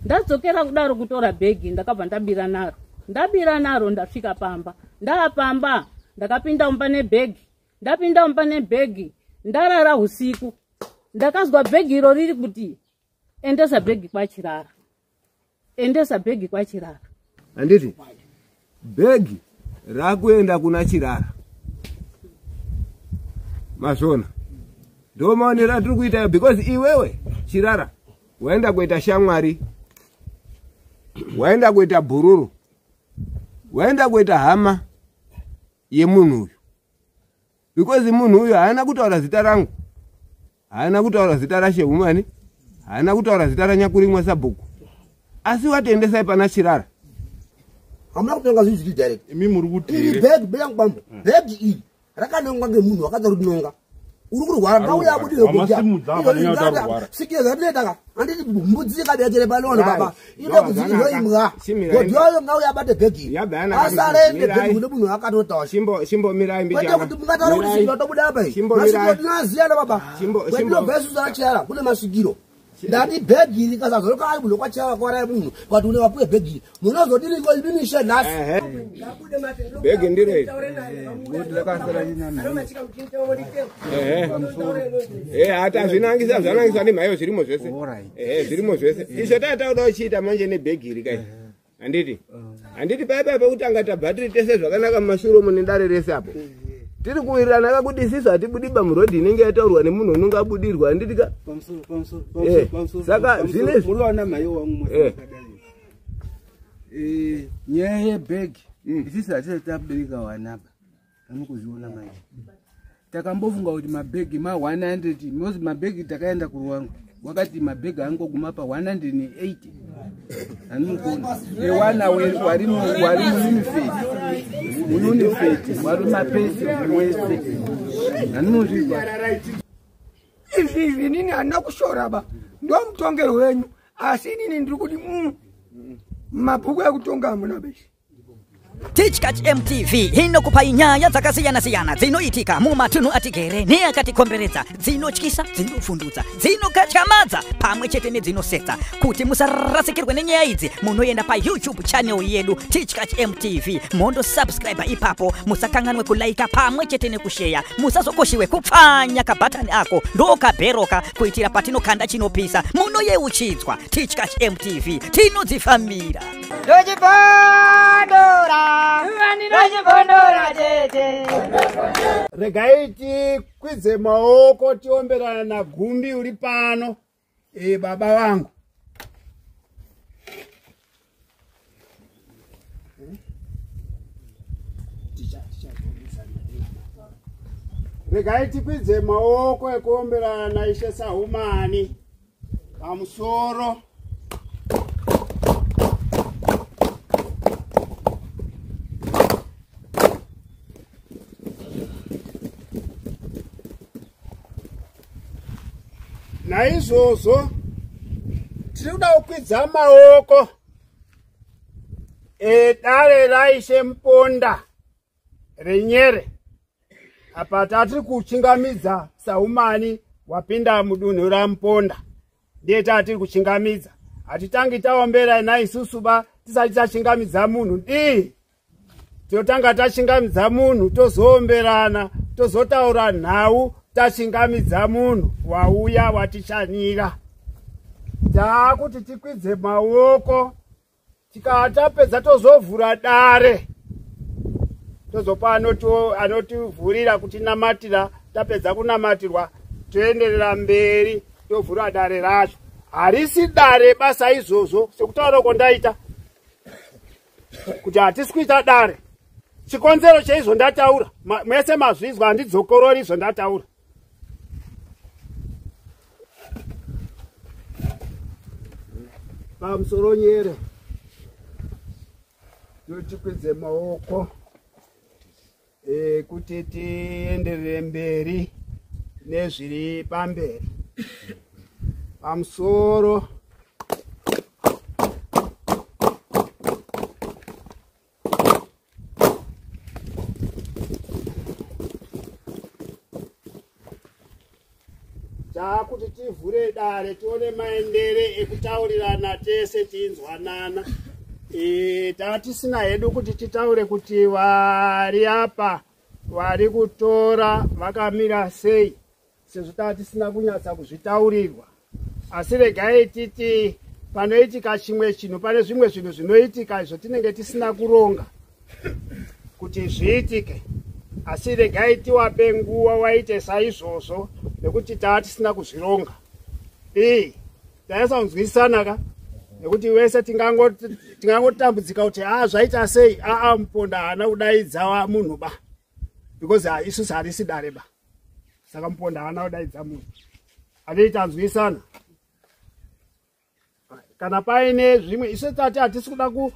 Ndadzokera kudaro kutora bhegi, ndakabva ndabira naro. Ndabira naro ndasvika pamba. Ndaapamba ndakapinda mumba nebhegi. Ndapinda mumba nebhegi, ndarara usiku. Ndakazwa bhegi iro riri kuti endesa bhegi kwaChirara. Endesa bhegi kwaChirara. Handiti bhegi rakuenda kuna Chirara. Mazvona. Ndo maonero atiri kuita because iwewe Chirara waenda kuita shamwari, waenda kuita bhururu, waenda kuita hama yemunhu uyu. Because munhu uyu haana kutaura zita rangu, haana kutaura zita raShehumani, haana kutaura zita raNyakurimwa sabhuku, asi watiendesai pana Chirara. Hamuna kutonga zvinhu zviri direct. Imi muri kuti Iri bhegi beyangu bambo, bhegi iri rakanongwa ngemunhu wakadza kurinonga. Uri kurwara ngauya abudirwe kudya. Wamasimudza apa nenyaya yekuti ari kurwara. Sikira zvatinoita ka, handiti mbudzi ikaberekere pano baba. Ine No, kuti zvanaka. inoimbwa. Chimirai. Godhiwayo ngauya abate bhegi iri. Yabva yanaka Asi arende mirai. bhegi kune munhu akatotaura. Chimbomirai Kwete mbichana. kuti mungataura kuti Mirai. svikiro tobuda apa iyi. Chimbomirai. Masvikiro tinoaziyana baba. Kwetinobva isusu ana Chirara kune masvikiro. Ndati bhegi iri kasazoroka ari munhu kwaChirara kwauraya munhu kwati une vapuwe bhegi iri. Munozodini ko imimi she nhasi? Ehe. Bhegi ndiro iri. Ehe. Hata zvinangisa zvanangisa nemhayo zvirimo zvese. Ehe, zvirimo zvese. Izvo tatakuda kuchiita manje nebhegi iri kai. Handiti? Handiti paya pekutanga tabva tiri tese zvakanaka mumashure umo nedare rese apo. Tiri kuwirirana ka kuti isisu hatibudi ba murodhi inenge yataurwa nemunhu unonge abudirwa, handiti ka? Saka zvinezvi Muriwana mhayo wangu nyaya yebhegi isisu hatisati tabereka wanapa. Anokuzviona manje. Takambofunga kuti mabhegi ma 100, mozi mabhegi takaenda kuRuwango. Wakati mabhegi angoguma pa 180. Anokona. Ewana wari wari muunifeti. Muunifeti wari mapesi wese. Anozvizwa. Izvi izvi inini handina kushora ba. Ndo mutongero wenyu. Asi inini ndiri kuti mabhuku ekutonga hamuna beshe. Tichkach MTV inokupai nyaya dzakasiyana-siyana dzinoitika mumatunhu atigere neakatikomberedza, dzinotyisa, dzinofundutsa, dzinokatyamadza pamwe chete nedzinosetsa. Kuti musarasikirwe nenyaya idzi, munoenda pa YouTube channel yedu Tichkach MTV, mondo subscribe ipapo. Musakanganwe kulaika pamwe chete nekusheya. Musazokoshiwe kupfanya kabhatani ako ndokabheroka kuitira patinokanda chinopisa munoyeuchidzwa. Tichkach MTV tinodzifambira. Ndochibondora, ndochibondora tete. Regai tikwidze maoko tiomberana naGumbi uri pano. Baba vangu. Regai tikwidze maoko ekuomberana naIshe Sahumani pamusoro. Naizvozvo tiri kuda kukwidza maoko edare raIshe Muponda reNyere. Apa tatiri kuchingamidza Sahumani wapinda mudunhu raMuponda, ndiye tatiri kuchingamidza. Hatitangi taombera naisusu ba tisati tachingamidza munhu. Dii tinotanga tachingamidza munhu, tozoomberana, tozotaura nhau tachingamidza munhu wauya watishanyira. Taakuti tikwidze maoko, tikatapedza tozovhura dare, tozopa anotivhurira kutinamatira. Tapedza kunamatirwa toenderera mberi tovhura dare racho. Harisi dare basa izvozvo, sekutaura kwandaita kuti hatisi kuita dare. Chikonzero cheizvo ndataura, mese mazvizwa, handidzokorori izvo ndataura. Pamusoro Nyere, totikwidze maoko kuti tienderere mberi nezviri pamberi. Pamusoro taakuti tivhure dare. dare tione maendere ekutaurirana tese tinzwanana. Tatisina hedu kuti titaure kuti vari apa vari kutora vakamira sei, sezvo tatisina kunyatsa kuzvitaurirwa. Asi regai titi panoitika chimwe chinhu, pane zvimwe zvinhu zvinoitika izvo tinenge tisina kuronga kuti zviitike, asi regai tiwape nguva waite saizvozvo nekuti taatisina kuzvironga. Taisa kunzwisisana ka, nekuti wese tingangotambudzika kuti zvaita sei, Muponda haana kudaidza munhu ba, because isusu harisi dare ba, saka Muponda haana kudaidza munhu. Anoita nzwisana. Kana paine zvimwe isu tati hatisi kuda ku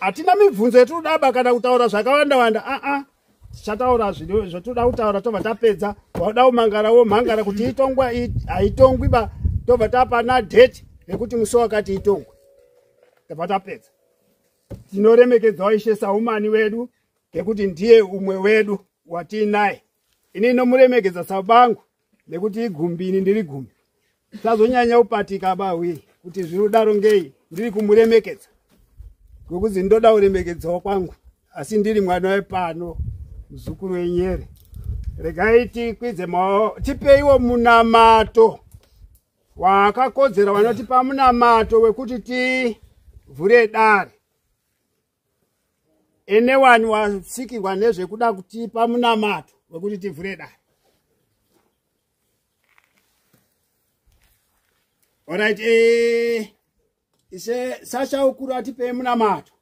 hatina mibvunzo yetinoda ba kana kutaura zvakawanda wanda. Tichataura zvatinoda kutaura tobva tapedza. Wauda kumangara womhangara kuti itongwa haitongwi ba, tobva tapana date rekuti musi wakati itongwe, tobva tapedza. Tinoremekedzawo Ishe Saumani wedu ngekuti ndiye umwe wedu watiinaye. Ini nomuremekedza sabangu nekuti igumbi, ini ndiri gumbi. Sazonyanya kupatika bawi kuti zvinodaro ngei, ndiri kumuremekedza ngokuti ndoda kuremekedzawo kwangu, asi ndiri mwana wepano, muzukuru wenyere. Regai tikwidze maoko, tipeiwo munamato wakakodzera vanotipa munamato wekuti tivhure dare. Anyone wasikirwa nezvekuda kutipa munamato wekuti tivhure dare. Alright, ise Sasha ukuru atipei munamato.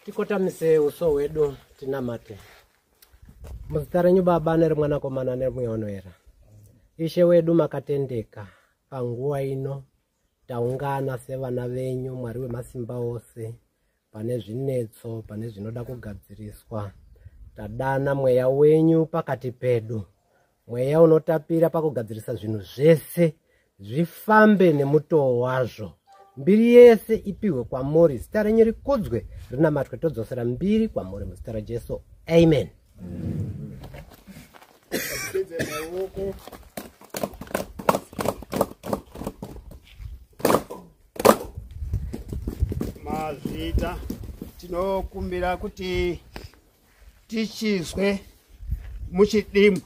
Tikotamise uso hwedu tinamate. Muzita renyu Baba neRemwanakomana neMweya Unoera. Ishe wedu makatendeka, panguva ino taungana sevana venyu, Mwari wemasimba ose, pane zvinetso, pane zvinoda kugadziriswa. Tadana mweya wenyu pakati pedu, mweya unotapira pakugadzirisa zvinhu zvese zvifambe nemutoo wazvo. Mbiri yese ipiwe kwamuri, zita renyu rikudzwe, rinamatwe, todzosera mbiri kwamuri muzita raJesu. Amen. Tipedze maoko. Mazvita, tinokumbira kuti tichizwe muchidimbu,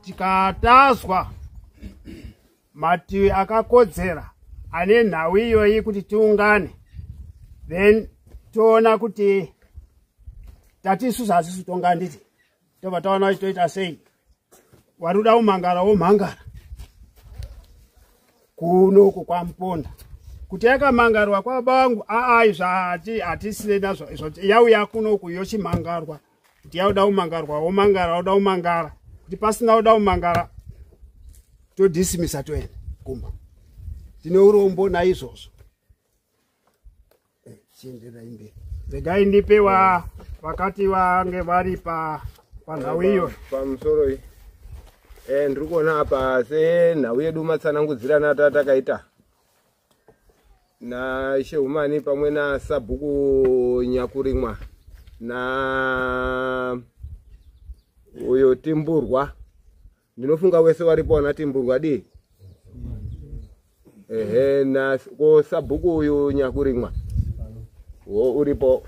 tikatazwa mativi akakodzera ane nhau iyoyi kuti tiungane, then toona kuti tati isusu hatisi kutonga, handiti? Tobva taona kuti toita sei. Wari kuda kumhangara womhangara kunoku kwaMuponda, kuti yakamangarwa kwabangu izvo hatisine nazvo, izvo yauya kunoku yochimangarwa, kuti yauda kumangarwa womangara, wauda kumangara, kuti pasina kuda kumangara todhisimisa toenda kumba. Tine urombo naizvozvo. Chienderai mberi. Regai ndipe vakati vange vari panhau iyo. Pamusoro iyi. Ndiri kuona apa senhau yedu matsanangudzirana atakaita naIshe Humani pamwe nasabhuku Nyakurimwa na uyo Timburwa. Ndinofunga wese waripo wana Timburwa di. Ehe, na ko sabhuku uyu Nyakurimwa wo uripo.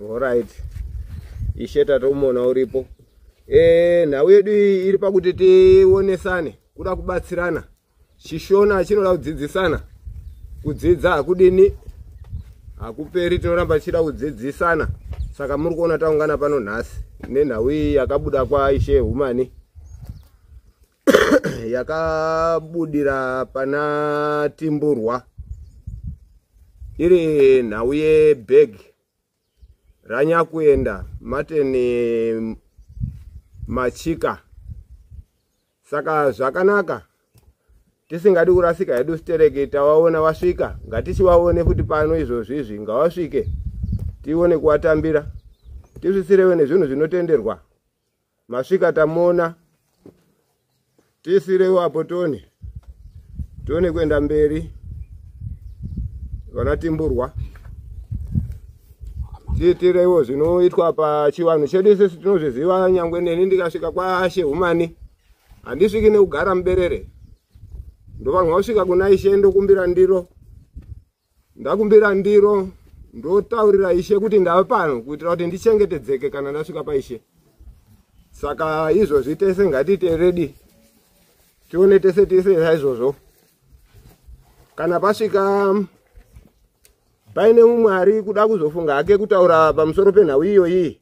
Alright, Ishe tatomuona uripo. Nhau yedu iyi iri pakuti tionesane, kuda kubatsirana. Chishona chinoda kudzidzisana, kudzidza hakudini, hakuperi, tinoramba tichida kudzidzisana. Saka muri kuona taungana pano nhasi nenhau iyi yakabuda kwaIshe Humani, yakabudira pana Timburwa, iri nhau yebhegi ranyakuenda Martin Machika. Saka zvakanaka, tisingadi kurasika hedu sitereki, tawaona wasvika, ngatichiwaone futi pano izvozvi izvi, ngawasvike tione kuwatambira, tisvisirewe nezvinhu zvinotenderwa. Masvika tamuona, tisirewo apo tione kuenda mberi. Vana Timburwa. Tiitireiwo zvinoitwa pachivanhu chedu isusu tinozviziva nyangwe neni ndikasvika kwaShe Humani handisviki nekugara muberere. Ndofanirwa kusvika kuna Ishe ndokumbira ndiro. Ndakumbira ndiro ndotaurira Ishe kuti ndava pano kuitira kuti ndichengetedzeke kana ndasvika paIshe. Saka izvozvi tese ngatiite ready tione tese tese saizvozvo. Kana pasvika paine mumwe ari kuda kuzofunga hake kutaura pamusoro penhau iyoyi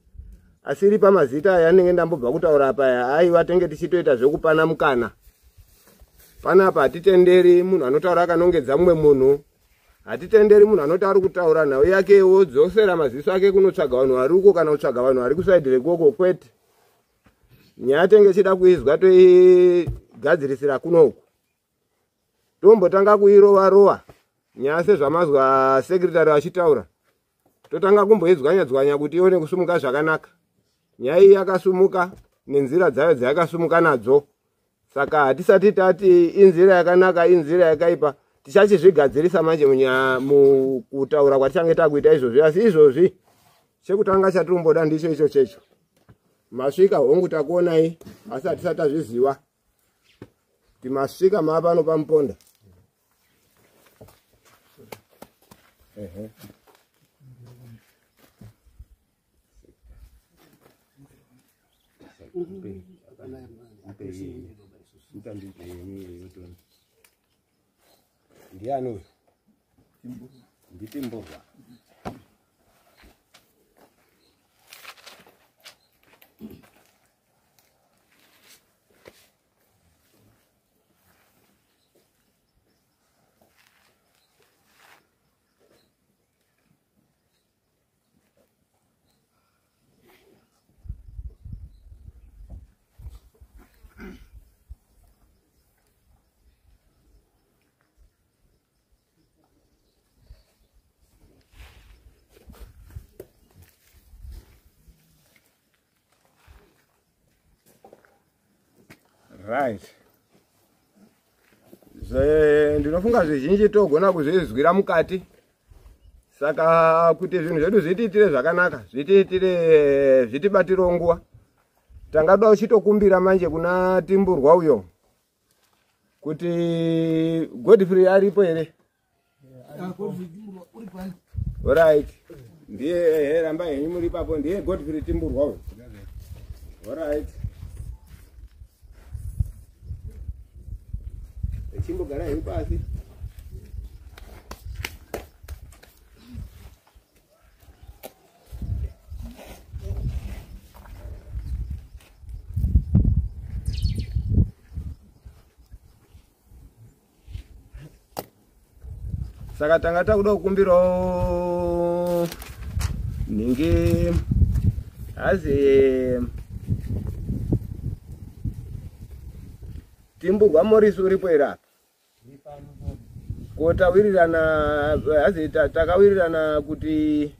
asiri pamazita aya anenge ndambobva kutaura apa, aiwa tenge tichitoita zvekupana mukana. Panapa hatitenderi munhu anotaura akanongedza mumwe munhu, hatitenderi munhu anoti ari kutaura nhau yake wodzosera maziso ake kunotsvaga vanhu vari uko kana kutsvaga vanhu vari kusaidhi rekoko, kwete. Nyaya tenge tichida kuizwa toigadzirisira kunoku, tombotanga kuirova rova nyaya sezvamazwa sekretari vachitaura, totanga kumboidzwanya dzwanya kuti ione kusumuka zvakanaka. Nyaya iyi yakasumuka nenzira dzayo dzayakasumuka nadzo, saka hatisati tati inzira yakanaka inzira yakaipa. Tichachizvigadzirisa manje mukutaura kwatichange takuita izvozvi. Asi izvozvi chekutanga chatirimboda ndicho icho checho. Masvika hongu takuonai, asi hatisati tazviziva kuti masvika maapano pamuponda. Ehe. Ndiani uyu? Nditimburwa. Right. Ndinofunga zvizhinji togona kuzvizwira mukati. Saka kuti zvinhu zvedu zvitiitire zvakanaka, zvitiitire, zvitibatirewo nguva, tangada uchitokumbira manje kuna Timburwa uyo kuti Godfrey aripo here? Alright. Ndiye ramba henyu muri ipapo, ndiye Godfrey Timburwa uyo. Alright. Chimbogara henyu pasi. Saka tanga takuda kukumbirawo nhingi hazi Timburwa Morris uripo here apa? Ko tawirirana hazi takawirirana kuti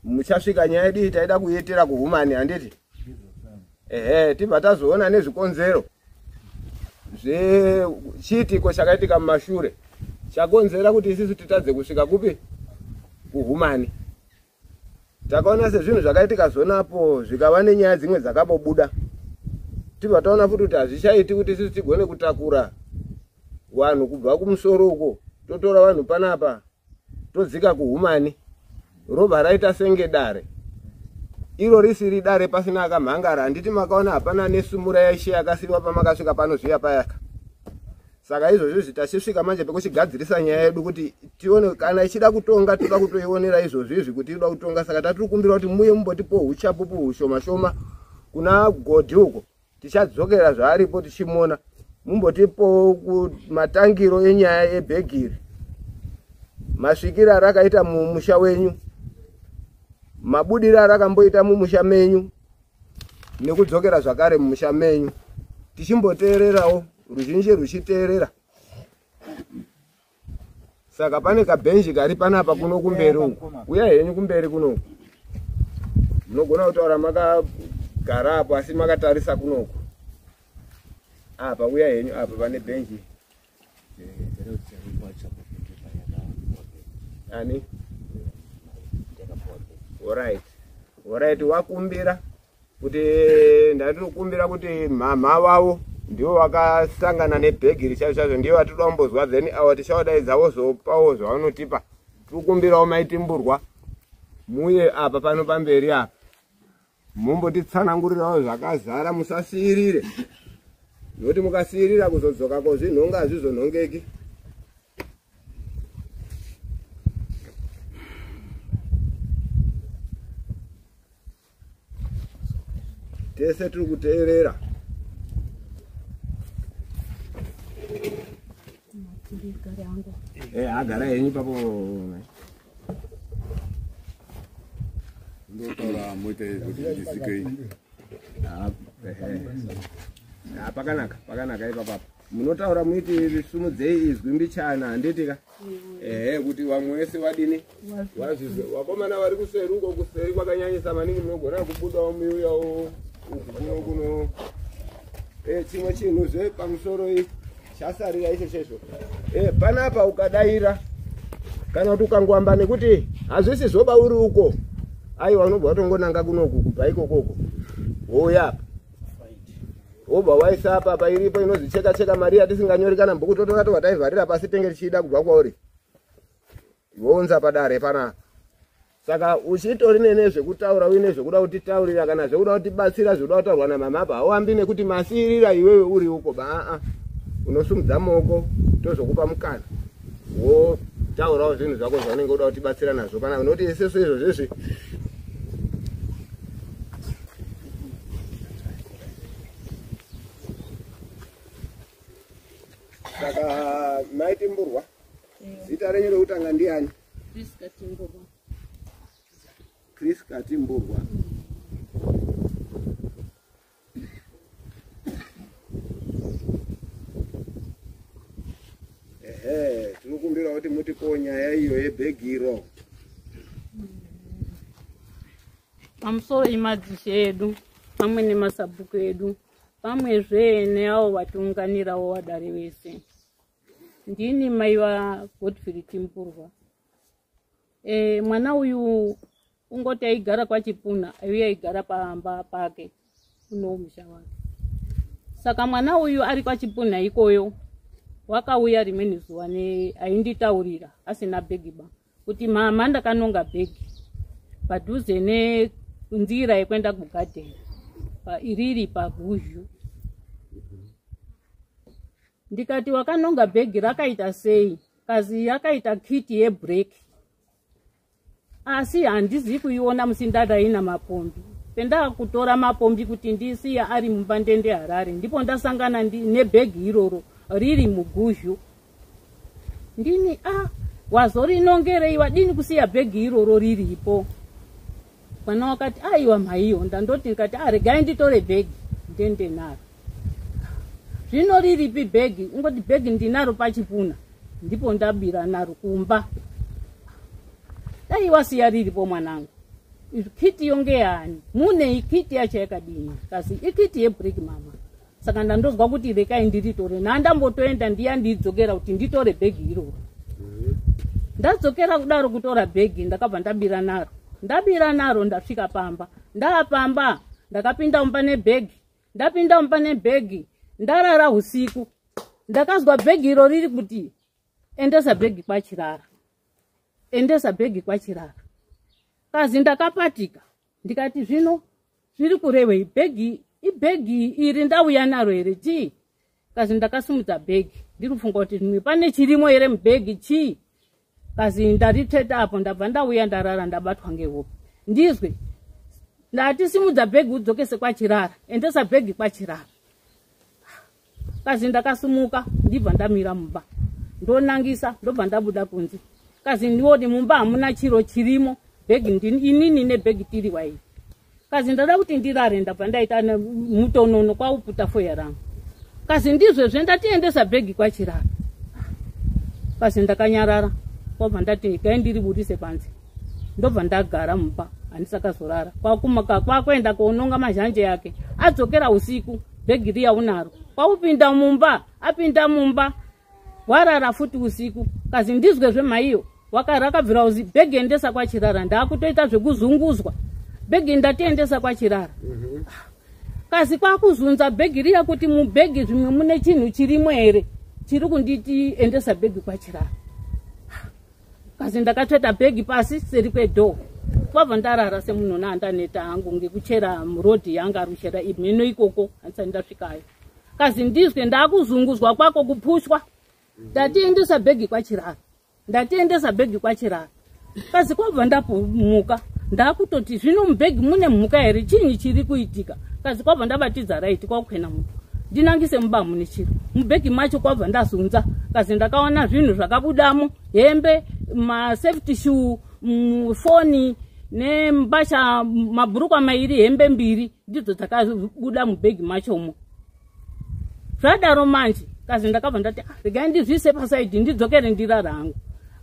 muchasvika nyaya yedu iyi taida kuiitira kuhumani, handiti? Ehe, tibva tazoona nezvikonzero zvechiitiko chakaitika mumashure chakonzera kuti isusu titadze kusvika kupi kuhumani. Takaona sezvinhu zvakaitika zonapo zvikava nenyaya dzimwe dzakabobuda, tibva taona futi kuti hazvichaiti kuti isusu tigone kutakura vanhu kubva kumusoro uko, totora vanhu panapa todzika kuhumani, robva raita senge dare iro risiri dare pasina akamhangara. Handiti makaona hapana nesumura yaishe yakasiiwa pamakasvika pano zviya payaka. Saka izvozvo izvi tachisvika manje pekuchigadzirisa nyaya yedu kuti tione kana ichida kutonga, toda kutoionera izvozvo izvi kuti inoda kutonga. Saka tatiri kukumbira kuti muye mumbotipo uchapupu hushoma shoma kuna Godhi uko, tichadzokera zvaaripo tichimona, mumbotipo matangiro enyaya yebhegiri, masvikiro arakaita mumusha wenyu, mabudiro arakamboita mumusha menyu nekudzokera zvakare mumusha menyu, tichimboteererawo ruzhinji ruchiteerera. Saka pane kabhenji kari panapa kuno kumberi uku, uya henyu kumberi kunoku, munogona kutaura makagara apo asi makatarisa kunoku apa, uya henyu apa pane bhenji. Ani? Alright. Alright, wakumbira kuti ndatinokumbira kuti mhamha vavo ndivo vakasangana nebhegi richaizvo chaizvo, ndivo vatinoda kumbozwa, then ava tichawadaidza vozopawo zvavanotipa. Tikukumbirawo maitimburwa muye apa pano pamberi apa mumbotitsanangurirawo zvakazara, musasiirire nokuti mukasiirira kuzodzoka kozvinhonga hazvizonhongeki. Tese tiri kuteerera. Agara henyu papo. Ndotaura moita kuti ndisikei. Pakanaka, pakanaka ipapo. Munotaura muiti sumudzei izwi mbichana, handiti ka? Ehe, kuti vamwe vese vadini? Wazvizwe. Vakomana vari kuseri uko, kuseri kwakanyanyisa maningi, munogona kubudawo miuyawo uku kuno kuno. Chimwe chinhu zve pamusoro iyi chasarira icho chezvo. Panapa ukadaira kana kuti ukangoamba nekuti hazvisi zvoba uri uko, aiwa unobva watongonanga kunoku kubva ikokoko wouya apa wobva waisa apa apa iripo inozi cheka cheka mari yatisinganyori kana bhuku, totora tobva taivharira pasi tenge tichiida kubva kwauri, wounza padare panapa. Saka uchitori nezvekutaura uine zvekuda kutitaurira kana zvekuda kutibatsira zvekuda kutaurwa namama apa, hauambi nekuti masirira iwewe uri uko ba, unosumudza maoko tozokupa mukana wotaurawo zvinhu zvako zvaunenge uda kutibatsira nazvo panapa, nokuti isusu izvo zvezvi Saka maitimburwa, zita renyu rekutanga ndiani? Priska Timburwa. Priska Timburwa. Ehe, tinokumbira kuti mutipowo nyaya iyo yebhegiro. Pamusoro emadzishe edu pamwe nemasabhuku edu pamwezve neavo vatiunganirawo vadare vese. Ndini mai vaGodfrey Timburwa. Mwana uyu ungoti aigara kwaChipuna, aiuya aigara pamba pake uno musha wake. Saka mwana uyu ari kwaChipuna ikoyo wakauya rimweni zuva ainditaurira asina bhegi ba kuti mama ndakanonga bhegi padhuze nenzira yekuenda kugadheni iriri paguzhu. Ndikati wakanonga bhegi rakaita sei? Kazi yakaita kiti yebreak, asi handizi kuiona musi ndadaina mapombi. Pendakutora mapombi kuti ndisiya ari mumba ndende Harare, ndipo ndasangana nebhegi iroro riri muguzhu. Ndini wazorinongerei, wadini kusiya bhegi iroro riripo? Mwana wakati aiwa mhaiyo, ndandoti ndikati regai nditore bhegi ndende naro. Zvino riripi bhegi? Ungoti bhegi ndinaro paChipuna, ndipo ndabira naro kumba. Dai wasiya riripo mwanangu. Kiti yonge yani mune ikiti yacho yakadini? Kasi ikiti yebreak mama. Saka ndandozwa kuti rekai ndiritore, nandambotoenda ndiya ndidzokera kuti nditore bhegi iroro. Ndadzokera kudaro kutora bhegi, ndakabva ndabira naro. Ndabira naro ndasvika pamba. Ndaapamba ndakapinda mumba nebhegi. Ndapinda mumba nebhegi ndarara usiku. Ndakazwa bhegi iro riri kuti endesa bhegi kwaChirara, endesa bhegi kwaChirara. Kazi ndakapatika ndikati zvino zviri kurevei? Bhegi ibhegi iri ndauya naro here chii? Kazi ndakasimudza bhegi ndiri kufunga kuti zvimwe pane chirimo here mubhegi chii? Kazi ndaritsveta apo, ndabva ndauya ndarara ndabatwa ngehope. Ndizwe ndati simudza bhegi udzokese kwaChirara, endesa bhegi kwaChirara. Kazi ndakasumuka ndibva ndamira mumba ndonangisa, ndobva ndabuda kunze. Kazi ndioni mumba hamuna chiro chirimo, bhegi inini nebhegi tiri waii. Kazi ndada kuti ndirare, ndabva ndaita mutonono kwauputa foya rangu. Kazi ndizvezve ndatiendesa bhegi kwaChirara. Kazi ndakanyarara, kwabva ndati gai ndiriburise panze. Ndobva ndagara mumba, handisakazorara. Kwakumuka kwakuenda koononga mazhanje yake. Adzokera usiku, bhegi riya unaro. Kwakupinda mumba, apinda mumba, warara futi usiku. Kazi ndizwezve maiyo, Rakabvira kuzi bhegi endesa kwachirara. Ndakutoita zvekuzunguzwa bhegi, ndatiendesa kwachirara. Kasi kwakuzunza bhegi riya kuti mubhegi zvimwe mune chinhu chirimo here chiri kunditi endesa bhegi kwachirara. Kasi ndakatsveta bhegi pasi seri kwedhoo, kwabva ndarara semunhu naandaneta hangu ngekuchera murodhi yanga ari kuchera imheno ikoko, handisati ndasvikayo. Kazi ndizwe ndakuzunguzwa kwako kupushwa, ndatiendesa bhegi kwachirara, ndatiendesa bhegi kwachirara. Kazi kwabva ndamuka, ndakutoti zvino mubhegi mune mhuka here, chinyi chiri kuitika? Kazi kwabva ndabatidza raiti, kwakukwena muto ndinangise mubamu nechiro mubhegi macho. Kwabva ndazunza, kazi ndakaona zvinhu zvakabudamo, hembe, masafety shoe, foni nembatya, mabhurukwa mairi, hembe mbiri, ndidzo dzakabuda mubhegi machomo. Zvadaro manje, kazi ndakabva ndati, ah, regai ndizviise pasaidi, ndidzokere ndirara hangu.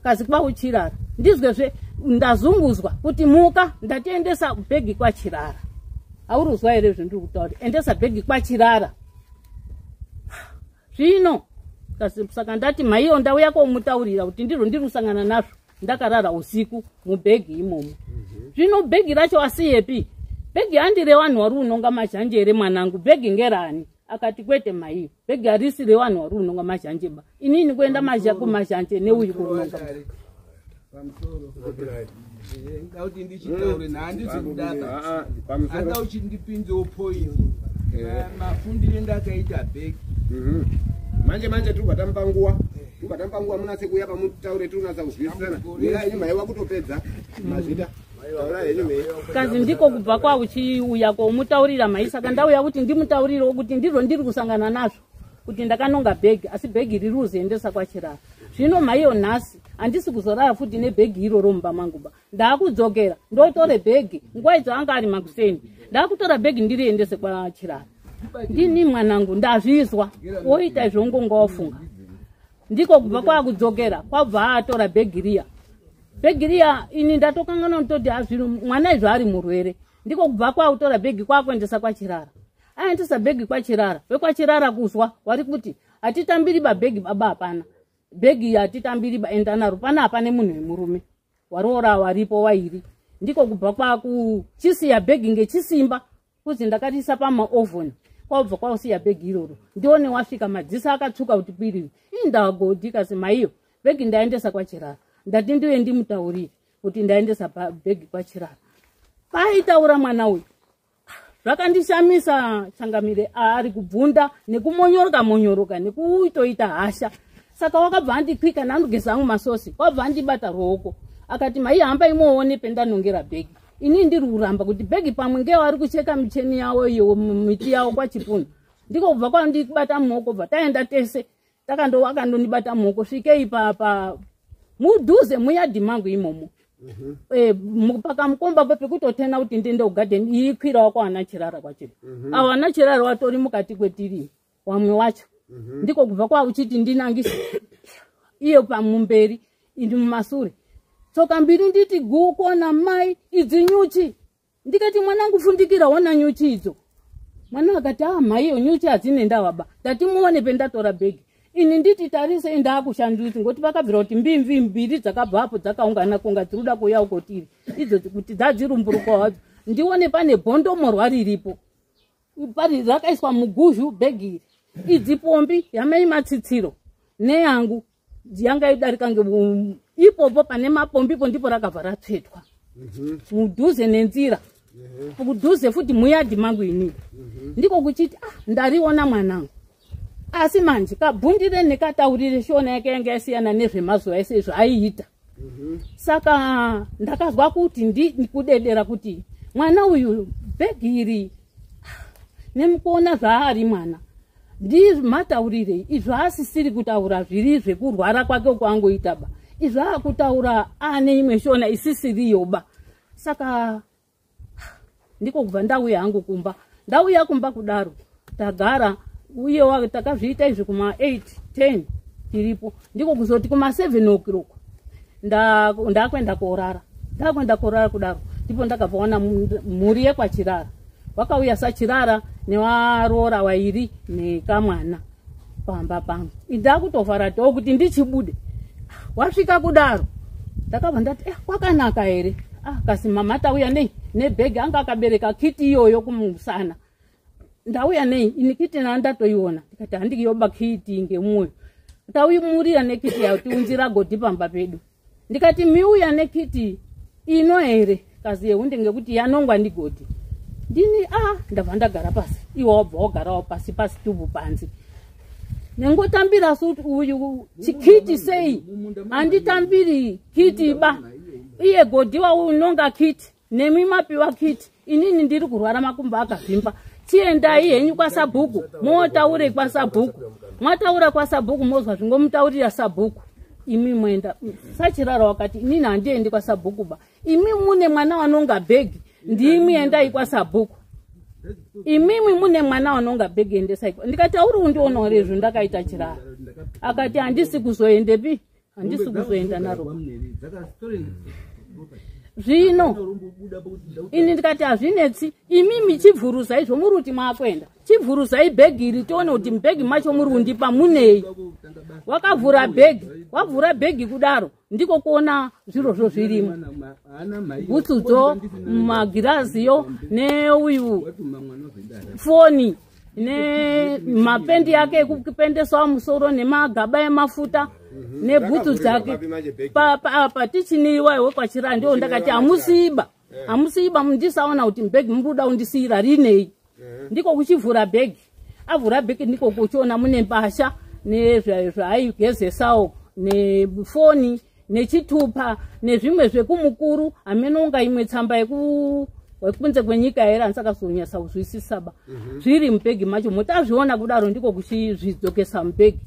Kazi kwauchirara, ndizwezve ndazunguzwa kuti muka, ndatiendesa bhegi kwachirara. Hauruzwa here zvendiri kutaura? Endesa bhegi kwachirara. Zvino saka ndati maiyo ndauya komutaurira kuti ndizvo ndiri kusangana nazvo, ndakarara usiku mubhegi imomo. Zvino bhegi racho asiyepi? Bhegi handi revanhu vari unonga mazhanje here mwanangu? Bhegi ngerani? Akati kwete maiyo, bhegi harisi revanhu vari unonga mazhanje ba, inini kuenda kumazhanje neuyu kunonga. Pamusoro, ngauti ndichitaure nhandisi kudaka anga uchindipinzewo point mafundire ndakaita bhegi. Manje manje tiri kubva nguva, tiri kubva nguva, munatse kuuya pamutaure, tiri kunatsa kuzwisisana. Mira henyu mhai, wakutopedza mazvita, taura henyu mhai. Kazi ndiko kubva kwauchiuya komutaurira mhai. Saka ndauya kuti ndimutaurirewo kuti ndizvo ndiri kusangana nazvo, kuti ndakanonga bhegi, asi bhegi riri kuzoendesa kwachirara. Zvino mhaiyo, nhasi handisi kuzorara futi nebhegi iroro mumba mangu ba. Ndaakudzokera ndotore bhegi, nguva idzo anga ari makuseni, ndaakutora bhegi ndiriendese kwachirara. Ndini mwanangu ndazvizwa, woita izvongonga wafunga. Ndiko kubva kwakudzokera, kwabva atora bhegi riya. Bhegi riya ini ndatokanganwa kutoti azvino mwana izvo ari murwere. Ndiko kubva kwakutora bhegi kwakuendesa kwachirara. Aendesa bhegi kwachirara, vekwachirara kuzwa wari kuti hatitambiri babhegi baba, hapana bhegi hatitambiri ba, enda naro pana, hapane munhu wemurume waroora waripo wairi. Ndiko kubva kwakuchisiya bhegi ngechisimba, kuzi ndakariisa pamaovhoni, kwabva kwausiya bhegi iroro. Ndione wasvika madziso akatsvuka kuti kwiriri, indagodhi. Kasi maiyo, bhegi ndaendesa kwachirara, ndati ndiuye ndimutaurire kuti ndaendesa bhegi kwachirara. Paitaura mwana uyu zvakandishamisa changamire, ari kubvunda nekumonyoroka monyoroka nekuitoita hasha. Saka wakabva andikwika nandogeza angu masosi, wabva andibata ruoko akati, mai, hamba imoone pendanongera bhegi. Ini ndiri kuramba kuti bhegi pamwe ngevari kucheka micheni yavo iyo, miti yavo kwachipunu. Ndiko kubva kwandibata muoko, bva taenda tese, takando akandondibata muoko svikei pa mudhuze muyadhi mangu imomo. Pakamukomba pekutotena kuti ndiende kugadheni iikwirawo kwaana chirara kwacho. Avo ana chirara watori mukati kwetiri wamwe wacho. Ndiko kubva kwauchiti ndinangise iye pamumberi, ini mumasure, tsoka mbiri, nditi guko mai idzi nyuchi. Ndikati, mwanangu, fundikira, ona nyuchi idzo. Mwana akati, ah, maiyo, nyuchi hadzine ndava ba. Ndati muone pendatora bhegi ini, nditi tarisei ndaakushandutsi ngokuti vakabvira kuti mbimvi mbiri dzakabva apo dzakaungana kunga dziri kuda kuuya uko tiri idzo kuti dzadzirumburuka hadzo. Ndione pane bhondomorwa riripo pari rakaiswa muguzhu bhegi iri, idzi pombi yamai matsitsiro neyangu yanga idarika ipopo pane mapombipo, ndipo rakabva ratsvetwa mudhuze nenzira, kudhuze futi muyadhi mangu inini. Ndiko kuchiti, ah, ndariona mwanangu. Asi manje kabhundire nekataurire shona yake yanga yasiyana nezvemazuva ese izvo aiita. Saka ndakazwa kuti kudedera kuti mwana uyu bhegi iri nemukuona zvaari mwana ndimataurire izvo asisiri kutaura zviri zvekurwara kwake kwangoita ba, izvo akutaura ane imwe shona isisiriyo ba. Saka ndiko kubva ndauya hangu kumba. Ndauya kumba kudaro, tagara uye takazviita izvi kuma 8 10 tiripo. Ndiko kuzoti kuma 7 o'clock ndakuenda korara. Ndakuenda korara kudaro, ndipo ndakabvaona mhuri yekwachirara wakauya sachirara newaroora wairi nekamwana pamba pangu. Ndakutovhara dhoo kuti ndichibude. Wasvika kudaro Ndakabva ndati kwakanaka here? Kasi mama tauya nei nebhegi, anga akabereka kiti iyoyo kumusana. Ndauya nei ini kiti nandatoiona, ndikati handiyoba kiti ngemwoyo. Taumurira nekiti yayo tiunzira godhi pamba pedu. Ndikati miuya nekiti ino here? Kazi yehunde ngekuti yanongwa ndigodhi. Ndini ndabva ndagara pasi, iwe wabva wagarawo pasi pasi tubu panzi. Nengotambira suti uyu chikiti sei? Handitambiri kiti ba. Iye godhi waunonga kiti, nemi mapiwa kiti. Inini ndiri kurwara makumbo akavhimba. Chiendai henyu kwasabhuku, motaure kwasabhuku. Mwataura kwasabhuku mozwa zvingomutaurira sabhuku. Imi mwenda. Sachirara wakati inini handiendi kwasabhuku ba. Imi mune mwana wanonga bhegi, ndimi endai kwasabhuku. Imimi mune mwana wanonga bhegi endesai. Ndikati auri undionawo rezvo ndakaita chirara. Akati handisi kuzoendepi, handisi kuzoenda naro. Zvino ini ndikati hazvinetsi, imimi chivhuruzai zvomuri kuti maakuenda, chivhuruzai bhegi iri tione kuti mubhegi macho muri kundipa munei. Wakavhura bhegi, wavhura bhegi kudaro ndiko kuona zvirozvo zvirimo, bhutsudzo, magiraziyo neuyu foni nemapendi ake ekupendesawo musoro nemagaba emafuta nebhutsu dzake. Patichiniwa iwe kwachira ndiwo ndakati hamusiiba, hamusiiba, mundisaona kuti mubhegi muri kuda kundisiyira rinei. Ndiko kuchivhura bhegi, avhura bhegi ndiko kuchiona mune mbasha nezvaaigezesawo nefoni nechitupa nezvimwe zvekumukuru. Hamene unga imwe tsamba yekunze kwenyika here, handisakazonyatsa kuzwisisa ba. Zviri mubhegi macho motazviona kudaro ndiko kuchizvidzokesa mubhegi.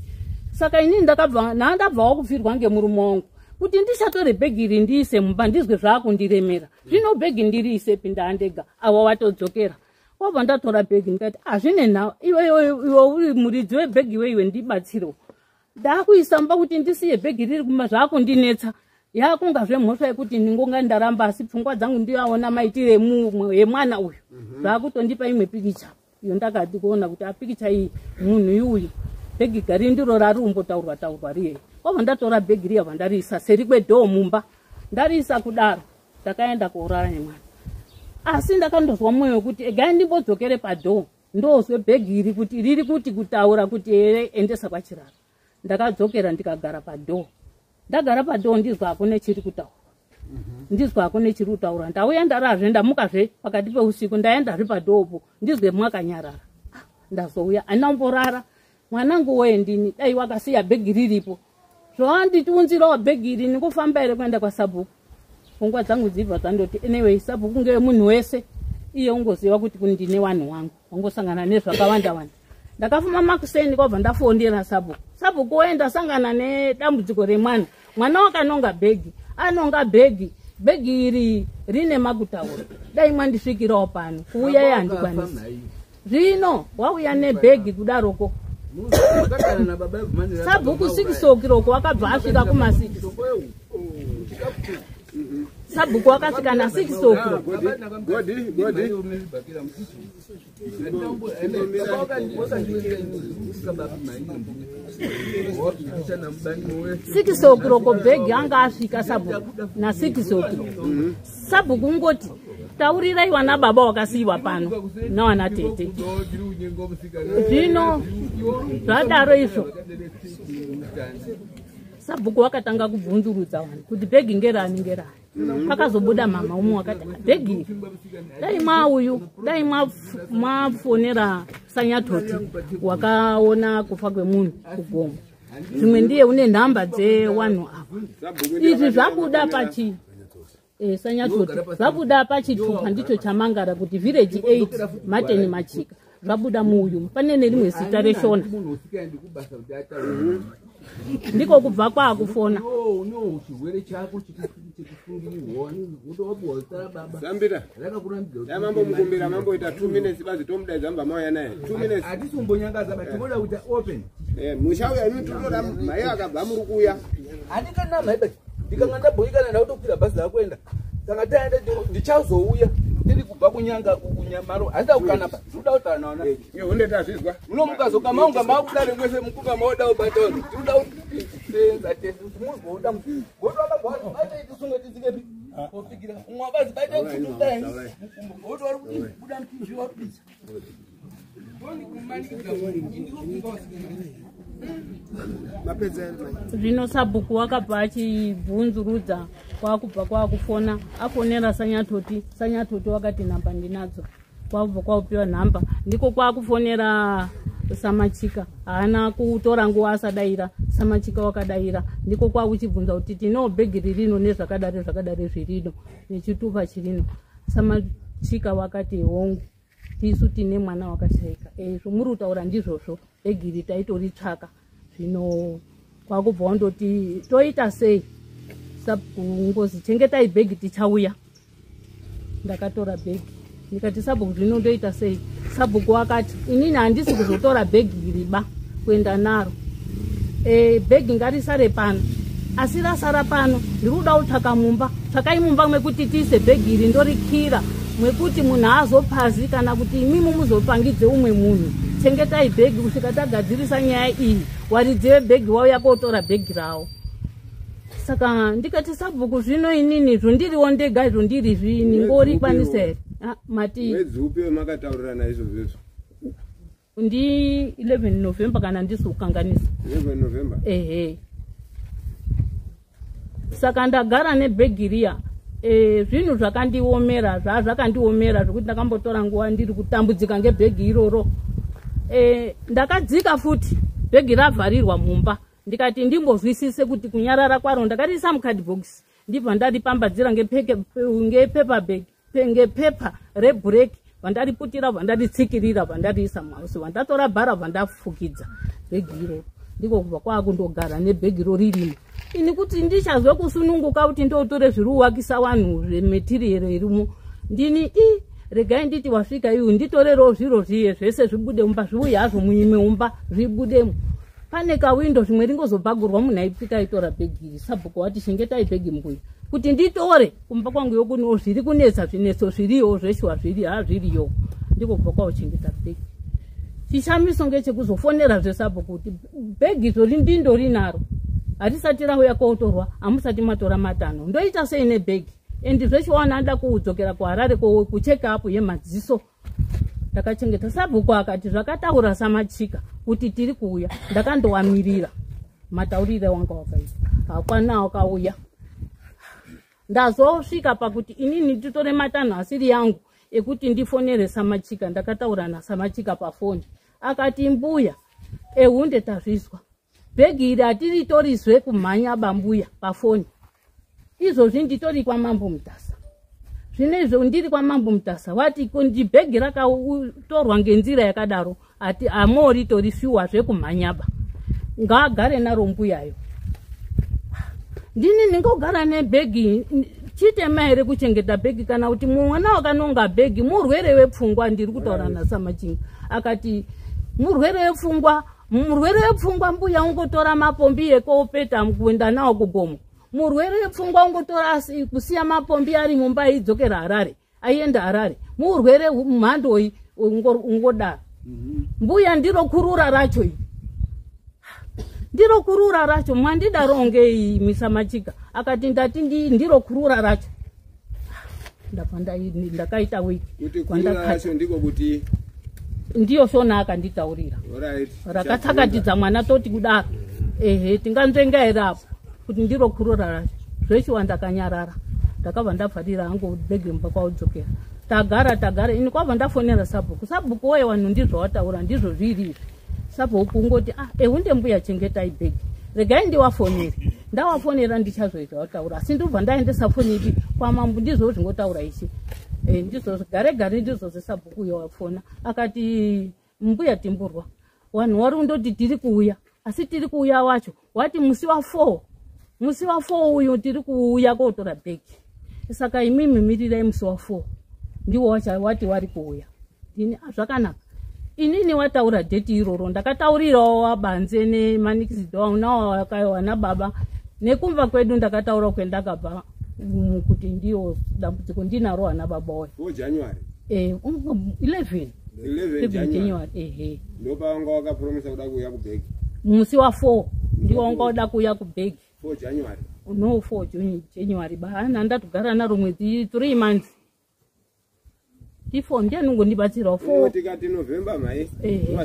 Saka inini ndakabva ndabvawo kupfirwa ngemurume wangu kuti ndichatore bhegi iri ndiise mumba ndizwe zvaakundiremera. Zvino bhegi ndiriisepi ndaandega, awa watodzokera. Wabva ndatora bhegi ndikati hazvine nhau, iwe uri muridzi webhegi iwe ndibatsirewo. Ndakuisa mumba kuti ndisiye bhegi riri kumba zvakundinetsa. Yakunga zvemhosva yekuti ndingonga ndaramba, asi pfungwa dzangu ndiyaona maitire yemwana uyu. Zvakutondipa imwe pikicha iyo ndakati kuona kuti apikicha iyi munhu uyu bhegi gari ndiro rari umbotaurwa taurwa riye. Kwabva ndatora bhegi riya vandariisa seri kwedhoo mumba. Ndariisa kudaro ndakaenda kourara nemwana, asi ndakandozwa mwoyo wekuti egai ndimbodzokere padhoo ndozwe bhegi iri kuti riri kuti kutaura kuti here endesa kwachirara. Ndakadzokera ndikagara padhoo, ndagara padhoo ndizwa hakune chiri kutaurwa, ndizwa hakune chiri kutaurwa. Ndauya ndarazve, ndamukazve pakati peusiku, ndaendazve padhoopo ndizwe mwakanyarara. Ndazouya handina kumborara. Mwanangu woye ndini dai wakasiya bhegi riripo, zvawanditiunzirawo bhegi iri ndingofamba here kuenda kwasabhuku? Pfungwa dzangu dzibva dzandoti anyway sabhuku ngewe munhu wese, iye ungoziva kuti ndine vanhu wangu wangosangana nezvakawanda wanda. Ndakafuma makuseni kwabva ndafondera sabhuku. Sabhuku woye ndasangana nedambudziko remwana, mwana wakanonga bhegi, anonga bhegi, bhegi iri rine makutaura, dai mwandisvikirawo pano kuuya ye handikwanisi. Zvino wauya nebhegi kudaroko sabhuku 6 o'clock wakabva asvika kuma 6. Sabhuku wakasvika na 6 o'clock. 6 o'clock bhegi anga asvika sabhuku na 6 o'clock. Sabhuku ungoti taurirai wana baba wakasiyiwa pano nawana tete. Zvino zvadaro izvo sabhuku wakatanga kubvunzurudza vanhu kuti bhegi ngerani ngerani. Pakazobuda mama umwe wakati bhegi iri dai mwauyu dai mwafonera sanyatoti wakaona kufa kwemunhu kugomo, zvimwe ndiye une nhamba dzewanhu ava. Izvi zvabuda pachi sanyatoti zvabuda pachitupa ndicho chamangara kuti village 8 Martin Machika, zvabuda muuyu pane nerimwe zita reshona. Ndiko kubva kwaakufona. Zambira mambo mukumbira mamboita 2 minutes bazi tomudaidza mubva mauya naye 2 minutes. Hatisimbonyangaza but tinoda kuita open. Muchauya imi, tinoda mhai akabva muri kuuya. Handikana mhai but ndikanga ndabhoikana ndakutokwira bhazi rakuenda. Saka taenda ndichazouya ndiri kubva kunyanga kunyamaro, handida kukana pa ndinoda kutaura naona. Iwe hunde tazvizwa. Muno mukazoka maunga makudare mwese mukunga maoda kubata vanhu, tinoda. Kusenza tese kuti muzwa dambudziko. Godo wakabva bata itisunge tidzikepi. Kopikira. Umwe wabazi bata kuti kudai. Godo wari kuti buda mutizvi warubisa. Zvino sabhuku wakabva achibvunzurudza kwakubva kwakufona afonera Sanyatoti. Sanyatoti wakati nhamba ndinadzo, kwakubva kwakupiwa nhamba, ndiko kwakufonera Samachika. Haana kutora nguva asadaira, Samachika wakadaira, ndiko kwakuchibvunza kuti tino bhegi ririno nezvakadari zvakadari zvirino nechitupa chirino. Samachika wakati hongu, tisu tine mwana wakashaika. Zvomuri kutaura ndizvozvo, bhegi iri taitoritsvaka. Zvino kwakubva wandoti toita sei, ngozi chengetai bhegi tichauya. Ndakatora bhegi ndikati sabhuku zvino ndoita sei. Sabhuku wakati inini handisi kuzotora bhegi iri ba kuenda naro, bhegi ngarisare pano, asi rasara pano ndiri kuda kutsvaka mumba. Tsvakai mumba mwekuti tiise bhegi iri, ndorikira mwekuti munhu aazopazi kana kuti imimi muzopangidze umwe munhu. Chengetai bhegi kusvika tagadzirisa nyaya iyi, waridzi vebhegi wauya kotora bhegi rawo. Saka ndikati sabhuku zvino inini zvondiriwo ndega izvo ndiri zvini ngorikwanisa here? Mati mwedzi upi wemakataurirana izvozvo? Ndi 11 November kana ndisi kukanganisa. 11 November. Ehe. Saka ndagara nebhegi riya. Zvinhu zvakandiomera, zvakandiomera zvekuti ndakambotora nguva ndiri kutambudzika ngebhegi iroro. Ndakadzika futi bhegi ravharirwa mumba, ndikati ndimbozwisise kuti kunyarara kwaro. Ndakariisa mukadhibhokisi, ndibva ndaripambadzira ngepepa bag, ngepepa rebhureki, vandariputira, vandaritsikirira, vandariisa muhausi, vandatora bhara, vandafukidza bhegi iroro. Ndiko kubva kwakundogara nebhegi ro ririmo. Ini kuti ndichazwe kusununguka kuti ndotore zviri kuwakisa vanhu zvematerial irimo, ndini i regai nditi wasvika iyu nditorerewo zviro zviye zvese zvibude mumba, zviuye hazvo muimwe mumba zvibudemo. Pane kawindo zvimwe ringozobhagurwa munhu aipfika aitora bhegi iri. Sabhuku wati chengetai bhegi mbuya kuti nditore kumba kwangu yokuno zviri kunetsa, zvinetso zviriyo zveshuwa zviri hazviriyo. Ndiko kubva kwauchengeta bhegi. Chishamiso ngechekuzofonera zvesabhuku kuti bhegi zvo ndindorinaro, harisati rauya kotorwa, hamusati matora matanho, ndoita sei nebhegi? Endi zveshuwa anoda kudzokera kuHarare kucheka apo yemadziso. Ndakachengeta. Sabhuku akati zvakataura Samachika kuti tiri kuuya, ndakandowamirira mataurire wanga wakaita, hakwana wakauya. Ndazosvika pakuti inini nditore matanho asiri yangu ekuti ndifonere Samachika. Ndakataura naSamachika pafoni, akati mbuya ehunde tazvizwa, bhegi iri hatiritorizwe kumhanya bambuya pafoni. Izvozvi nditori kwaMambo Mutasa, zvino izvo ndiri kwaMambo Mutasa, wati kundi bhegi rakatorwa ngenzira yakadaro, ati amoritori shuwa zvekumhanyaba, ngaagare naro mbuyayo. Ndini ndingogara nebhegi chitema here kuchengeta bhegi, kana kuti mwana wakanonga bhegi murwere wepfungwa? Ndiri kutaura naSamachinga, akati murwere wepfungwa, murwere wepfungwa mbuya ungotora mapombi ekopeta kuenda nawo kugomo. Murwere wepfungwa ungotora kusiya mapombi ari mumba aidzokera Harare, aienda Harare. Murwere mhandoi ungodaro? Mbuya ndiro kurura racho iri, ndiro kurura racho mwandidaro ngei miSamachika? Akati ndati ndiro kurura racho. Ndabva ndakaita wiki Kuti kurura racho ndiko kuti ndiyo shona akanditaurira rakatsakatidza mwana toti kudaro. Ehe, tinganzvenga here apo kuti ndiro kurura racho? Zveshuwa ndakanyarara, ndakabva ndavharira hangu bhegi mumba kwaudzokera. Tagara tagara, ini kwabva ndafonera sabhuku. Sabhuku woye, vanhu ndizvo wataura ndizvo zviri izvi. Sabhuku ungoti ah, ehunde mbuya chengetai bhegi, regai ndiwafonere. Ndawafonera, ndichazoita wataura, asi ndobva ndaendesa foni ipi kwamambo. Ndizvo zvingotaura ichi, ndizvo gare gare ndizvo zvesabhuku uyo wafona akati mbuya Timburwa, vanhu wari kundoti tiri kuuya, asi tiri kuuya wacho wati musi wa4, musi wa4 uyu tiri kuuya kotora bhegi, saka imimi mirirai musi wa4 ndiwo wati wari kuuya. Ndini zvakanaka, inini wataura dheti iroro ndakataurirawo wabanze nemanikisido nawo wakaiwa baba nekumba kwedu, ndakataura kwendakabva kuti ndiyo dambudziko ndinaro ana baba woye. 4 January. 11. 11 January. Ehe. Ndopawanga wakapromisa kuda kuuya kubhegi. Musi wa4. Ndiwo wanga uda kuuya kubhegi. 4 January. No, 4 January ba ndatogara naro mwedzi 3 months. Ndi4 ndiani ungondibatsirawo 4. Tikati November mai,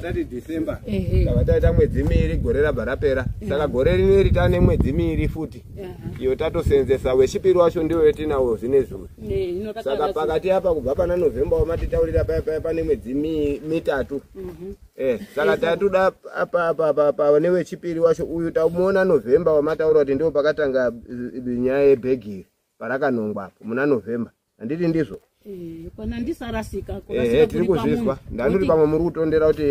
tati December. Ehe. Saka taita mwedzi miiri gore rabva rapera. Saka gore rineri tane mwedzi miiri futi. Iyo tatosenzesa wechipiri wacho ndiwo wetinawo zvinezvi uyu. Saka pakati apa kubva pana November wamatitaurira paya paya pane mwedzi mitatu. Saka tatuda apa apa apa newechipiri wacho uyu tamuona November wamataura kuti ndiwo pakatanga nyaya yebhegi parakanongwa apo muna November. Handiti ndizvo? Kana ndisarasika. Ehe, tiri kuzvizwa. Ndandiri pamwe muri kutondera kuti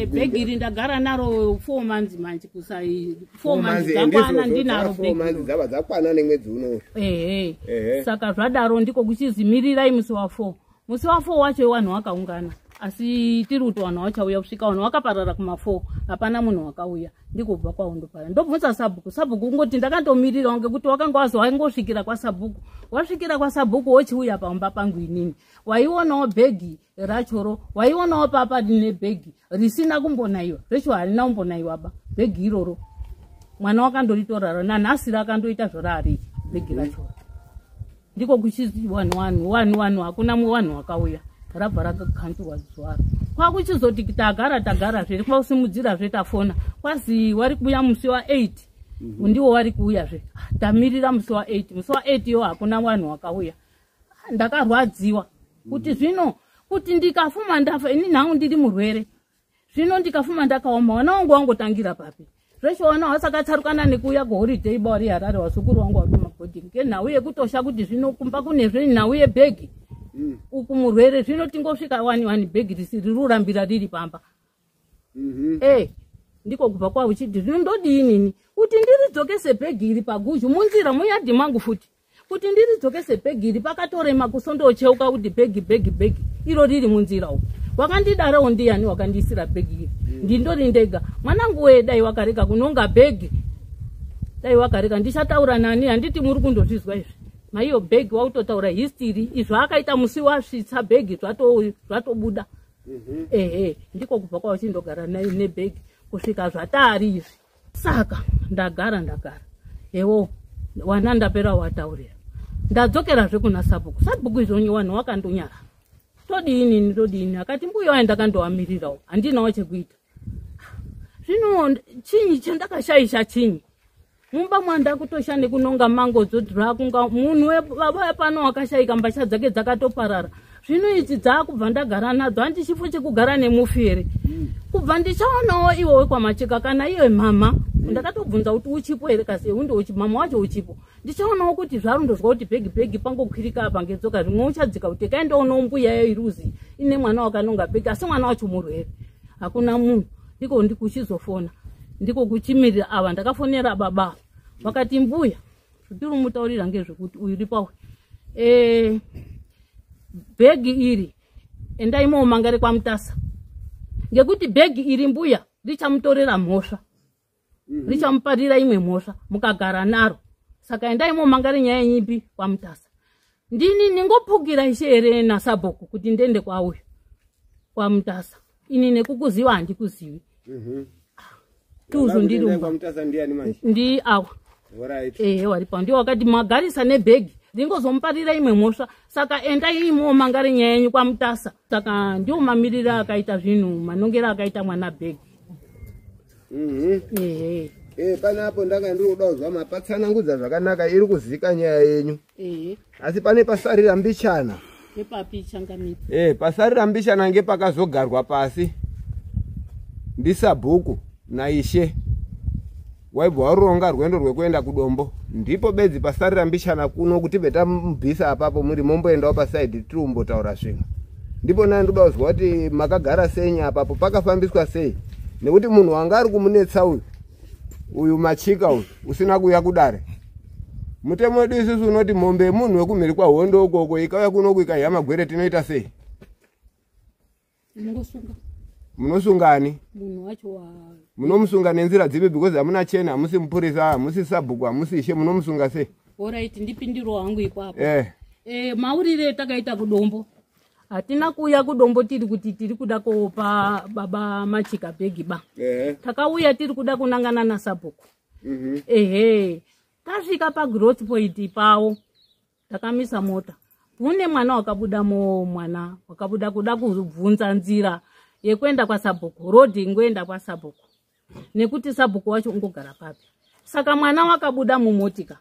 bhegi iri ndagara naro 4 months manje kusai 4 months dzakwana ndinaro bhegi. 4 months dzava dzakwana nemwedzi uno. Ehe. Saka zvadaro ndiko kuchizimirirai musi wa 4. Musi wa 4 wacho vanhu vakaungana. Asi tiri kuti vanhu vachauya kusvika vanhu vakaparara kuma 4. Hapana munhu wakauya. Ndiko kubva kwaundopara. Ndobvunza sabhuku. Sabhuku ungoti ndakandomirirawo ngekuti wakanga wazongosvikira kwasabhuku. Wasvikira kwasabhuku wochiuya pamba pangu inini. Waionawo bhegi rachoro, waionawo papa rine bhegi risina kumbonaiwa. Recho harina kumbonaiwa ba bhegi iroro. Mwana wakandoritora nanhasi rakandoita zvorari bhegi rachoro. Ndiko kuchizi vanhu hakuna vanhu wakauya. Rabva rakakanzurwa zuva. Kwakuchizoti tagara tagara zve kwausimudzira zve tafona. Kwazi wari kuuya musi wa 8. Ndiwo wari kuuya zve. Tamirira musi wa 8. Musi wa 8 yo hakuna vanhu wakauya. Ndakarwadziwa kuti zvino kuti ndikafuma ndafa ini nhangu ndiri murwere. Zvino ndikafuma ndakaoma wana wangu wangotangira papi. Zveshe wana wasakatsarukana nekuuya kuholiday bari Harare wasukuru wangu wari kumabhodhingi. Ngenhau yekutosha kuti zvino kumba kune zvenhau yebhegi. Uku murwere zvino tingosvika wani bhegi risiri rurambira riri pamba. Ndiko kubva kwauchiti zvino ndodini kuti ndiridzokese bhegi iri paguzhu munzira muyadhi mangu futi. Kuti ndiridzokese bhegi iri pakatorema kusondocheuka kuti bhegi bhegi bhegi iro riri munzira uku. Wakandidarawo ndiyani wakandiisira bhegi iri. Ndindori ndega. Mwanangu wee dai wakarega kunonga bhegi. Dai wakarega ndichataura nani handiti muri kundozvizwa izvi. Maiyo bhegi wautotaura history izvo akaita musi wasvitsa bhegi zvatobuda. Ehe, ndiko kubva kwauchindogara nebhegi kusvika zvataari izvi. Saka ndagara. Ewo wana ndapera wataurira. Ndadzokerazve kuna sabhuku. Sabhuku izvonyi wanhu wakandonyara. Todini akati mbuya waye ndakandowamirirawo. Handinawo chekuita. Zvino chinyi chandakashaisha chinyi. Mumba mwanda kutosha nekunonga mango dzodhura kunga munhu baba pano wakashaika mbatya dzake dzakatoparara. Zvino idzi dzakubva ndagara nadzo handichifo chekugara nemufi here. Kubva ndichaonawo iwe wekwaMacheka kana iwe mama. Ndakatobvunza kuti uchipo here kasi undi mama wacho uchipo. Ndichaonawo kuti zvarundozwa kuti bhegi bhegi pangokwirika apa ngetsoka zvimwe uchadzika kuti kaendoonawo mbuya yayo iruzi ine mwana wakanonga bhegi asi mwana wacho murwere. Hakuna munhu. Ndiko ndikuchizofona. Ndiko kuchimirira ava ndakafonera baba vakati mbuya zvitiri mutaurira ngezvekuti uyu ripawe bhegi iri endai moomangare kwaMutasa ngekuti bhegi iri mbuya richamutorera mhosva richamuparira imwe mhosva mukagara naro. Saka endai moomangare nyaya yenyipi kwaMutasa. Ndini ningopukira ishe here nasabhuku kuti ndiende kwauyu kwaMutasa. Ini nekukuziva handikuzivi. Tuzu ndiri ndi awa. Ehe waripa ndiwo wakati magarisa nebhegi ringozomuparira imwe mhosva. Saka endai imoomangare nyaya yenyu kwaMutasa. Saka ndiwo mamiriro akaita zvinhu manongero akaita mwana bhegi. Ehe. Panapo ndanga ndiri kuda kuzwa mapatsanangudza zvakanaka iri kuzika nyaya yenyu. Asi pane pasarira mbichana. Epapi changamira. Pasarira mbichana ngepakazogarwa pasi ndisabhuku naishe. Waibva waronga rwendo rwekuenda kudombo. Ndipo bedzi pasarira mbichana kuno kuti betamubvisa apapo muri momboendawo pasaidhi tiri kumbotaura zvimwe. Ndipo nani ndoda kuzwa kuti makagara sei apapo pakafambiswa sei. Nekuti munhu wanga ari kumunetsa uyu Machika uyu usina kuuya kudare. Mutemo wedu isusu unoti mombe yemunhu wekumhiri kwahondo ukoko ikauya kunoku ikadya magwere tinoita sei? Munosungani? Munhu wacho munomusunga nenzira dzipi because hamuna chena, hamusi mupurisa, hamusi sabhuku, hamusi ishe, munomusunga sei? Alright, ndipindiro wangu ipapo. Maurire takaita kudombo. Hatina kuuya kudombo tiri kuti tiri kuda kopa baba Machika bhegi ba. Takauya tiri kuda kunangana nasabhuku. Ehe, tasvika pagrowth point pawo, takamisa mota. Kune mwana wakabudamo, mwana wakabuda kuda kubvunza nzira yekuenda kwasabhuku, rodhi ingoenda kwasabhuku, nekuti sabhuku wacho ungogara papi. Saka mwana wakabuda mumotika,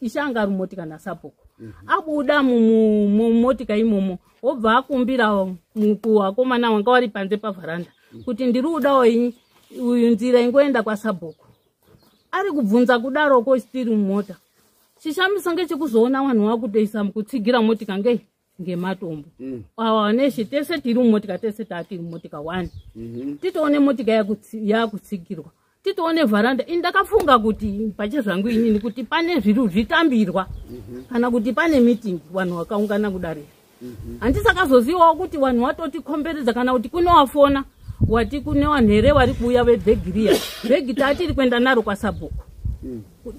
ishe anga ari mumotika nasabhuku. Abuda mumotika imomo, wobva akumbira kuvakomana wanga wari panze pavharanda kuti ndiri kudawo uyu nzira ingoenda kwasabhuku. Ari kubvunza kudaroko tiri mumota, chishamiso ngechekuzoona vanhu vakutoisa kutsigira motika ngei ngematombo. Awa neshe tese tiri mumotika, tese taatiri mumotika 1. Titoone motika yakutsigirwa, titoone vharanda. Ini ndakafunga kuti pachezvangu inini kuti pane zviro zvitambirwa kana kuti pane meeting, vanhu vakaungana kudarira. Handisakazozivawo kuti vanhu vatotikomberedza kana kuti kune wafona wati kune vanhu here vari kuuya vebhegiriya. Bhegi taatiri kuenda naro kwasabhuku,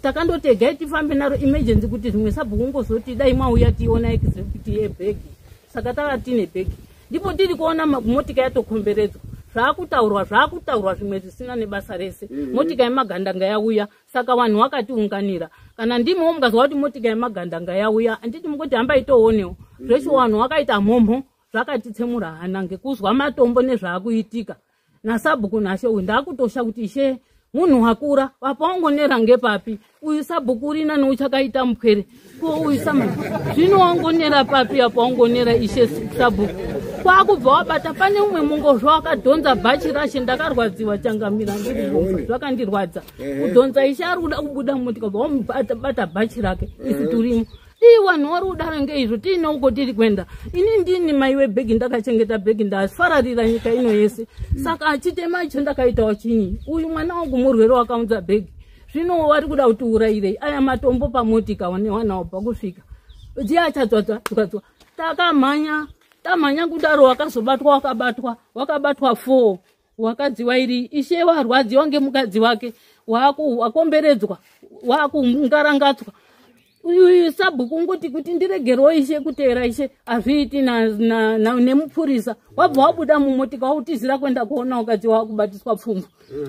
takandotegai tifambe naro emergency kuti zvimwe sabhuku ungozoti dai mauya tiona exhibit yebhegi. Saka tava tine bhegi, ndipo tiri kuona motika yatokomberedzwa, zvakutaurwa zvimwe zvisina nebasa rese. Motika yemagandanga yauya, saka vanhu vakatiunganira. Kana ndimiwo mukazwa kuti motika yemagandanga yauya, handiti mungoti hambai toonewo zveshe. Vanhu vakaita mhomho, zvakatitsemura hana ngekuzwa matombo nezvaakuitika nasabhuku nashe uyu. Ndakutosha kuti ishe munhu wakura apa wangonera ngepapi? Uyu sabhuku uri nani uchakaita mupwere ko uyu sama zvino wangonera papi apa wangonera ishe sabhuku? Kwakubva wabata pane umwe mungozva wakadhonza bhachi rashe. Ndakarwadziwa changamira, ndiri zvakandirwadza kudhonza ishe ari kuda kubuda mumotika, bva wamubata bhachi rake isu turimo. Ii, vanhu vari kudaro ngeizvo tiine uko tiri kuenda. Ini ndini mai webhegi, ndakachengeta bhegi, ndafararira nyika ino yese. Saka chitema icho ndakaitawo chinyi? Uyu mwana wangu murwere wakaunza bhegi, zvino vari kuda kuti urayirei aya matombo pamotika newana wabva kusvika chiachadzwadzwa. Takamhanya, tamhanya kudaro, wakazobatwa, wakabatwa, wakabatwa 4 wakadziwa iri. Ishe warwadziwa ngemukadzi wake, wakomberedzwa, wakungarangadzwa. Uyu sabhuku ungoti kuti ndiregerewo ishe kuteera ishe, hazviiti nemupurisa. Wabva wabuda mumotika, wautizira kuenda kuona ukadzi wakubatiswa pfumvu.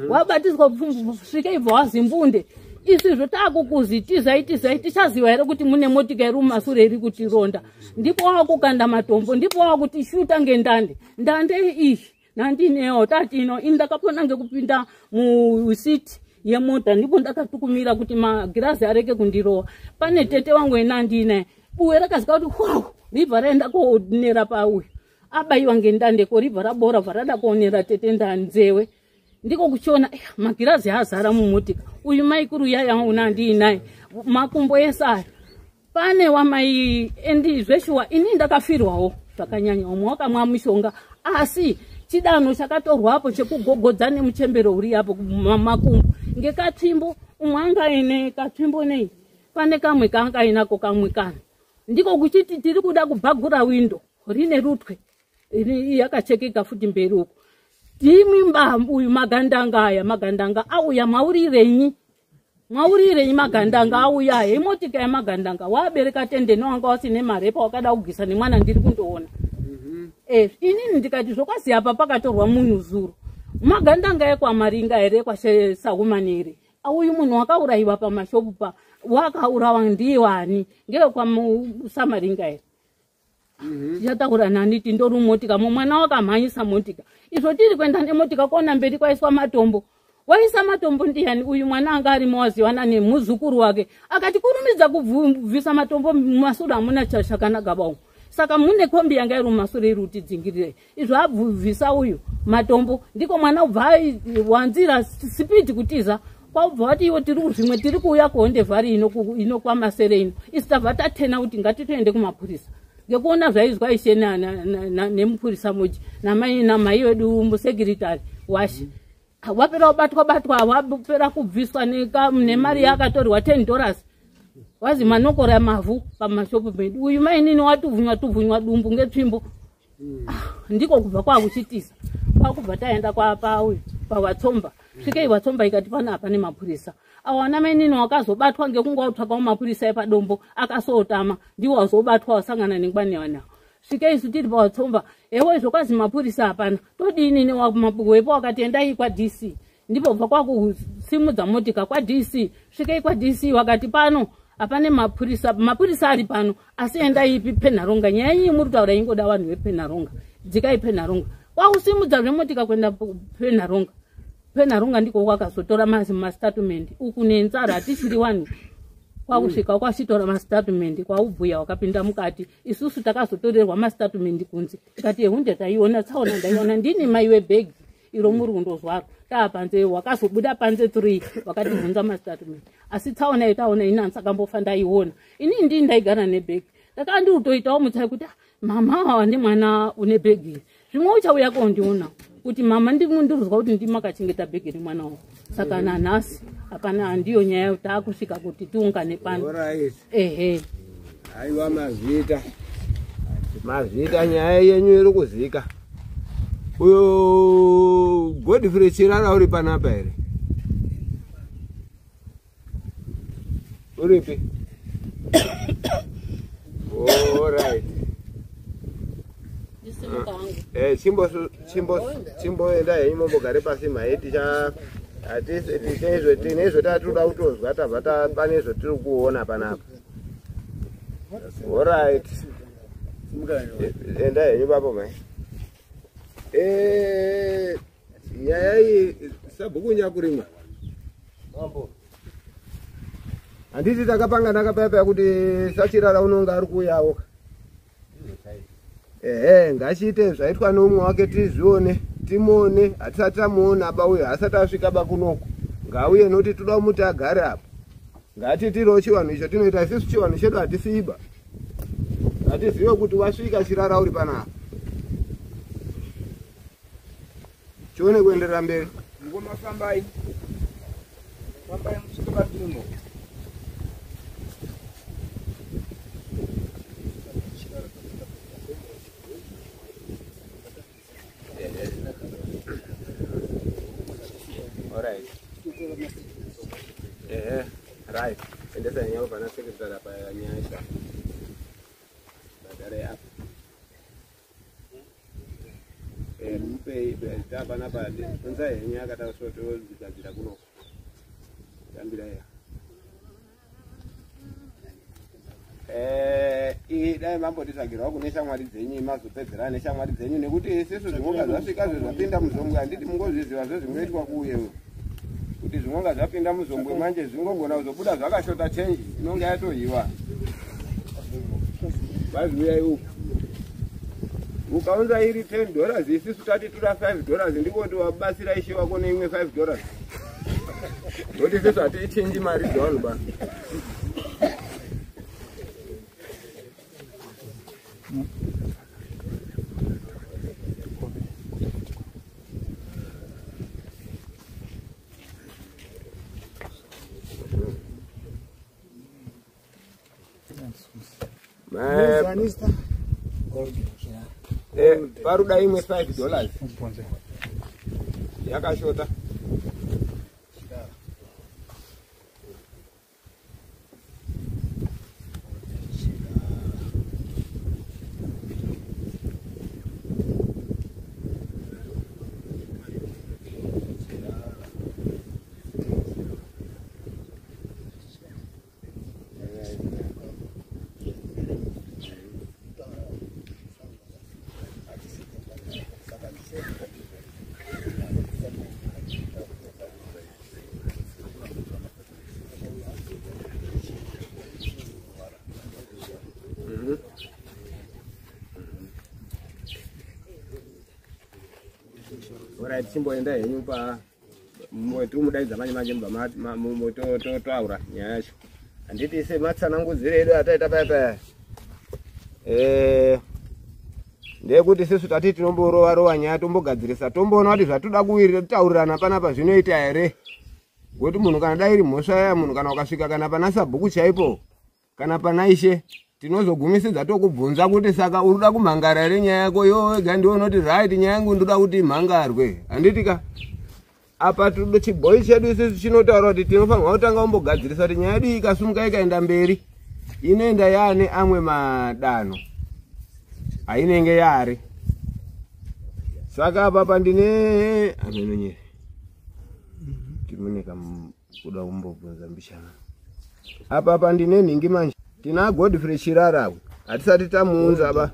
Wabatiswa pfumvu, svike ibva wazimbunde. Isizvo taakukuzi tizai, tizai, tichaziva here kuti mune motika iri mumasure iri kutironda? Ndipo wakukanda matombo, ndipo wakutishuta ngendande. Ndande iyi nandinewo tatino. Ini ndakapona ngekupinda musiti yemota, ndipo ndakatukumira kuti magirazi areke kundirowa. Pane tete wangu enandinaye, buwe rakazika kuti hwau, ribva raenda koonera pauyu abaiwa ngendande, ko ribva rabora, bva rada kuonera tete ndanzewe. Ndiko kuchiona magirazi azara mumotika. Uyu maikuru yaya unandiinaye, makumbo ese aya pane wamai endi zveshuwa. Ini ndakafirwawo zvakanyanya, umwe wakamwa mishonga, asi chidanho chakatorwapo chekugogodza nemuchembero uri apo makumbo ngekatsvimbo. Umwe anga aine katsvimbo nei, pane kamwe kaanga ainako kamwe kano. Ndiko kuchiti tiri kuda kubhagura windo rine rutwe yakachekeka futi mberi uko. Timi uyu magandanga aya, magandanga auya, maurirenyi, maurirenyi magandanga auya aya? Imotika yemagandanga wabereka tende newanga wasine marepa, wakada kugisa nemwana ndiri kundoona. Inini ndikati zvokwazi apa pakatorwa munhu zuro, magandanga ekwamaringa here, kwasahumani here? Uyu munhu wakaurayiwa pamashopu pa wakaurawa ndiwani? Ngewekwamusamaringa here? Tichataura nani? Tindori mumotika mo, mwana wakamhanyisa motika. Izvo tiri kuenda nemotika kuona mberi kwaiswa matombo. Waisa matombo ndiani? Uyu mwana anga arimo, waziwana nemuzukuru wake, akati kurumidza kubvisa matombo mumasure, hamuna chakanaka bau. Saka mune kombi yanga iri mumasure iri kutidzingirire. Izvo abvisa uyu matombo, ndiko mwana ubva wanzira sipidi kutiza, kwabva wati iwo tiri zvimwe tiri kuuya kuhondevhari ino ino kwamasere ino. Isi tabva tatena kuti ngatitoende kumapurisa ngekuona zvaizwa ishe nemupurisa muji namai wedu musekiritari washe. Wapera kubatwa batwa, wapera kubviswa nemari yakatorwa $10, wazi manokora mavhu pamashopu pedu. Uyu mainini watuvhunywa tuvhunywa dumbu ngetsvimbo. Ndiko kubva kwakuchitiza, kwakubva taenda kwapauyu pawatsomba. Svikei watsomba ikati panapa nemapurisa awana mainini wakazobatwa ngekunge watsvakawo mapurisa epadombo, akasotama, ndiwo wazobatwa wasangana nengwani wanawo. Svikei isu tiri pawatsomba. Ewo izvo kwazi mapurisa hapana. Todini newepo wakati endai kwaDC. Ndipo bva kwakusimudza motika kwaDC. Svikei kwaDC wakati pano hapane mapurisa, mapurisa ari pano asi endai ipi Penharonga. Nyaya iyi muri kutaura ingoda vanhu vePenharonga. Dzikai Penharonga. Kwakusimudza zvemotika kuenda Penharonga. Penharonga ndiko kwakazotora mastatement. Uku nenzara hatichiri vanhu. Kwakusvika kwasitora mastatement kwaubhuya wakapinda mukati. Isusu takazotorerwa mastatement kunze. Tikati ehunde taiona tsaona ndaiona ndini mai webhegi iro muri kundozwaro. Taapanze wakazobuda panze 3 wakatibvunza mastatement. Asi tsaona iyo taona ini handisakambofa ndaiona. Ini ndini ndaigara nebhegi. Ndakanga ndiri kutoitawo mutsai kuti mama ane mwana une bhegi. Zvimwe uchauya kondiona kuti mama ndirikuzwa kuti ndimi makachengeta bhegi remwana wangu. Saka nanhasi hapana, ndiyo nyaya taakusvika kuti tiungane pano. Alright. Ehe. Aiwa mazvita. Mazvita nyaya yenyu iri kuzika. Uyo Godfrey Chirara uri panapa here? Uripi? Alright. Chimboenda henyu mumbogare pasi mhai ticha hatisi tine izvo tatoda kutozwa tabva pane izvo tiri kuona panapa. Alright. Enda henyu papo mhai. Nyaya iyi sabhuku Nyakurimwa. Handiti takapangana kapaya kuti Sachirara unonga ari kuuyawo. Ehe, ngachiite zvaitwa neumwe wake tizvione, timuone, hatisati tamuona ba uyo, asati asvika ba kunoku. Ngauye nekuti toda kumuti agare apa. Ngatitirewo chivanhu icho tinoita isusu chivanhu chedu hatisiiba. Hatizive kuti wasvika Chirara uri panapa. Chione kuenderera mberi. Ngoma fambai. Fambai musvike panzvimbo. Alright. Right. Endesa nyaya pana secretary apa nyaya isa. Bhadhare apa. Mupe tapana pa unza nyaya akatasotodzigadzira kuno. Tambira ya. Dai mambotitsvagirawo kune shamwari dzenyu mazopedzerana neshamwari dzenyu nekuti isusu zvinonga zvasvika zvezvapinda muzombwe handiti mungozviziva zvezvingoitwa kuuye kuti zvinonga zvapinda muzombwe manje zvingogona kuzobuda zvakashota change inonga yatohiwa. Vaziuyai uku. Ukaunza iri $10 isusu tati toda $5 ndikoti wabatsira ishe wako neimwe $5. Nokuti isusu hatiichinji mari dzevanhu ba. Paruda imwe $5 yakashota. Alright, chimboenda henyu pa tirimudaidza manje manje mubva totaura nyaya yacho. Handiti sematsanangudziro edu ataita paya paya. Ndeyekuti isusu tati tinomborova rova nyaya tombogadzirisa tomboona kuti zvatoda kutaurirana panapa zvinoita here. Ngokuti munhu kana dai iri mhosva yaya munhu kana ukasvika kana pana sabhuku chaipo kana pana ishe tinozogumisidza tokubvunza kuti saka uri kuda kumhangara here nyaya yako iwe wega ndiwe unoti right nyaya yangu ndoda kuti imhangarwe. Handiti ka apa chibhoyi chedu isusu chinotaura kuti tinofanirwa kutanga kumbogadzirisa kuti nyaya yedu ikasumuka ikaenda mberi inoenda yaane amwe madanho. Ainenge yari. Saka apa pandine amenonyere. Timuneka kuda kumbobvunza mbishana. Apa pandine nhingi manje. Tina Godfrey Chirara. Hatisati tamuunza ba.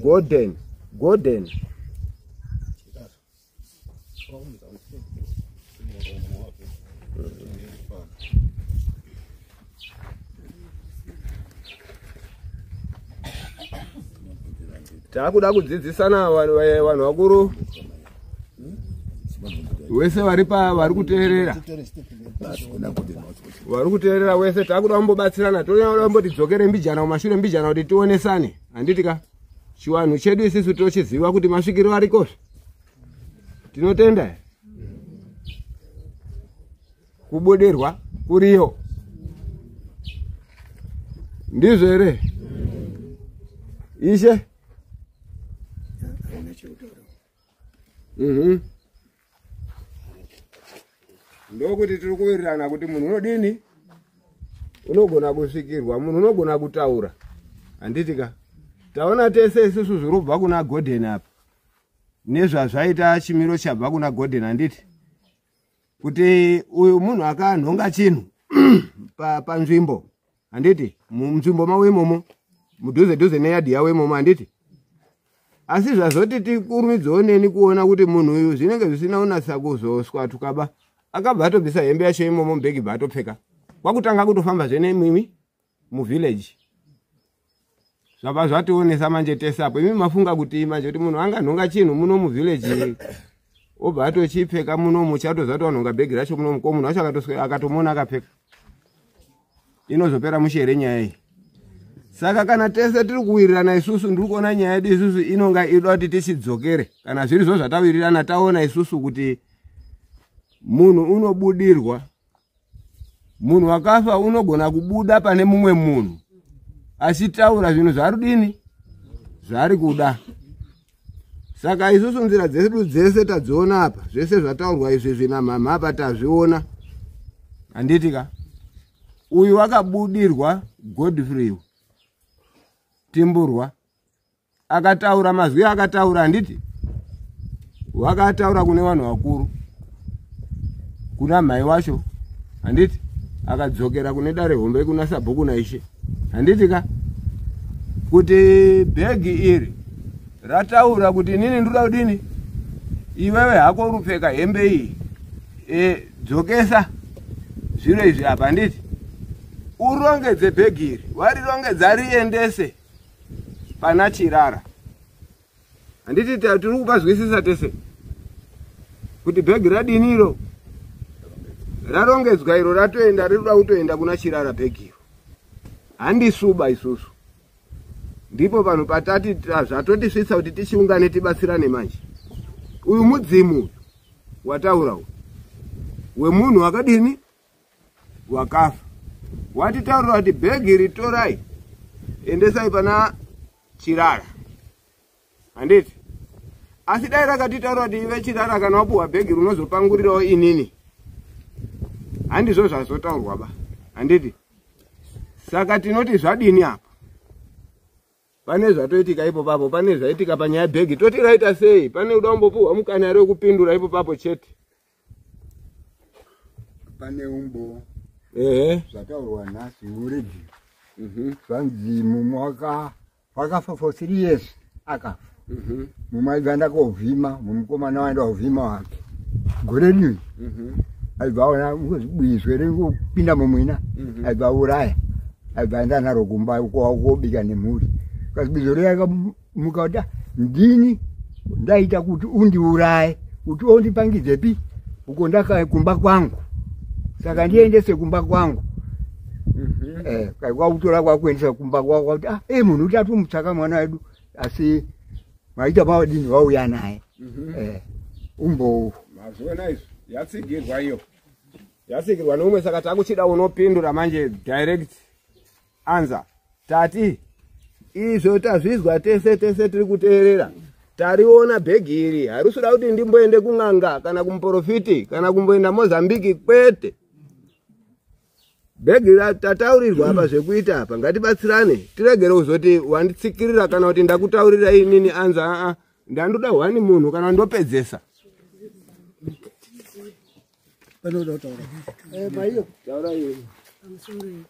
Golden. Golden. Takuda kudzidzisana vanhu vakuru wese vari pa vari kuteerera. Vari kuteerera wese takuda kumbobatsirana toda kumboti dzokere mbijana kumashure mbijana kuti tionesane. Handiti ka chiwanhu chedu isusu tochiziva kuti masvikiro arikozve. Tinotenda kubudirwa kuriyo. Ndizvo here? Ishe? Ndokuti tiri kuwirirana kuti munhu unodini? Unogona kusvikirwa, munhu unogona kutaura. Handiti ka? Taona tese isusu zviri kubva kuna Golden apa. Nezvazvaita chimiro chabva kuna Golden handiti? Kuti uyu munhu akanhonga chinhu panzvimbo handiti? Munzvimbo mavo imomo, mudhuze dhuze neyadhi yavo imomo handiti? Asi zvazoti tikurumidzewo neni kuona kuti munhu uyu zvinenge zvisina kunatsa kuzoswatuka ba. Akabva atobvisa hembe yacho imomo mubhegi bva atopfeka. Kwakutanga kutofamba zvene mimi muvillage. Zvabva zvationesa manje tese apo. Imi mafunga kuti manje kuti munhu anganhonga chinhu muno muvillage obva atochipfeka muno muchatoziva kuti wanhonga bhegi racho muno ko munhu wacho akatomona akapfeka. Inozopera mushe here nyaya iyi? Saka kana tese tiri kuwirirana isusu ndiri kuona nyaya yedu isusu inonga ida kuti tichidzokere. Kana zvirizvo zvatawirirana taona isusu kuti munhu unobudirwa. Munhu wakafa unogona kubuda pane mumwe munhu achitaura zvinhu zvaari dini zvaari kuda. Saka isusu nzira dzedu dzese tadziona apa, zvese zvataurwa izvi namhamha apa tazviona. Handiti ka? Uyu akabudirwa Godfrey Timburwa akataura mazwi akataura handiti? Wakataura kune vanhu vakuru, kuna mhai wacho handiti? Akadzokera kune dare hombe kuna sabhuku naishe handiti ka? Kuti bhegi iri rataura kuti inini ndoda kudini, iwewe hako urupfeka hembe iyi dzokesa zviro izvi apa handiti? Urongedze bhegi iri, warirongedza riendese pana Chirara. Handiti tiri kupazwisisa tese kuti bhegi radini iro rarongedzwa iro ratoenda rinoda kutoenda kuna Chirara bhegi iro. Handisuba isusu. Ndipo vanhu patati zvatotisvitsa kuti tichiungane tibatsirane manje. Uyu mudzimu wataura uyu wemunhu wakadini wakafa. Watitaurira kuti bhegi ritorai endesai pana Chirara. Handiti? Asi dai rakatitaura kuti iwe Chirara kana wapuwa bhegi runozopangurirawo inini. Handizvo zvazotaurwa ba. Handiti? Saka tinoti zvadini apa? Pane zvatoitika ipo papo, pane zvaitika panyaya bhegi. Toti raita sei? Pane kuda kumbopuhwa mukana ari wekupindura ipo papo chete. Pane umbo. Ehe. Zvataurwa nhasi muredhiyo. Zvanzi mumwe wakafa for 3 years akafa. Mumwe aibva aenda kovhima, mumukomana waenda kovhima wake. Gore rinoi. Aibva aona bwizwe ringopinda mumwina, aibva auraya. Aibva aenda naro kumba kobika nemhuri. Kasi bwizo riya rakamuka kuti ndini ndaita kuti undiuraye, kuti undipangidzepi uko ndaka kumba kwangu. Saka ndiendese kumba kwangu. Kwakutora kwakuendesa kumba kwako kuti munhu utatomutsvaka mwana wedu asi maita mawadini wauya naye. Umbowo. Mazviona izvi yatsigirwa iyo. Yatsigirwa neumwe saka takuchida unopindura manje direct answer. Tati izvo tazvizwa tese tese tiri kuteerera. Tariona bhegi iri harisi kuti ndimboende kun'anga kana kumuprofiti kana kumboenda Mozambique kwete. Bhegi tataurirwa apa zvekuita apa, ngatibatsirane, tiregere kuzoti wanditsikirira kana kuti ndakutaurira inini anza aa ndandoda hwani munhu kana ndopedzesa. Panoda kutaura. Maiyo. Taura iwe. Pamusoro iyi.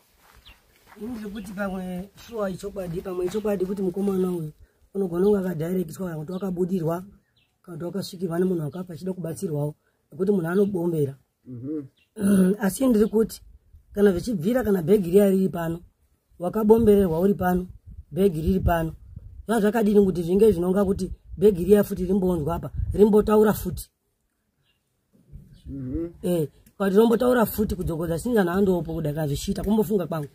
Ndiri kuti pamwe shuwa ichokwadi, pamwe ichokwadi kuti mukomana uyu unogona kunge akadhairekiswa kana kuti wakabudirwa kana kuti wakasvikirwa nemunhu wakafa achida kubatsirwawo, nekuti munhu anobombera. Asi ndiri kuti kana zvichibvira, kana bhegi riya riri pano, wakabombererwa uri pano, bhegi riri pano, zvaa zvakadini kuti zvinge zvinonga kuti bhegi riya futi rimbonzwa apa, rimbotaura futi. Kuti rombotaura futi kudzokodza sinzana andopo kuda kana zvichiita kumbofunga kwangu.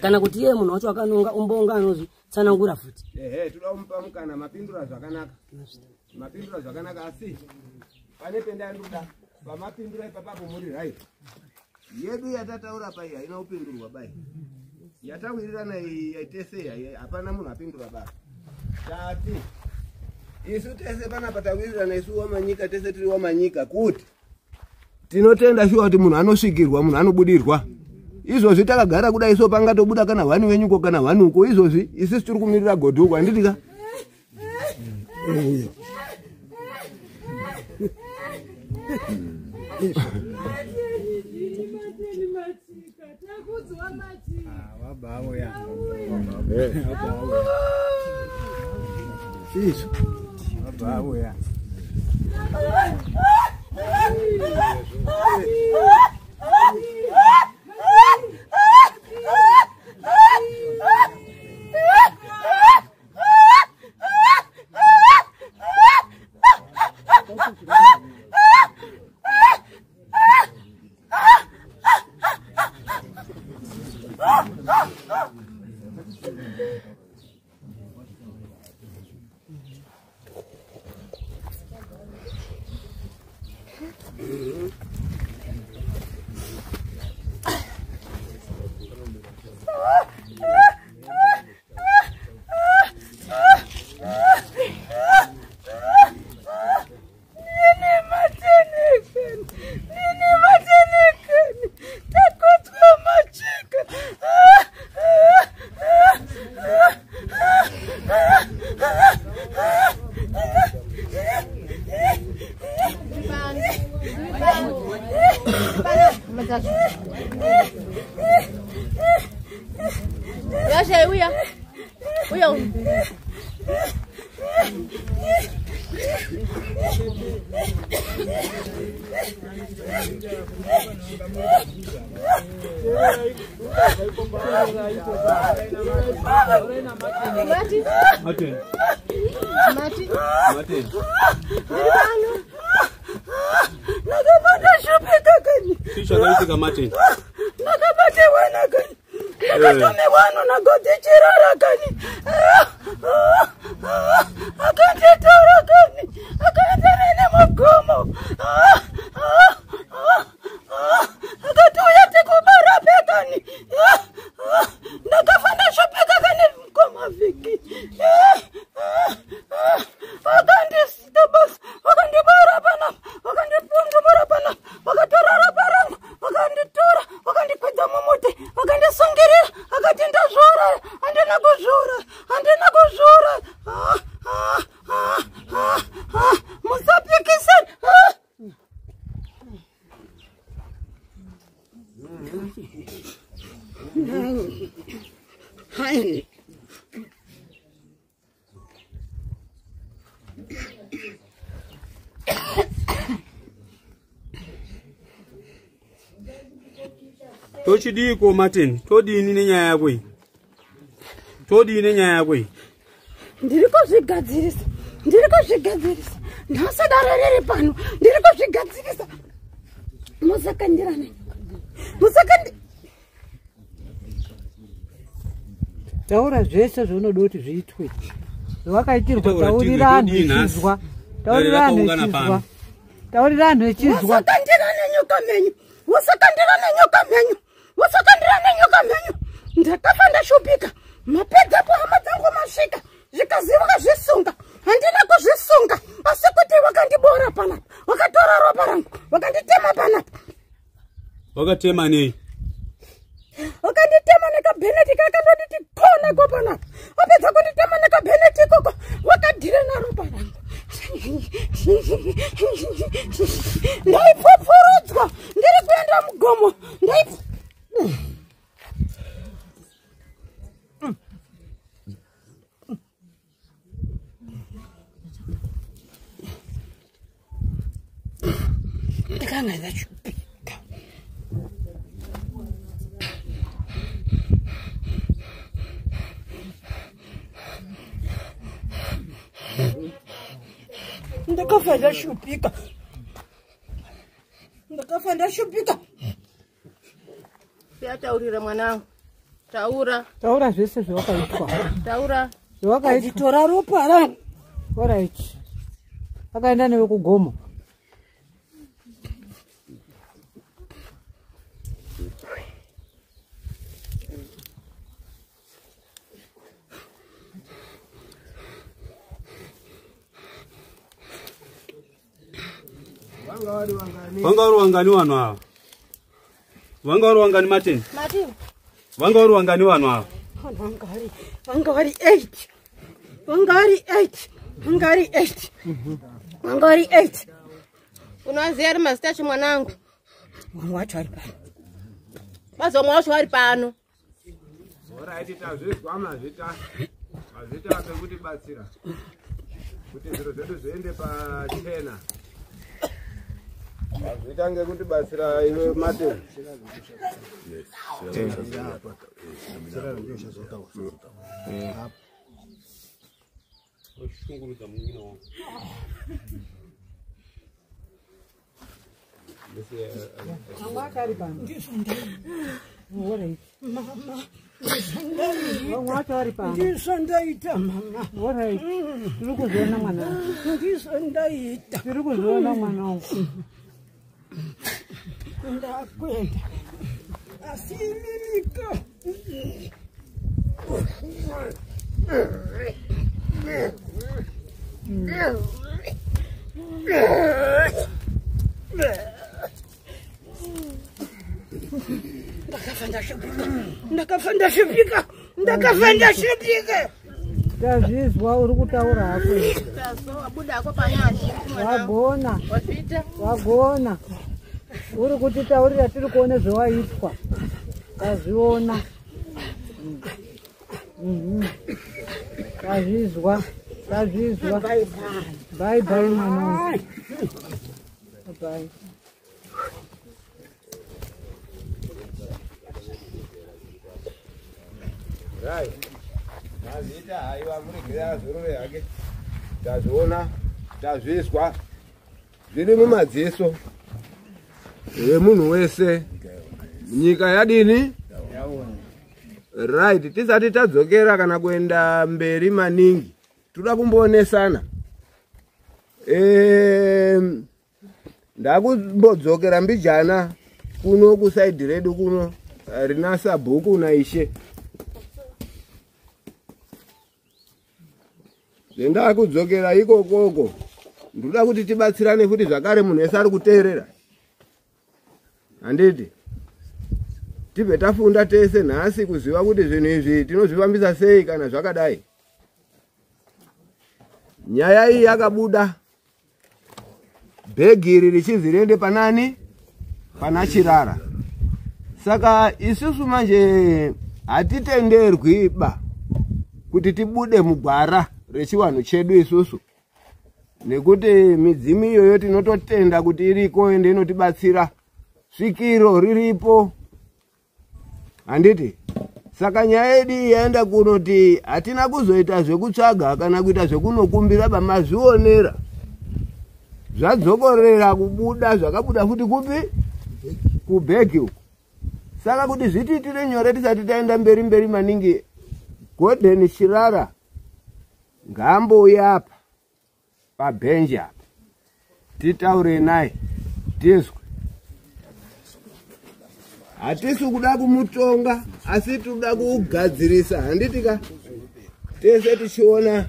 Kana kuti iye munhu wacho akanonga umbonga anozvitsanangura futi. Toda kumupa mukana, mapindura zvakanaka. Mapindura zvakanaka, asi pane pendandoda pamapindura ipapapo muri right. Yedu yatataura pai haina kupindurwa bai. Yatawirirana iyi tese hapana munhu apindura baba. Tati isu tese panapa tawirirana isu wamanyika tese tiri wamanyika kuti tinotenda shuwa kuti munhu anosvikirwa, munhu anobudirwa. Izvozvi takagara kudai so pangatobuda kana hwani wenyuko kana hwani uko izvozvi isusu tiri kumirira godhi uko handiti ka? Tochidiko Martin, todini nenyaya yako iyi? Todini nenyaya yako iyi? Ndiri kuzvigadzirisa, ndiri kuzvigadzirisa. Nhasi dare riri pano, ndiri kuzvigadzirisa. Musakandirana. Musakandi. Taura zvese zvaunoda kuti zviitwe. Zvawakaitirwa taurira anhu echizwa. Taurira anhu echizwa. Taurira anhu echizwa. Musakandirana nyoka menyu. Musakandirana nyoka menyu. Musakandirana nyoka menyu. Ndakafa ndashupika. Mapedzapo hama dzangu masvika. Zvikaziva vakazvisunga. Handina kuzvisunga. Asi kuti vakandibora panapa. Vakatora ropa rangu. Vakanditema panapa. Wakatema nei? Wakanditema nekabheneti kakandonditi kona ko panapa. Wapedza kunditema nekabheneti ikoko, wakadhira naropa rangu. Ndaipupurudzwa ndiri kuenda mugomo. Ndaipu ndakanga ndachupika. Ndakafa ndashupika. Ndakafa ndashupika. Taurira mwanangu. Taura. Taura zvese zvawakaitwa. Taura. Zvawakaitwa. Tora ropa rangu. Alright. Akaenda newe kugomo. Vanga vari wangani vanhu ava? Vanga vari wangani Martin? Martin. Vanga vari wangani vanhu ava? Vanga vari 8. Vanga vari 8. Vanga vari 8. Vanga vari 8. Unoziva ari mazita acho mwanangu? Mwana wacho ari pano. Mazuva mwana wacho ari pano. Alright, tazvizwa mazvita. Mazvita akutibatsira. Kuti zviro zvedu zviende pachena. Mazvita ngekutibatsira iwe Martin. Washungurudza munin'ina wangu. Vamwe vacho ari pano. Alright. Mama. Vamwe vacho ari pano. Ndizvo ndaita mama. Alright. Tiri kuzviona mwana wangu. Ndizvo ndaita. Tiri kuzviona mwana wangu. Ndakwenda. Asi imimika. Ndakafa ndashupika. Ndakafa ndashupika. Ndakafa ndashupika. Tazvizwa uri kutaura hako. Wabuda hako panashe. Wagona. Wazviita? Wagona. Uri kutitaurira tiri kuone zvawaitwa. Tazviona. Tazvizwa. Tazvizwa. Bye bye mwana wangu. Bye. Right. Mazvita haiwa muregere azorore hake. Tazviona, tazvizwa. Zviri mumadziso emunhu wese. Nyika yadini? Right, tisati tadzokera kana kuenda mberi maningi. Toda kumboonesana. Ndakumbodzokera mbijana kuno kusaidhi redu kuno rina sabhuku naishe. Ndakudzokera ikokoko. Ndoda kuti tibatsirane futi zvakare munhu wese ari kuteerera. Handiti? Tibve tafunda tese nhasi kuziva kuti zvinhu izvi tinozvifambisa sei kana zvakadai. Nyaya iyi yakabuda. Bhegi iri richinzi riende panani? Pana Chirara. Saka isusu manje hatitenderwi ba kuti tibude mugwara rechiwanhu chedu isusu. Nekuti midzimu iyoyo tinototenda kuti iriko ende inotibatsira. Svikiro riripo. Handiti? Saka nyaya yedu iyi yaenda kunoti hatina kuzoita zvekutsvaga kana kuita zvekunokumbira ba mazvionera. Zvadzokorera kubuda zvakabuda futi kupi? Kubhegi uku. Saka kuti zvitiitire nyore tisati taenda mberi mberi maningi, Gordon Chirara ngaambouya apa pabhenji apa titaure naye tizwe. Hatisi kuda kumutonga asi tinoda kugadzirisa, handiti ka? Tese tichiona,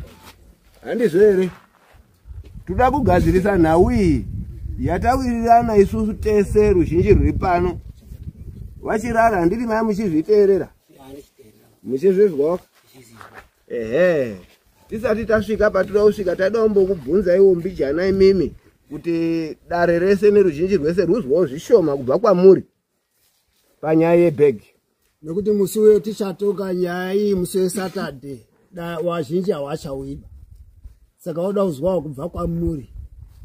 handizvo here? Toda kugadzirisa nhau iyi yatawirirana isusu tese ruzhinji rwuri pano. Vachirara handiti maya muchizviteerera? Muchizvizwawo? Ehe. Tisati tasvika patinoda kusvika taida kumbokubvunzaiwo mbijana imimi kuti dare rese neruzhinji rwese rwuzwawo zvishoma kubva kwamuri panyaya yebhegi. Nekuti musi uyo tichatonga nyaya iyi musi weSaturday, wazhinji hawachauiba. Saka woda kuzwawo kubva kwamuri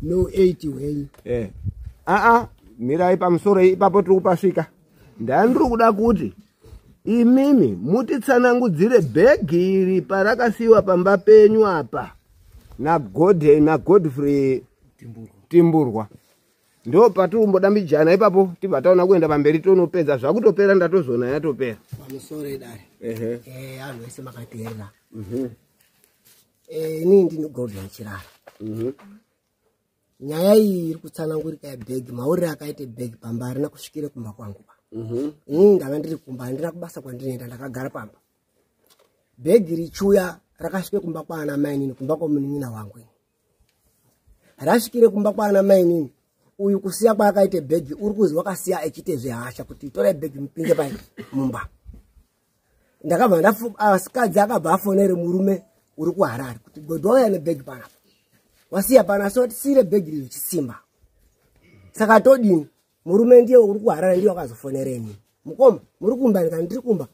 no8 hwenyu. Aa, mirai pamusoro ipapo tiri kupasvika. Ndandiri kuda kuti imimi mutitsanangudzire bhegi iri parakasiyiwa pamba penyu apa naGodfrey Timburwa. Ndo patiri kumbodambijana ipapo tibva taona kuenda pamberi tonopedza zvakutopera ndatozona yatopera. Pamusoro edare. Ehe. Anhu ese makateerera. Inini ndini Godfrey Chirara. Nyaya iyi iri kutsanangurika yebhegi, mauriro akaita bhegi pamba harina kusvikire kumba kwangu pa. Inini ndanga ndiri kumba, handina kubasa kwandinoenda, ndakagara pamba. Bhegi richiuya rakasvike kumba kwaana mainini, kumba kwamunin'ina wangu ini. Rasvikire kumba kwaana mainini, uyu kusiya kwaakaita bhegi uri kuzi wakasiya achiite zvehasha kuti torai bhegi mupinde pai mumba. Ndakabva asikadzi akabva afonere murume uri kuHarare kuti Godhi wauya nebhegi panapa. Wasiya pana so tisire bhegi riri chisimba. Saka todini? Murume ndiye uri kuHarare ndiye wakazofonera ini. Mukoma, muri kumba kana ndiri kumba.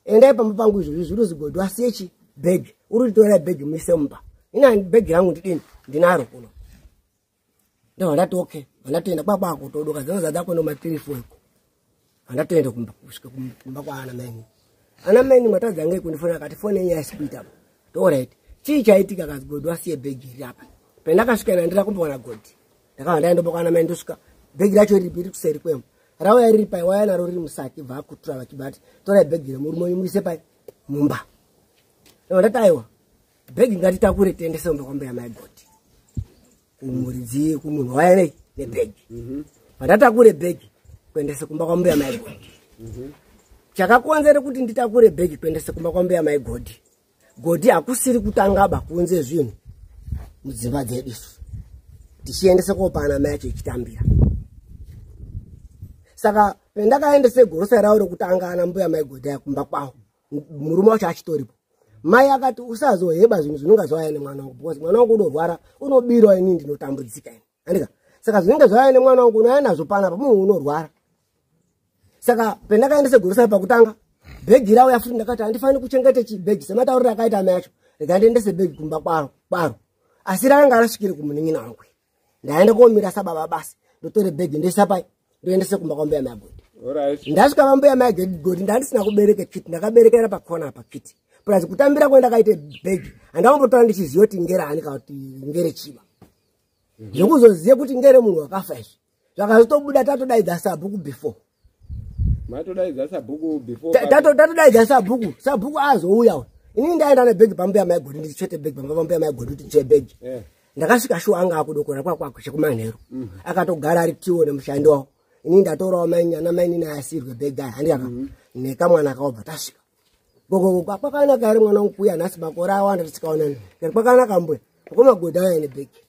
Endai pamba pangu izvozvi zviri kuzi Godhi wasiye chi bhegi. Uri kutora bhegi muise mumba. Ina bhegi rangu ndidini? Ndinaro kuno. Ndabva ndati okay, ndatoenda kwakwa kutodoka dzinoza dzako no ma 3 4 iko. Ndatoenda kumba kusvika kumba kwa ana mai. Ana mai matadza ngai kundifona akati fone yenyu haisi kuita apa. All right. Chii chaitika kazi Godhi wasiye bhegi iri apa. Pendakasvika ndandira kumboona Godhi. Ndakabva ndaenda kwa ana mai ndosvika bhegi racho riri riri kuseri kwemba. Rauya riri pai waya naro riri musaki bva akutura vachibva ati torai bhegi remurume wenyu muise pai mumba. Ndabva ndati aiwa bhegi ngatitakure tiendese kumba kwambuya mai Godhi. Kumuridzi kumunhu waya nei nebhegi. Pandatakure bhegi kuendese kumba kwambuya mai Godhi. Chakakonzera kuti nditakure bhegi kuendese kumba kwambuya mai Godhi. Godhi hakusiri kutanga ba kuunze zvinhu mudzimba dzedu isu. Tichiendese kopana mai acho ichitambira. Saka pendakaendese gorosa ravo rekutanga ana mbuya mai Godhi aya kumba kwavo. Murume wacho achitoripo. Mai akati usazoheba zvinhu zvinonga zvauya nemwana wangu because mwana wangu unorwara unobirwa inini ndinotambudzika ini. Andika? Saka zvinenge zvauya nemwana wangu unouya nazvo panapa munhu unorwara. Saka pendakaendese gorosa pakutanga bhegi rauya futi ndakati handifani kuchengeta chibhegi sematauriro akaita mai acho. Rega ndiendese bhegi kumba kwaro. Asi ranga rasvikire kumunin'ina wangu. Ndaenda komira sababa basi. Ndotore bhegi ndoisa pai ndoendese kumba kwambuya mai Godhi. Ndasvika pambuya mai Godhi ndandisina kubereka kiti ndakaberekera pakona apa kiti. Plus kutambira kwendakaita bhegi handambotora ndichiziva kuti ngere ani kana kuti ngere chiva. Zvekuzoziva kuti ngere munhu wakafa izvi. Zvakazotobuda tatodaidza sabhuku before. Matodaidza sabhuku before. Tatodaidza sabhuku, sabhuku azouya uyu. Inini ndaenda nebhegi pambuya mai Godhi ndichitsvete bhegi pambuya mai Godhi kuti nditsvete bhegi. Ndakasvika shuwa anga akudokora kwakwako chekumanheru. Akatogara ari tiwo nemushandi wavo. Inini ndatorawo ana mainini ayasirwe bhegi aya handikaka. Nekamwana kaobva tasvika. Gogo kwakanaka here mwana wangu kuuya nhasi makore awanda tisikaonani. Ndikati kwakanaka mbuya. Mukoma Godhi auya nebhegi.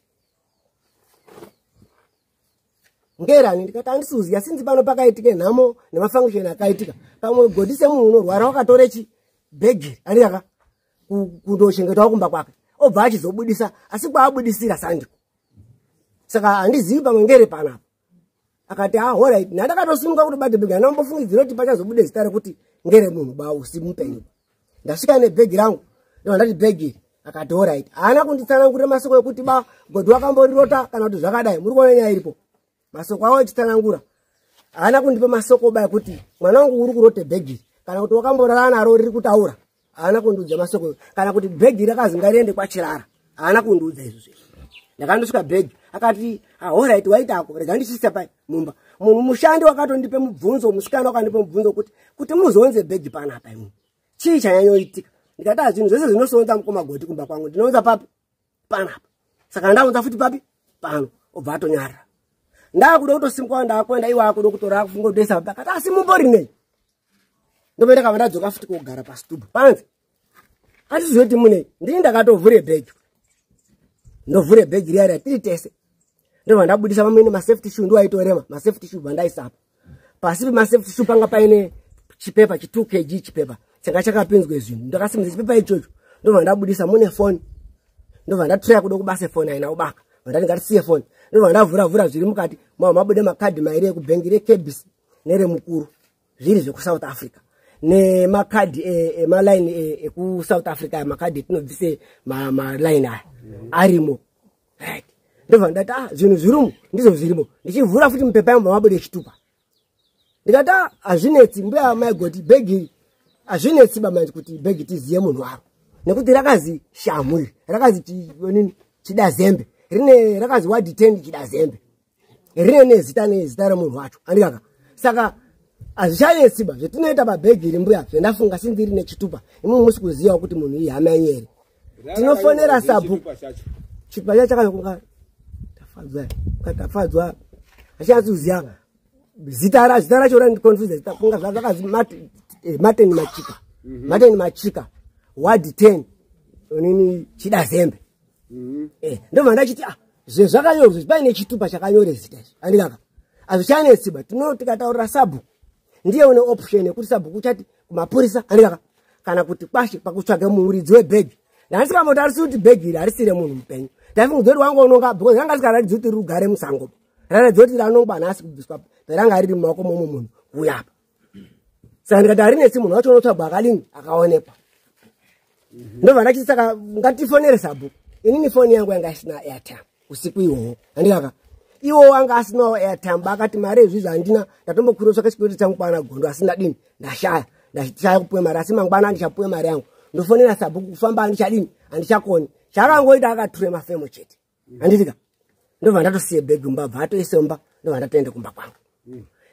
Ngerani ndikati handisi kuziya sinzi pano pakaitika nhamo nemafunction akaitika. Pamwe Godhi semunhu unorwara wakatore chi bhegi handikaka kundochengetawo kumba kwake. Obva achizobudisa asi kwaabudisira sandiko. Saka handizivi pamwe ngere panapa. Akati ah alright ndakatosununga kuti bate bhegi handambofungidzira kuti pachazobude zita rekuti ngere munhu ba usi mupenyu. Ndasvika nebhegi rangu ndobva ndati bhegi iri. Akati alright. Haana kunditsanangurira masoko ekuti ba Godhi wakamborirota kana kuti zvakadai. Muri kuona nyaya iripo. Masoko awo achitsanangura. Haana kundipa masoko ba ekuti mwana wangu uri kurote bhegi kana kuti wakamborara naro riri kutaura. Haana kundiudza masoko kana kuti bhegi rakazi ngariende kwaChirara. Haana kundiudza izvozvo. Ndakandosvika bhegi akati ah alright waitako rega ndichiisa pai mumba. Mushandi wakatondipe mubvunzo, musikana wakandipe mubvunzo kuti muzounze bhegi panapa imwe. Chii chanyanyoitika? Ndikati ah zvinhu zvese zvinosonza mukoma Godhi kumba kwangu ndinounza papi? Panapa. Saka ndaunza futi papi? Pano. Obva atonyarara. Ndakuda kutosimuka ndakuenda iwo akuda kutora kungotoisa papi. Akati asi mumbori nei? Ndoenda kava ndadzoka futi kogara pasitubu panze. Atizoti mune ndini ndakatovhure bhegi. Ndovhure bhegi riya riya tiri tese. Ndobva ndabudisa mamwe ma safety shoe ndo aitorema ma safety shoe bva ndaisa apa. Pasi pemasafety shoe panga paine chipepa chi 2 kg chipepa changa chakapinzwe zvinhu. Ndakasimudza chipepa ichocho ndobva ndabudisa mune foni, ndobva ndatraya kuda kubasa foni haina kubaka, ndati ngatisiye foni, ndobva ndavhura vhura zviri mukati mava mabuda makadhi mairi ekubhengi reKBC neremukuru zviri zvekuSouth Africa nemakadhi emalaini ekuSouth Africa aya makadhi etinobvise malaini aya arimo. Right, ndobva ndati ah zvinhu zvirimo ndizvo zvirimo. Ndichivhura futi mupepa yangu mabuda chitupa, ndikati ah hazvinetsi mbuya maigoti bhegi hazvinetsi bamanje kuti bhegi tiziye munhu waro nekuti rakazi shamhu iri rakazi nini Chidazembe rine rakazi wadi 10 Chidazembe rine nezita nezita remunhu wacho andikaka. Saka hazvichanetsi ba zvetinoita pabhegi iri mbuya zvendafunga sindiri nechitupa imwe musi kuziva kuti munhu iyi hama yenyu here. Tinofonera sabhuku chitupa chacho chakakunga tafadzwa tafadzwa hachinatsi kuziva zita ra zita racho randiconfuse zita kunga zvakazi Martin Machika Martin Machika ward 10 nini Chidazembe. Ndobva ndachiti ah zvinhu zvakanyorwa paine chitupa chakanyore zita izvi andikaka hazvichanetsi ba tikataurira sabhuku ndiye une option yekuti sabhuku uchati kumapurisa andikaka kana kuti kwashe pakutsvaga muridzi webhegi. Ndandisikambotarisi kuti bhegi iri harisi remunhu mupenyu, ndaifunga kuti wanga unonga because ranga risikaratidzi kuti rugare musango, raratidza kuti ranongwa nhasi kubviswa peranga riri mumaoko momwe munhu kuuya apa. Saka ndikati harinetsi munhu wacho unotsvagwa akadini akaonekwa. Ndobva ndachiti saka ngatifonere sabhuku. Inini foni yangu yanga isina airtime usiku iwowo andikaka, iwo anga asinawo airtime akati mari izvizvi handina, ndatombokwira tsvaka chikwereti changu kwana Gondo asi ndadini ndashaya ndashaya kupuwe mari asi mangwana andichapuwe mari yangu ndofonera sabhuku kufamba andichadini handichakoni. Chakangoita akature mafemo chete handitika. Ndobva ndatosiye bhegi mumba bva atoise mumba ndobva ndatoenda kumba kwangu.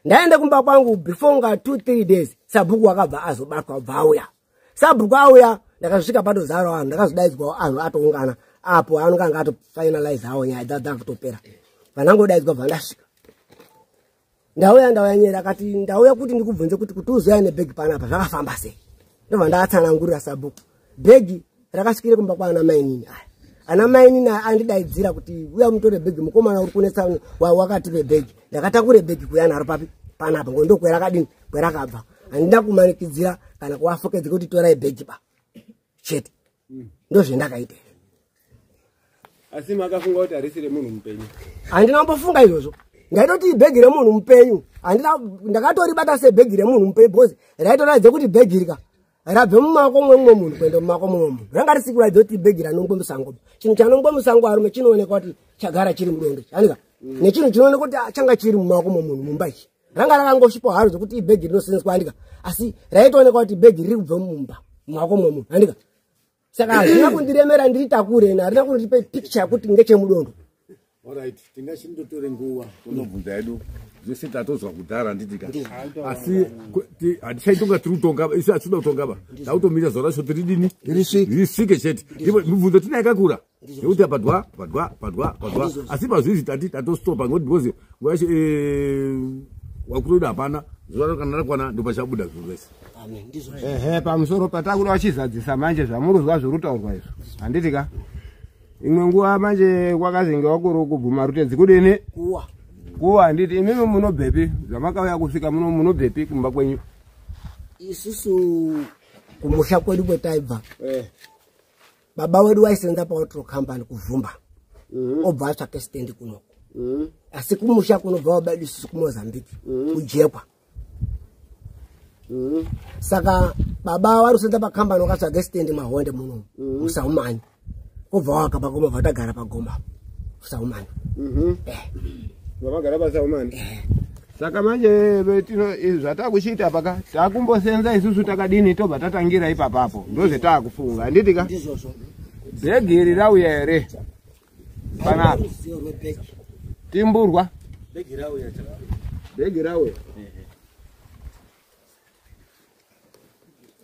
Ndaenda kumba kwangu before nga 2-3 days sabhuku akabva azobatwa bva auya. Sabhuku auya ndakazosvika patozara vanhu ndakazodaidzwawo anhu atoungana apo anonga anga atofinalize awo nyaya dzakutopera. Vanangodaidzwa bva ndasvika. Ndauya ndauya nyera akati ndauya kuti ndikubvunze kuti kuti uzouya nebhegi panapa zvakafamba sei. Ndobva ndatsanangurira sabhuku. Bhegi rakasvikire kumba kwaana mainini aya. Ana mainini andidaidzira kuti uya mutore bhegi mukomana uri kunetsa wakatipe bhegi. Ndakatakure bhegi kuya naro papi panapa ngo ndokwerakadini kwerakabva. Handina kumanikidzira kana kuvafukedza kuti torai bhegi ba chete. Ndozvendakaita. Asi makafunga kuti harisi remunhu mupenyu? Handina kumbofunga izvozvo. Ndaitoti bhegi remunhu mupenyu. Handina ndakatoribata sebhegi remunhu mupenyu because raitoratidza kuti bhegi rika rabve mumaoko memumwe munhu kuenda mumaoko memumwe munhu. Ranga risi kuratidza kuti bhegi ranongwe musango. Chinhu chanongwe musango arume chinoonekwa kuti chagara chiri mudondo. Handika nechinhu chinoonekwa kuti changa chiri mumaoko memunhu mumba ichi. Ranga rakangosvipa haro zvekuti ibhegi rinosenzwa handika asi raitoonekwa kuti bhegi riri kubva mumba mumaoko memunhu handika. Saka hazvina kundiremera ndiritakure ine harina kundipe picture yekuti ngechemudondo. Alright, tingachindotore nguva tonobvunza yedu zvese tatozwa kudhara handitika asi hatichaitonga tiri kutonga isu hatinoda kutonga ba takutomira zuva racho tiridini risvike chete. Mibvunzo tina yakakura nekuti apa dwa padwa padwa padwa asi pazvizvi tati tatostopa ngekuti because nguva yacho wakutoda hapana zuva kana rakwana ndopachabuda zvinhu zvese. Ehe, pamusoro patakuda vachizadzisa manje zvamuruzwa zviri kutaurwa izvo handitika. Imwe nguva manje kwakazinge wakuri kubvuma rutedzi kudini kuwa handiti. Imimi munobvepi zvamakauya kusvika muno munobvepi kumba kwenyu? Isusu kumusha kwedu kwetaibva baba wedu waisenza paOtro company kuvhumba obva atsvake stendi kunoko. Asi kumusha kunobva baba wedu isusu kuMozambique kujekwa. Saka baba vari kusenza pakambani wakatsvaga stendi mahonde muno musaumani kubva wakapa goma vatagara pagoma saumani. Vamagara pasaumani. Saka manje zvatakuchiita paka takumbosenza isusu takadini tobva tatangira ipapapo ndozvetaakufunga handitika. Bhegi iri rauya here panapa timburwa bhegi rauya.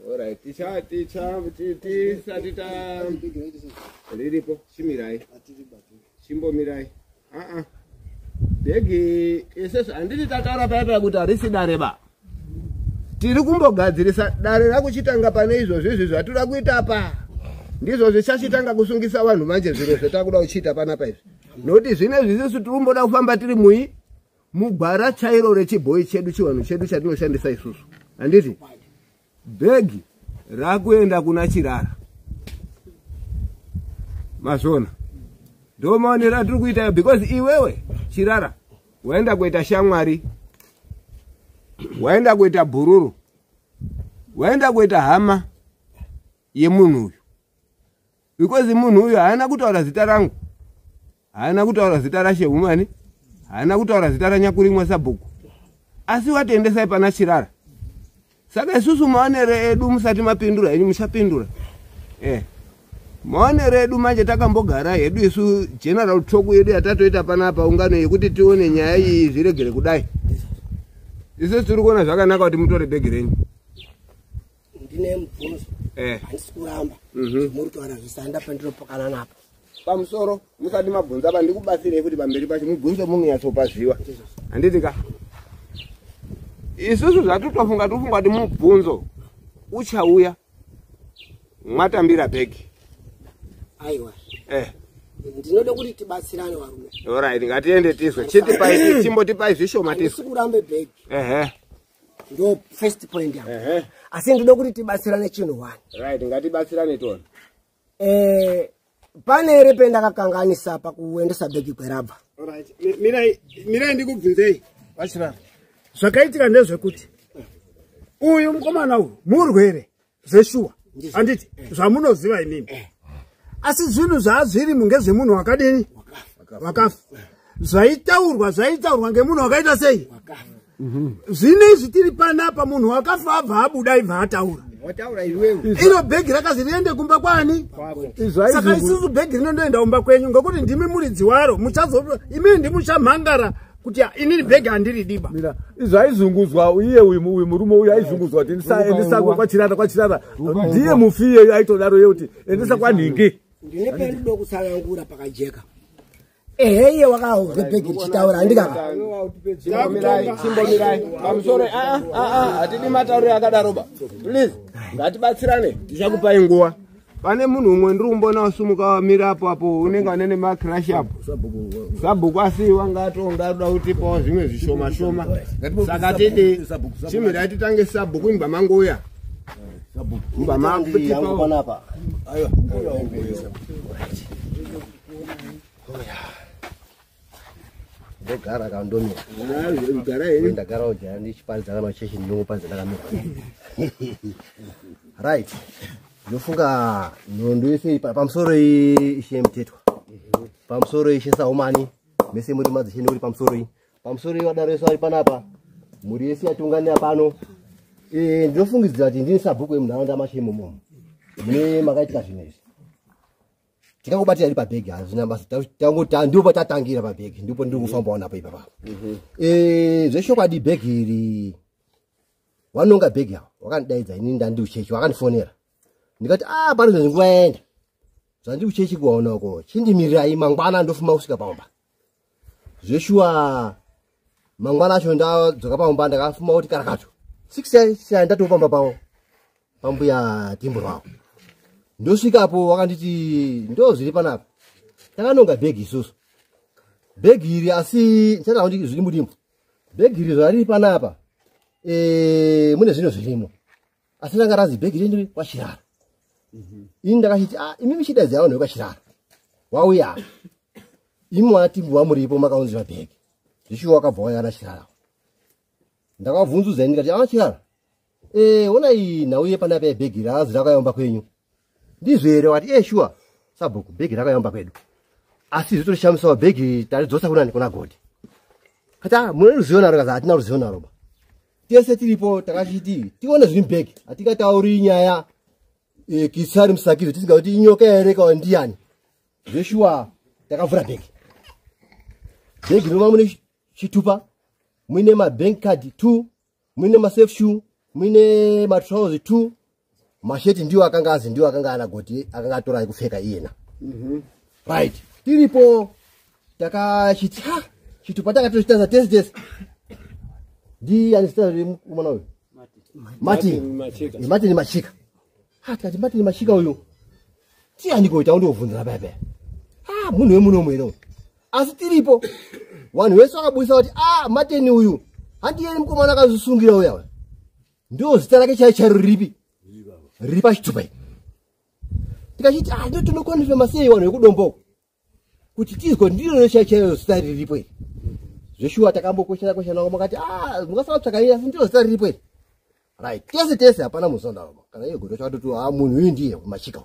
Alright, tisati ta riripo chimirai chimbomirai. Bhegi isusu handiti tataura paya kuti harisi dare ba. Tiri kumbogadzirisa dare rakuchitanga pane izvozvo izvi zvatinoda kuita pa ndizvo zvichachitanga kusungisa vanhu manje zviro zvetakuda kuchiita panapa izvi nokuti zvinezvi isusu tiri kumboda kufamba tiri mui Mugwara chairo rechibhoyi chedu, chivanhu chedu chatinoshandisa isusu, handiti? Bhegi rakuenda kuna Chirara. Mazvona? Ndo maonero atiri kuita, because iwewe Chirara waenda kuita shamwari, waenda kuita bhururu, waenda kuita hama yemunhu uyu, because munhu uyu haana kutaura zita rangu, haana kutaura zita raShehumani, haana kutaura zita raNyakurimwa sabhuku, asi watiendesai pana Chirara. Saka isusu maonero edu, musati mapindura henyu, muchapindura, maonero edu manje, takambogara hedu isu, general talk yedu yatatoita panapa, ungano yekuti tione nyaya iyi zviregere kudai, isusu tiri kuona zvakanaka kuti mutore bhegi renyu. Ndine mubvunzo. Handisi kuramba muri kutaura zvisanda pandinopokana napo. Pamusoro, musati mabvunza pa, ndikubatsirei kuti pamberi pacho mubvunzo munonyatsopaziva, handiti ka? Isusu zvatitofunga, tofunga kuti mubvunzo uchauya mwatambira bhegi. Aiwa. Ndinoda kuti tibatsirane, varume. Alright, ngatiende tizwe. Chitipai, chimbotipai zvishoma Handisi tizwe. kurambe bhegi. Ndo first point yangu. Asi ndinoda kuti tibatsirane chinhu one. Right, ngatibatsirane tona. Pane here pendakakanganisa pakuendesa bhegi kwerabva? Alright. Mirai, mirai ndikubvunzei, vaChirara. Zvakaitika ndezvekuti uyu mukomana uyu murwere zveshuwa, handiti? Zvamunoziva imimi, asi zvinhu zvaazvirimo ngezvemunhu wakadini? Wakafa. Zvaitaurwa, zvaitaurwa ngemunhu wakaita sei? Zvino izvi tiri panapa, munhu wakafa abva abuda, ibva ataura. Wataura iwewe. Iro bhegi rakazi riende kumba kwani? Saka isusu bhegi rinondoenda kumba kwenyu, ngokuti ndimi muridzi waro. Muchazo imini ndimuchamhangara kuti inini bhegi handiridi ba. Izvo aizunguzwa iye uyu murume uyu aizunguzwa kuti endesa kwaChirara, kwaChirara ndiye mufi iyeyo aitodaro iye kuti endesa kwanhingi. Ndine pendido kutsanangura pakajeka. Ehe, iye wakauzwe bhegi richitaura, handikaka? Chimbomirai, chimbomirai. Pamusoro, a a a, hatidi matauriro akadaro ba. Please, ngatibatsirane, tichakupai nguva. Pane munhu umwe ndiri kumboona wasumuka wamira apo apo, unenge ane nemacrash apo. Sabhuku asi wanga atonga adoda kutipawo zvimwe zvishoma shoma. Saka tidi chimirai titange sabhuku imbwa manguya. Imbwa Yangu makutipawo. panapa. Ndogara kandomira. Gara henyu. Ndagara ujaya ndichiparidza kana chechi, ndinongoparidza ndakamira. Right, ndofunga nhoroondo yese pamusoro ishe Mutetwa, pamusoro ishe Saumani, mese muri madzishe muri pamusoro iyi, pamusoro iyi vadaro yese vari panapa, mhuri yese yatiunganira pano. Ndinofungidzira kuti ndini sabhuku wemunharaunda macho imomo mune makaitika zvinhu izvi. Tingangobatira iri pabhegi, hazvina basa. Ndipo patatangira pabhegi, ndipo ndiri kufambawo napo ipapa. Zveshokwadi bhegi iri wanonga bhegi awo wakandidaidza inini ndandi kuchechi, wakandifonera, ndikati a pari zvinhu nguva yaenda zvandiri kuchechi kuwaona uko, chindimirirai mangwana ndofuma kusvika pamba. Zveshuwa mangwana acho ndadzoka pamba, ndakafuma kuti karakato 6 ndatoo pamba pavo pambuya Timburwawo. Ndosvikapo wakanditi ndo zviri panapa, takanonga bhegi isusu, bhegi iri asi ndichataura kuti zviri mudimbu. Bhegi iri zvariri panapa, mune zvinhu zvirimo, asi ranga razi bhegi rindi kwaChirara. Ini ndakachiti ah, imi michidaidza vanhu vekwaChirara wauya, imi watimbuwa muripo makaunzira bhegi. Zvichiwa wakabva wauya naChirara, ndakavhunzudza ini ndikati ah, Chirara, onai nhau yepanapa yebhegi razi rakayomba kwenyu, ndizvo here? Wati shuwa sabhuku, bhegi rakayomba kwedu, asi zvitoshamisawo bhegi taridzosa kunani? Kuna Godi. Kati ah, mune ruzivo naro? Kazi hatina ruzivo naro ba, tese tiripo takachiti tione zviri mubhegi, hatingatauri nyaya kisari musakizo tisingauti inyoka here kana ndiyani. Zveshuwa takavhura bhegi, bhegi rinova mune chitupa, muine mabank card 2, muine masafe shoe, muine matrausi 2, masheti ndiwo akanga azi ndiwo akanga ana Goti akanga atora ekupfeka iyena. Right, tiripo takachiti ha chitupa takatochitaza tese tese. Ndiani zita remwana uyu? Martin. Machika. Martin Machika. Ha, tikati Martin Machika uyu tiani kuita undobvunzira paya paya? Ha, munhu wemunomu ino, asi tiripo Vanhu vese vakabudisa kuti a Martin uyu handiyeni mukomana akazvisungira uya. Ndo zita rake chai chairo riripi? Riri pachitupa iri. Tikachiti ah ndo tinokonfirma sei vanhu vekudomboko kuti tizwe ndiro chai chairo zita riripo iri. Zveshuwa takambokweshana kweshana makati ah mungasara tsvaka iri asi ndiro zita riripo iri. Right, tese tese hapana musonda kana iye godo chakatoti ah munhu uyu ndiye Machika.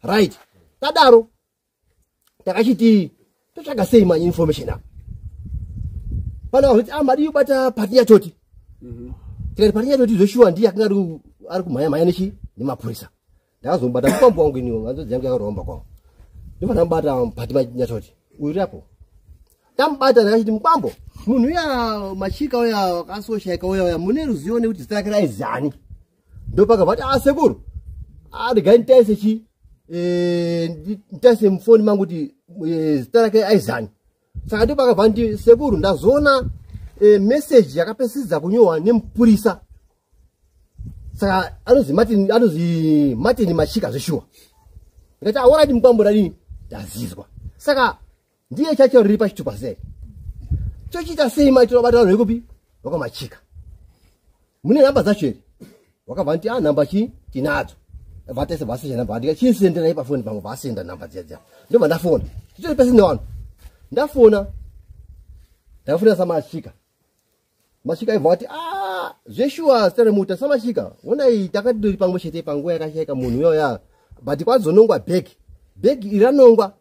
Right, tadaro takachiti totsvaga sei manye information apa. Pana vanhu kuti ah madi ubata Patinyatoti. Tikati Patinyatoti zveshuwa ndiye akanga ari kumhanya mhanya nechi nemapurisa. Ndakazomubata mukwambo wangu iniwo hanzvadzi yangu yakaromba kwavo. Ndobva ndamubata Patinyatoti uyu rapo. Ndamubata ndakachiti mukwambo munhu uya Machika uya akasoshaika uya uya mune ruzivo nekuti zita rake raizani. Ndopakabva ati ah sekuru ah regai nditaise chi nditaise mufoni mangu kuti zita rake aizani. Saka ndopakabva ndi sekuru ndazoona message yakapesidza kunyorwa nemupurisa. Saka anozi Martin Machika zveshuwa. Ndikati aorati mukwambo radini ndazizwa. Saka ndiye chacho riri pachitupa sei. Tochiita sei maitiro abata vanhu vekupi vakaMachika. Mune namba dzacho here? Wakabva nditi ah namba chi tinadzo. Vatese vasesha namba ndikati chisenderai pafoni pangu vasenda namba dziya dziya. Ndobva ndafona. Titori pese nevanhu. Ndafona. Ndakafona saMachika. Machika aibva ati ah zveshuwa zita remuta saMachika. Onai takati pamwe chete panguva yakashaika munhu uya uya. But kwazonongwa bhegi. Bhegi iri ranongwa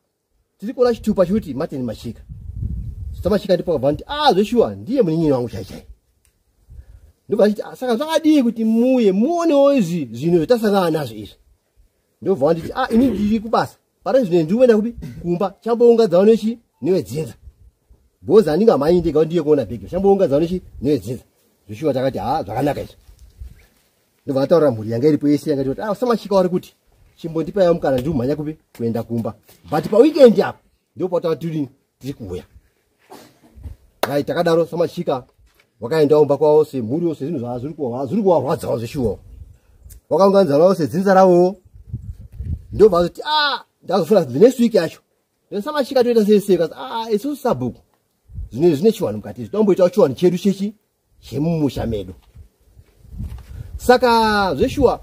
tiri kuona chitupa chekuti Martin Machika. SaMachika ndipo akabva nditi ah zveshuwa ndiye munin'ina wangu chai chai. Ndobva achiti saka zvakadii kuti muuye muonewo izvi zvinhu zvatasangana nazvo izvi. Ndobva nditi ah ini ndiri kubasa. Pari zvino ndiri kuenda kupi? Kumba. Chamboungadzawo nechi newedzinza. Bhozi handingamhanyi ndega ndiye kuona bhegi. Chamboungadzawo nechi newedzinza. Zveshuwa takati ah zvakanaka izvi. Ndobva ataurira mhuri yanga iripo yese yanga kuti ah saMachika wari kuti chimbondipai mukana ndiri kumhanya kupi kuenda kumba. But pa weekend apa ndipo patati tiri kuuya. Right, takadaro saMachika wakaenda kumba kwavo semhuri yose zvinhu zvazviri kuvarwadzawo zveshuwa. Wakaunganidza navo sedzinza ravowo. Ndobva vazoti ah ndazofuna the next week yacho. Then saMachika toita sei sei kasi ah isusu sabhuku zvine zvine chiwanhu mukati izvi tomboitawo chiwanhu chedu chechi chemumusha medu. Saka zveshuwa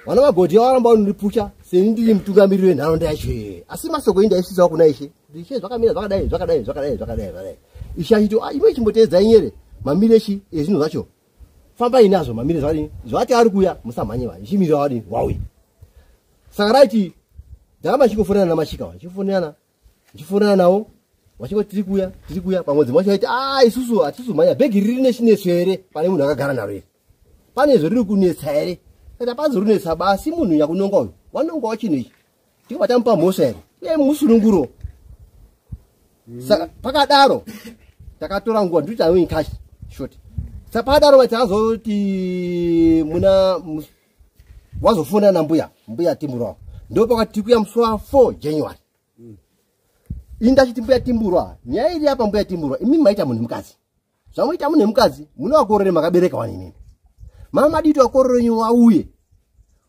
vana vagodhi varamba vanondipusha seni ndiri mutungamiriri wenharaunda yacho iyoyo. Asi masoko iyi ndaisvitsawo kuna ishe. Ishe zvakamira zvakadai zvakadai zvakadai zvakadai zvakadai. Ishe achiti ah imwe chimboteedzai nyere mamire echi ezvinhu zvacho. Fambai nazvo mamire zvakadini zvati ari kuuya musamhanye vanhu ichimirira wadini wauya. Saka raiti ndaramba ndichingofonana naMachika ndichifonana ndichifonana navo vachingoti tiri kuuya tiri kuuya pamwedzi mwacho vaiti ah isusu hatisi kumhanya bhegi riri nechinetso here pane munhu akagara naro here pane zvoriri kunetsa here kati hapana zvori kunetsa basi munhu nyakunonga uyu wanongawo chinhu ichi tikabva tamupa mhosva here uye musununguro. Saka pakadaro takatora nguva ndikuti awin cash short. Saka pakadaro takazoti muna wazofona nambuya mbuya Timburwa ndo pakati tikuya musi wa 4 January. Ini ndachiti mbuya Timburwa nyaya iri apa mbuya Timburwa imi maita munhu mukadzi. Zvamuita munhu mukadzi munovakorore makabereka wani inini. Mama madito vakorore wenyu wauye.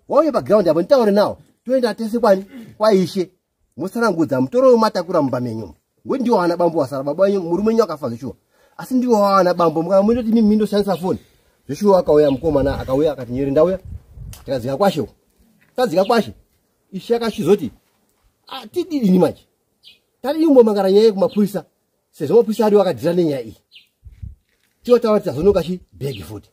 Wauye pa ground apo nditaure nawo. Toenda tese kwani kwaishe. Musanangudza mutoro wematakura mumba menyu. Ngoti ndiwo wana bambo wasara baba wenyu murume wenyu akafa zveshuwa. Asi ndiwo wana bambo mukana munoti mimi mindoshandisa foni. Zveshuwa akauya mukomana akauya akati nyere ndauya. Tikadzika kwashe uko. Tadzika kwashe. Ishe akachizoti ah tidini manje. Tadini kumbomangara nyaya yekumapurisa sezvo mapurisa ariwo akadhira nenyaya iyi. Tiwo taura tazonoka chi bhegi futi.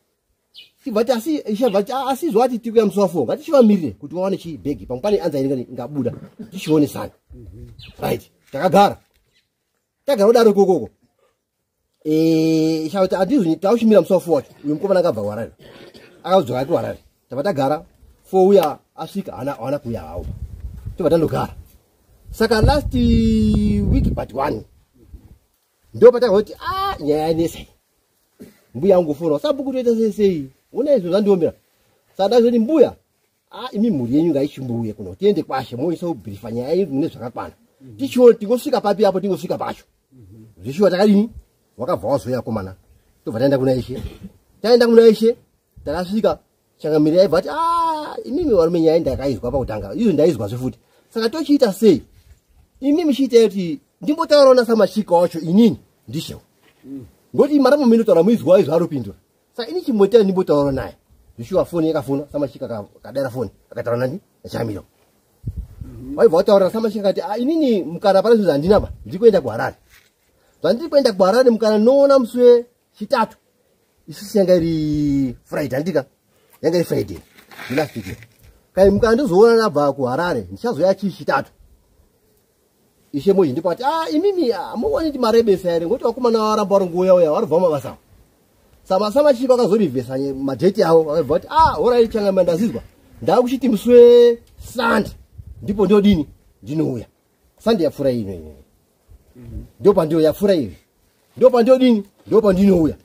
Tibva ti asi ishe bva ti asi zvati tikuya musi wa 4 ngatichivamirire kuti wawane chi bhegi pamwe pane anza inenge ingabuda tichionesana. Right, takagara. Tagara kudaro ikokoko. Ishe kuti andizwi tauchimira musi wa 4 wacho. Uyu mukomana akabva kuHarare. Akadzoka ake kuHarare. Tabva tagara 4 uya asvika haana kuuya hawo. Tobva tandogara. Saka last week but one. Ndo patakazoti ah nyaya yanetsa iyi. Mbuya angu fona sabhuku toita sei sei. Una izvo zvandiomera. Saka ndazoti mbuya ah imi mhuri yenyu ngaichimbouye kuno tiende kwashe moisa kubhirifa nyaya iyi mune zvakakwana. Tichiona tingosvika papi apo tingosvika pacho. Zveshuwa takadini wakabva wazoya komana. Tobva taenda kuna ishe. Taenda kuna ishe takasvika changamire aibva ati ah imimi varume nyaya ndakaizwa pakutanga. Izvo ndaizwazve futi. Saka tochiita sei? Imi muchiita kuti Ndimbotaurawo naSamashika wacho inini ndishewo. Ngoti maramba minotaura muizwa izvo aropindura. Saka ini chimboita ndimbotaura naye. Zvishuwa foni yakafona Samashika akadaira foni akataura nani nachamiro. Waibva wataura Samashika akati ah, inini mukana pane zvinhu zvandina pa ndiri kuenda kuHarare. Zvandiri kuenda kuHarare mukana noona musi wechitatu. Isusu yanga iri Friday handika yanga iri Friday last week. Kai mukana ndozoona ndabva kuHarare ndichazouya chii chitatu. Ishe Moji ndipo ati ah imimi amuoni kuti marebesa here ngokuti vakomana varamba vari nguya uya vari kubva mumabasa. Sama Samashika vakazorivhesa madheti avo vakabva vati ah horai changama ndazizwa ndakuchiti musi weSunday ndipo ndodini ndinouya. Sunday yapfuura ino ino. Ndipo pandiyo yapfuura iyi. Ndipo pandodini ndipo pandinouya.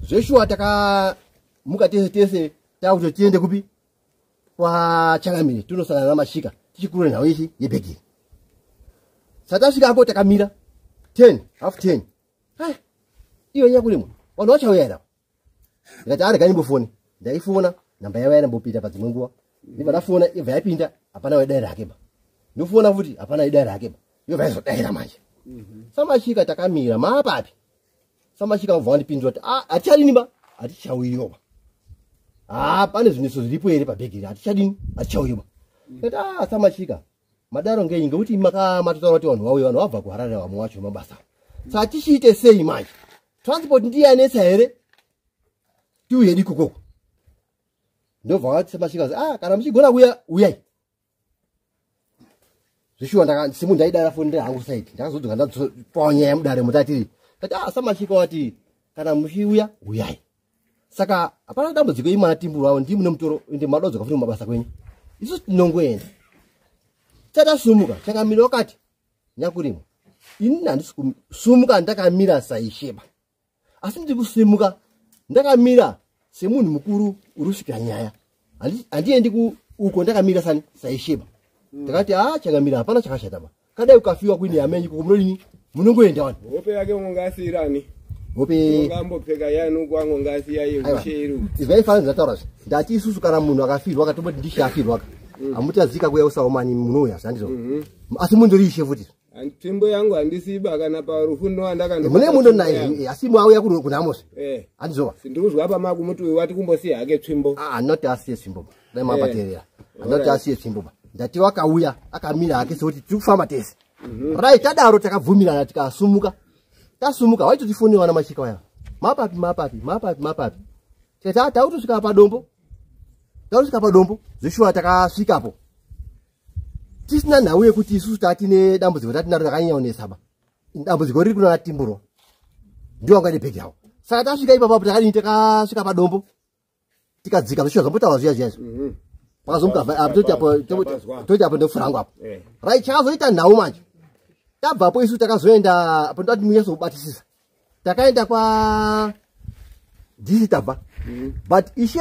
Zveshuwa takamuka tese tese takuti tiende kupi kwaChangamire tinosangana naMashika tichikurura nhau ichi yebhegiri. Satasvikako takamira 10 half 10. Hai iyo nyakurimwa vanhu vachauya here apa? Ndikati arega ndimbofone. Ndaifona namba yavo yainambopinda padzimwe nguva. Ndibva ndafona ibva yapinda hapana waidaira hake ba. Ndofona futi hapana waidaira hake ba. Yobva yazodaira manje. Samashika takamira maapapi. Samashika vabva vandipindura kuti ah hatichadini ba hatichauyiwa ba. Ah pane zvineso zviripo here pabhegiri hatichadini hatichauyiwa. Ndikati ah Samashika madaro ngenyi ngekuti matotaura kuti vanhu vauye vanhu vabva kuHarare vamwe vacho mabasa. Saka tichiite sei manje? Transport ndiye yanetsa here? Tiuye hedu ikokoko. Ndobva vati Samashika ah kana muchigona kuuya uyai. Zvishuwa ndakasimu ndaidara foni ndiri hangu side. Ndakazodzoka ndapawo nyaya mudare mutatiri. Ndati ah Samashika wati kana muchiuya uyai. Saka hapana dambudziko imwana timburu avo ndimi mune mutoro ende madodzoka futi mumabasa kwenyu. Isu tinongoenda. Tatasumuka chakamira wakati nyakurimo. Ini handisi kusumuka ndakamira saisheba. Asi ndiri kusimuka ndakamira semunhu mukuru uri kusvikira nyaya. Handiendi uko ndakamira sani saisheba. Takati ah chakamira hapana chakashata ba. Kadai ukafiwa kuine hama yenyu koko munodini munongoenda wani. Hope yake ungasiyirani. Hope ungambopfeka yani ukwangu ungasiya yehushe iri. Izvai fana zvataura zvi. Ndati isusu kana munhu akafirwa akatomboti ndishe afirwa ka. Hamutadzika kuya usaomani munouya zvandizvo. Asi mundori ishe futi. Tsvimbo yangu handisiba kana parufu ndowandakando. Mune mundo naye asi mwauya kuna Amos. Handizvo. Ndikuzwa apa makumuti uyu wati kumbosiya hake tsvimbo. Ah not asiye tsvimbo. Dai mabaterera. Not asiye tsvimbo. Ndati wakauya akamira hake sekuti tiri kufamba tese. Right tadaro takabvumirana tikasumuka. Tasumuka waitotifonera vana Mashika vaya. Mapapi mapapi mapapi mapapi. Tikati tautosvika padombo. Tautosvika padombo zveshuwa takasvikapo. Tisina nhau yekuti isusu tatine dambudziko tatinaro rakanyanya ba. Dambudziko riri kuna Timburwa. Ndiwo wanga nebhegi yavo. Saka tasvika ipapo takadini takasvika padombo. Tikadzika zveshuwa zvambotaura zviya zviya izvi. Pakazomuka apa toti apo ndofurangu apo. Right chakazoita nhau manje. Tabvapo isu takazoenda apo ndati munyatsokubatisisa. Takaenda kwa DC tabva. But Ishe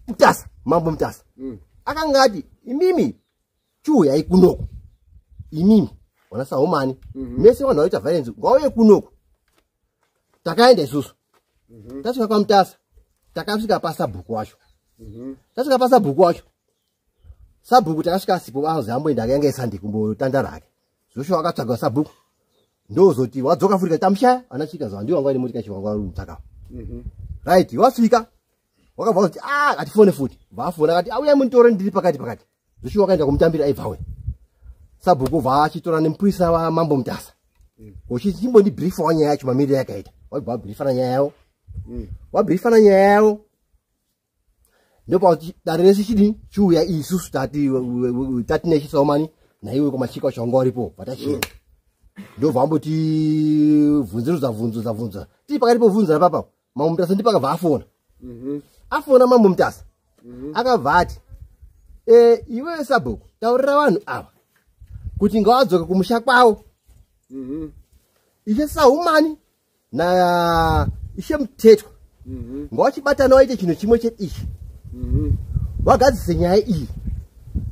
Mutasa, Mambo Mutasa. Akanga ati imimi chiuyai kunoko. Imimi wana Sahomani. Mese vanhu vaita violence ngauye kunoko. Takaenda isusu. Tasvika kwaMutasa. Takasvika pasabhuku wacho. Tasvika pasabhuku wacho. Sabhuku takasvika asipo azi amboenda yanga isande kumbotandara hake. Zvoshuwa akatsvaga sabhuku. Ndozoti wadzoka futi tamushaya ana chika zwa ndiwo wanga ine motika chiwanga rutsaka. Right wasvika. Wakabva kuti ah atifone futi. Vafona akati auya munditore ndiri pakati pakati. Zvoshuwa wakaenda kumutambira aibva we. Sabhuku bva achitora nemupurisa waMambo Mutasa. Uchichimbondibriefa wanyaya yacho mamiriro yakaita. Wabva wabriefana nyaya yavo. Wabriefana nyaya yavo. Ndopa dare rese chidini chiuya isusu tati tati nechisaomani naiwe kwamashika wacho wanga waripo vatachienda. Ndobva amboti bvunzirudza bvunzudza bvunza. Tiri pakati povhunzira papa. Mambo Mutasa ndipo akabva afona. Afona Mambo Mutasa. Akabva ati iwe sabhuku taurira vanhu ava kuti ngavadzoke kumusha kwavo. Ishe Sahumani na Ishe Mutetwa ngavachibatana vaite chinhu chimwe chete ichi. Vagadzise nyaya iyi.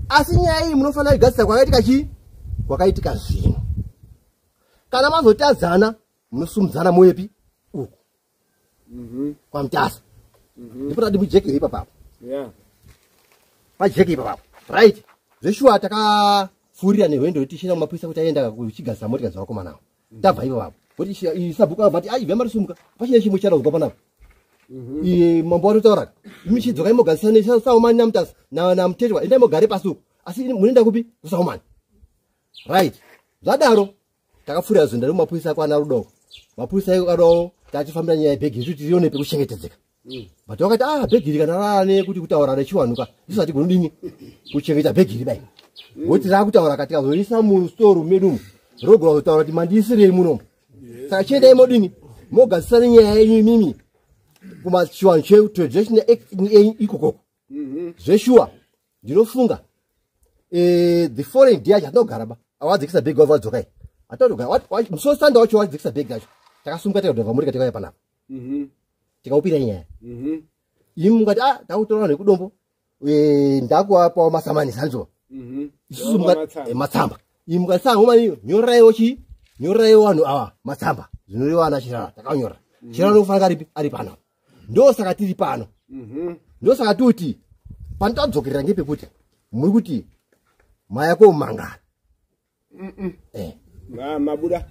Asi nyaya iyi munofanira kuigadzisa kwakaitika chii? Kwakaitika zvino. Kana mazotadzana munosumudzana moyepi uku. KwaMutasa. Ndipo tati mujeke ipapapo. Pajeke ipapapo. Right. Zveshuwa takapfuurira nerwendo tichienda kumapurisa kuti aenda kuchigadzisa motika dzavakomana avo. Tabva ipapo kuti sabhuku abva ati ai vema risumuka pachine chimwe charaudzwa panapa. Iye mambo watotaura imi chidzokai mogarisana saumani namutasa namutetwa endai mogare pasi uko asi munoenda kupi kusaumani. Right, zvadaro takapfuura zvinda nemapurisa kwana Rudoko. Mapurisa akadawo tachifambira nyaya yebhegi isu tirione pekuchengetedzeka. But wakati ah bhegi iri kana rane kuti kutaura rechiwanuka isu hatigoni dini kuchengeta bhegi iri dai. Woti rakutaura kati kazoisa mustoro medu umu rogona kutaura kuti mandiisirei munomu. Saka chiendai modini mogadzisana nyaya yenyu imimi kumachiwanhu chedu traditional act yenyu ikokoko. Zveshuwa ndinofunga the foreign day yacho hatinogara ba awadzikisa bhegi wavo vadzokai hatinogara musosanda wacho wadzikisa bhegi racho takasumuka tikadhova murika tikauya panapa tikaupira nyaya. Imi mungati ah takutora vanhu vekudombo ndakuvapawo masamanisi hanzwa isusu matsamba imi mukati sangomani nyoraiwo chii nyoraiwo vanhu ava matsamba zvinoreva ana Chirara takanyora. Chirara unofanira aripi ari pano ndosaka tiri pano ndosaka toti panotadzokerera ngepekuti muri kuti maya komangara. Mabuda.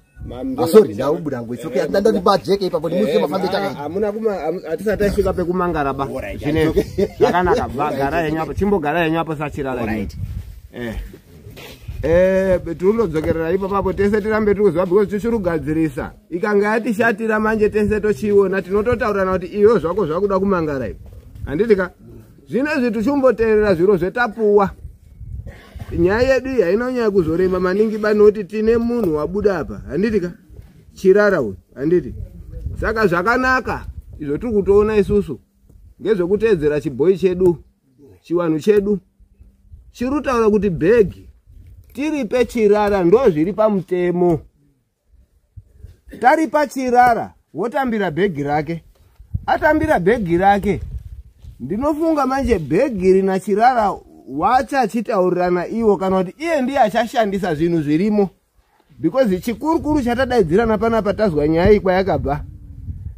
Sorry, ndakubuda ngo. It's okay. Ndandati bajeke ipapo ndimuziye mafambe takaita. Hamuna kuma hatisati tasvika pekumangara ba. Zvine zvakanaka gara henyu apo chimbogara henyu apo saChirara. Alright. Tirikudzokerera ipapo apo tese tirambe tiri kuziva because tichiri kugadzirisa. Ikanga yatishatira manje tese tochiona tinototaurirana kuti iyo zvako zvakuda kumangara ipi. Handiti ka? Zvino izvi tichimboteerera zviro zvetapuwa. Nyaya yedu iyi haina kunyanya kuzorema maningi ba nekuti tine munhu wabuda apa. Handiti ka? Chirara uyu. Handiti? Saka zvakanaka izvo tiri kutoona isusu ngezvekuteedzera chibhoyi chedu, chiwanhu chedu. Chiri kutaura kuti bhegi tiripe Chirara ndo zviri pamutemo. Taripa Chirara wotambira bhegi rake. Atambira bhegi rake. Ndinofunga manje bhegi rina Chirara wachachitaurirana iwo kana kuti iye ndiye achashandisa zvinhu zvirimo. Because chikurukuru chatadaidzirana panapa tazwa nyaya iyi kwayakabva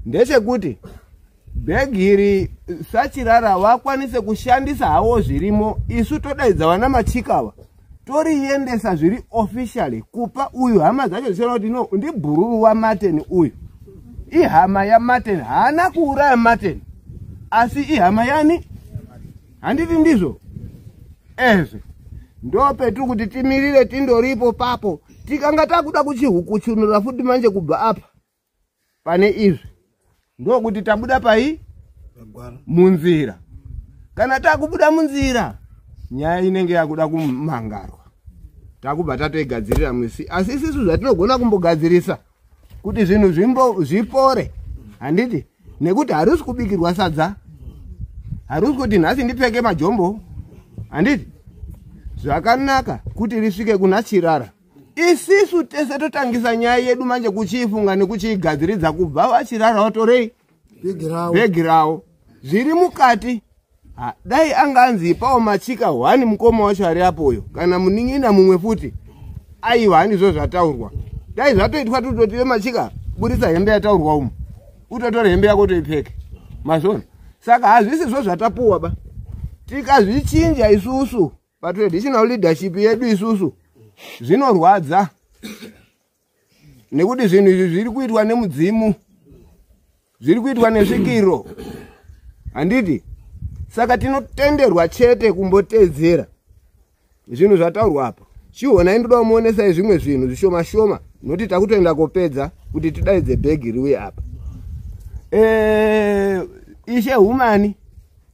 ndechekuti bhegi iri saChirara wakwanise kushandisa hawo zvirimo, isu todaidza vana machikawa toriendesa zviri officially kupa uyu hama dzacho dzichiona kuti no ndibhururu waMartin uyu ihama yaMartin haana kuuraya Martin asi ihama yani handiti ndizvo ezve ndopetiri kuti timirire tindoripo papo tikanga takuda kuchihukuchunura futi manje kubva apa pane izvi ndokuti tabuda pai munzira. Kana takubuda munzira nyaya inenge yakuda kumangarwa takubva tatoigadzirira musi asi isisu zvatinogona kumbogadzirisa kuti zvinhu zvipore handiti nekuti harisi kubikirwa sadza harisi kuti nhasi ndipfeke majombo handiti zvakanaka kuti risvike kuna Chirara. Isisu tese totangisa nyaya yedu manje kuchiifunga nekuchiigadziridza kubva vaChirara watorei bhegi rawo zviri mukati. Dai anga anzi ipawo machika 1 mukoma wacho ari apoyo kana munin'ina mumwe futi aiwa handizvo zvataurwa. Dai zvatoitwa tototi vemachika budisa hembe yataurwa umu utotore hembe yako toipfeke mazvona. Saka hazvisizvo zvatapuwa ba tikazvichinja isusu patraditional leadership yedu isusu zvinorwadza nekuti zvinhu izvi zviri kuitwa nemudzimu zviri kuitwa nesvikiro handiti. Saka tinotenderwa chete kumbotedzera zvinhu zvataurwa apa. Chionai ndoda kumuonesai zvimwe zvinhu zvishoma shoma nekuti takutoenda kopedza kuti tidaidze bhegi riuye apa. Ishe Humani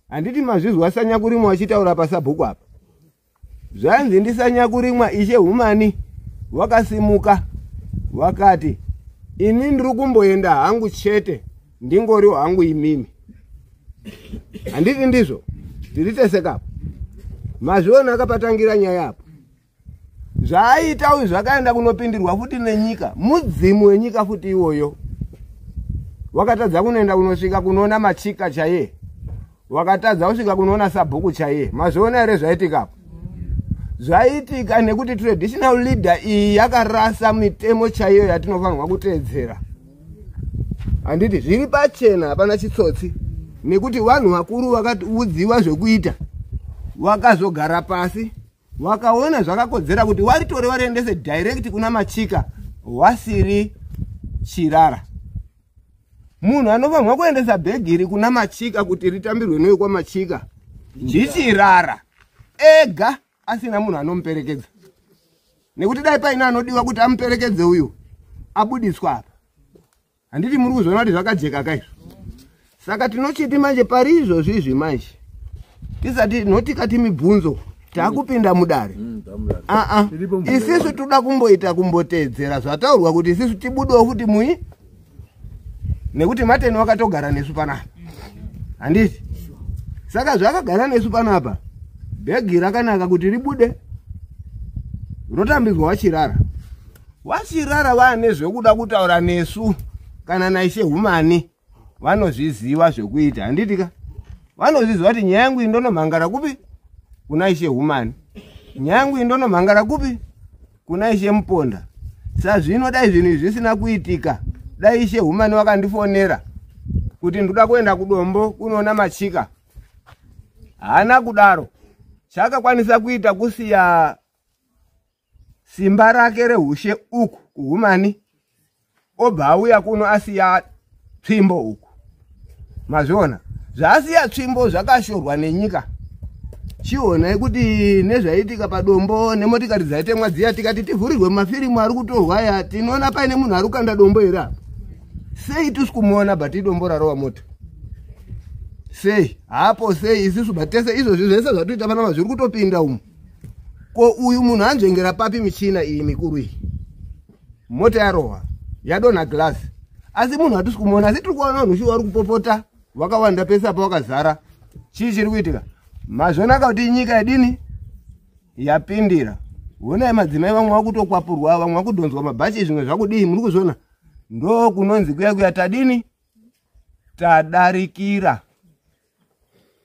handiti mazvizwa Sanyakurimwa vachitaura pasabhuku apa. Zvanzi ndiSanyakurimwa Ishe Humani wakasimuka wakati ini ndiri kumboenda hangu chete ndingoriwo hangu imimi. Handiti ndizvo tiri tese kapo. Mazviona akapatangira nyaya apo. Zvaaita uyu zvakaenda kunopindirwa futi nenyika mudzimu wenyika futi iwoyo wakatadza kunoenda kunosvika kunoona machika chaiye wakatadza kusvika kunoona sabhuku chaiye. Mazviona here zvaitika apo? Zvaitika nekuti traditional leader iyi yakarasa mitemo chaiyo yatinofanirwa kuteedzera. Handiti zviri pachena hapana chitsotsi nekuti vanhu vakuru vakaudziwa zvekuita vakazogara pasi vakaona zvakakodzera kuti varitore variendese direct kuna machika wasiri Chirara. Munhu anofanirwa kuendesa bhegi iri kuna Machika kuti ritambirwe newe kwaMachika ndiChirara ega, asina munhu anomuperekedza, nekuti dai paine anodiwa kuti amuperekedze uyu abudiswa apa. Handiti muri kuzviona kuti zvakajeka kaizvo? Saka tinochiti manje pari izvozvi izvi manje tisati notikati mibvunzo takupinda mudare. Aa, isisu toda kumboita kumboteedzera zvataurwa kuti isisu tibudewo futi mui, nekuti Mateni wakatogara nesu panapa, handiti? Saka zvakagara nesu panapa, bhegi rakanaka kuti ribude rotambidzwa waChirara. WaChirara vaane zvekuda kutaura nesu kana naIshe Humani, vanozviziva zvekuita, handiti ka? Vanozviziva kuti nyaya yangu iyi ndonomhangara kupi? Kuna Ishe Humani. Nyaya yangu iyi ndonomhangara kupi? Kuna Ishe Muponda. Sazvino dai zvinhu izvi zvisina kuitika, dai Ishe Humani wakandifonera kuti ndoda kuenda kuDombo kunoona Machika, haana kudaro. Chakakwanisa kuita kusiya simba rake rehushe uku kuHumani, obva auya kuno asiya tsvimbo uku. Mazviona zvaasiya tsvimbo zvakashorwa nenyika. Chionai kuti nezvaiitika paDombo nemotikari dzaitemwa dziya, tikati tivhurirwe mumafirimu ari kutorwa aya, tinoona paine munhu ari kukanda dombo here apa? Sei tisi kumuona? But idombo rarova mota. Sei hapo? Sei isisu but tese izvozvi zvese zvatoita panapa zviri kutopinda umu. Ko uyu munhu anzvengera papi michina iyi mikuru iyi? Mota yarohwa, yadonha glasi, asi munhu hatisi kumuona. Asi tiri kuona vanhu shuwa vari kupopota vakawanda pese apa vakazara. Chii chiri kuitika? Mazvonaka kuti nyika yadini yapindira. Honai madzimai vamwe vakutokwapurwa, vamwe vakudhonzwa mabhachi, zvimwe zvakudii, muri kuzviona. Ndo kunonzi kuya kuya tadini, tadarikira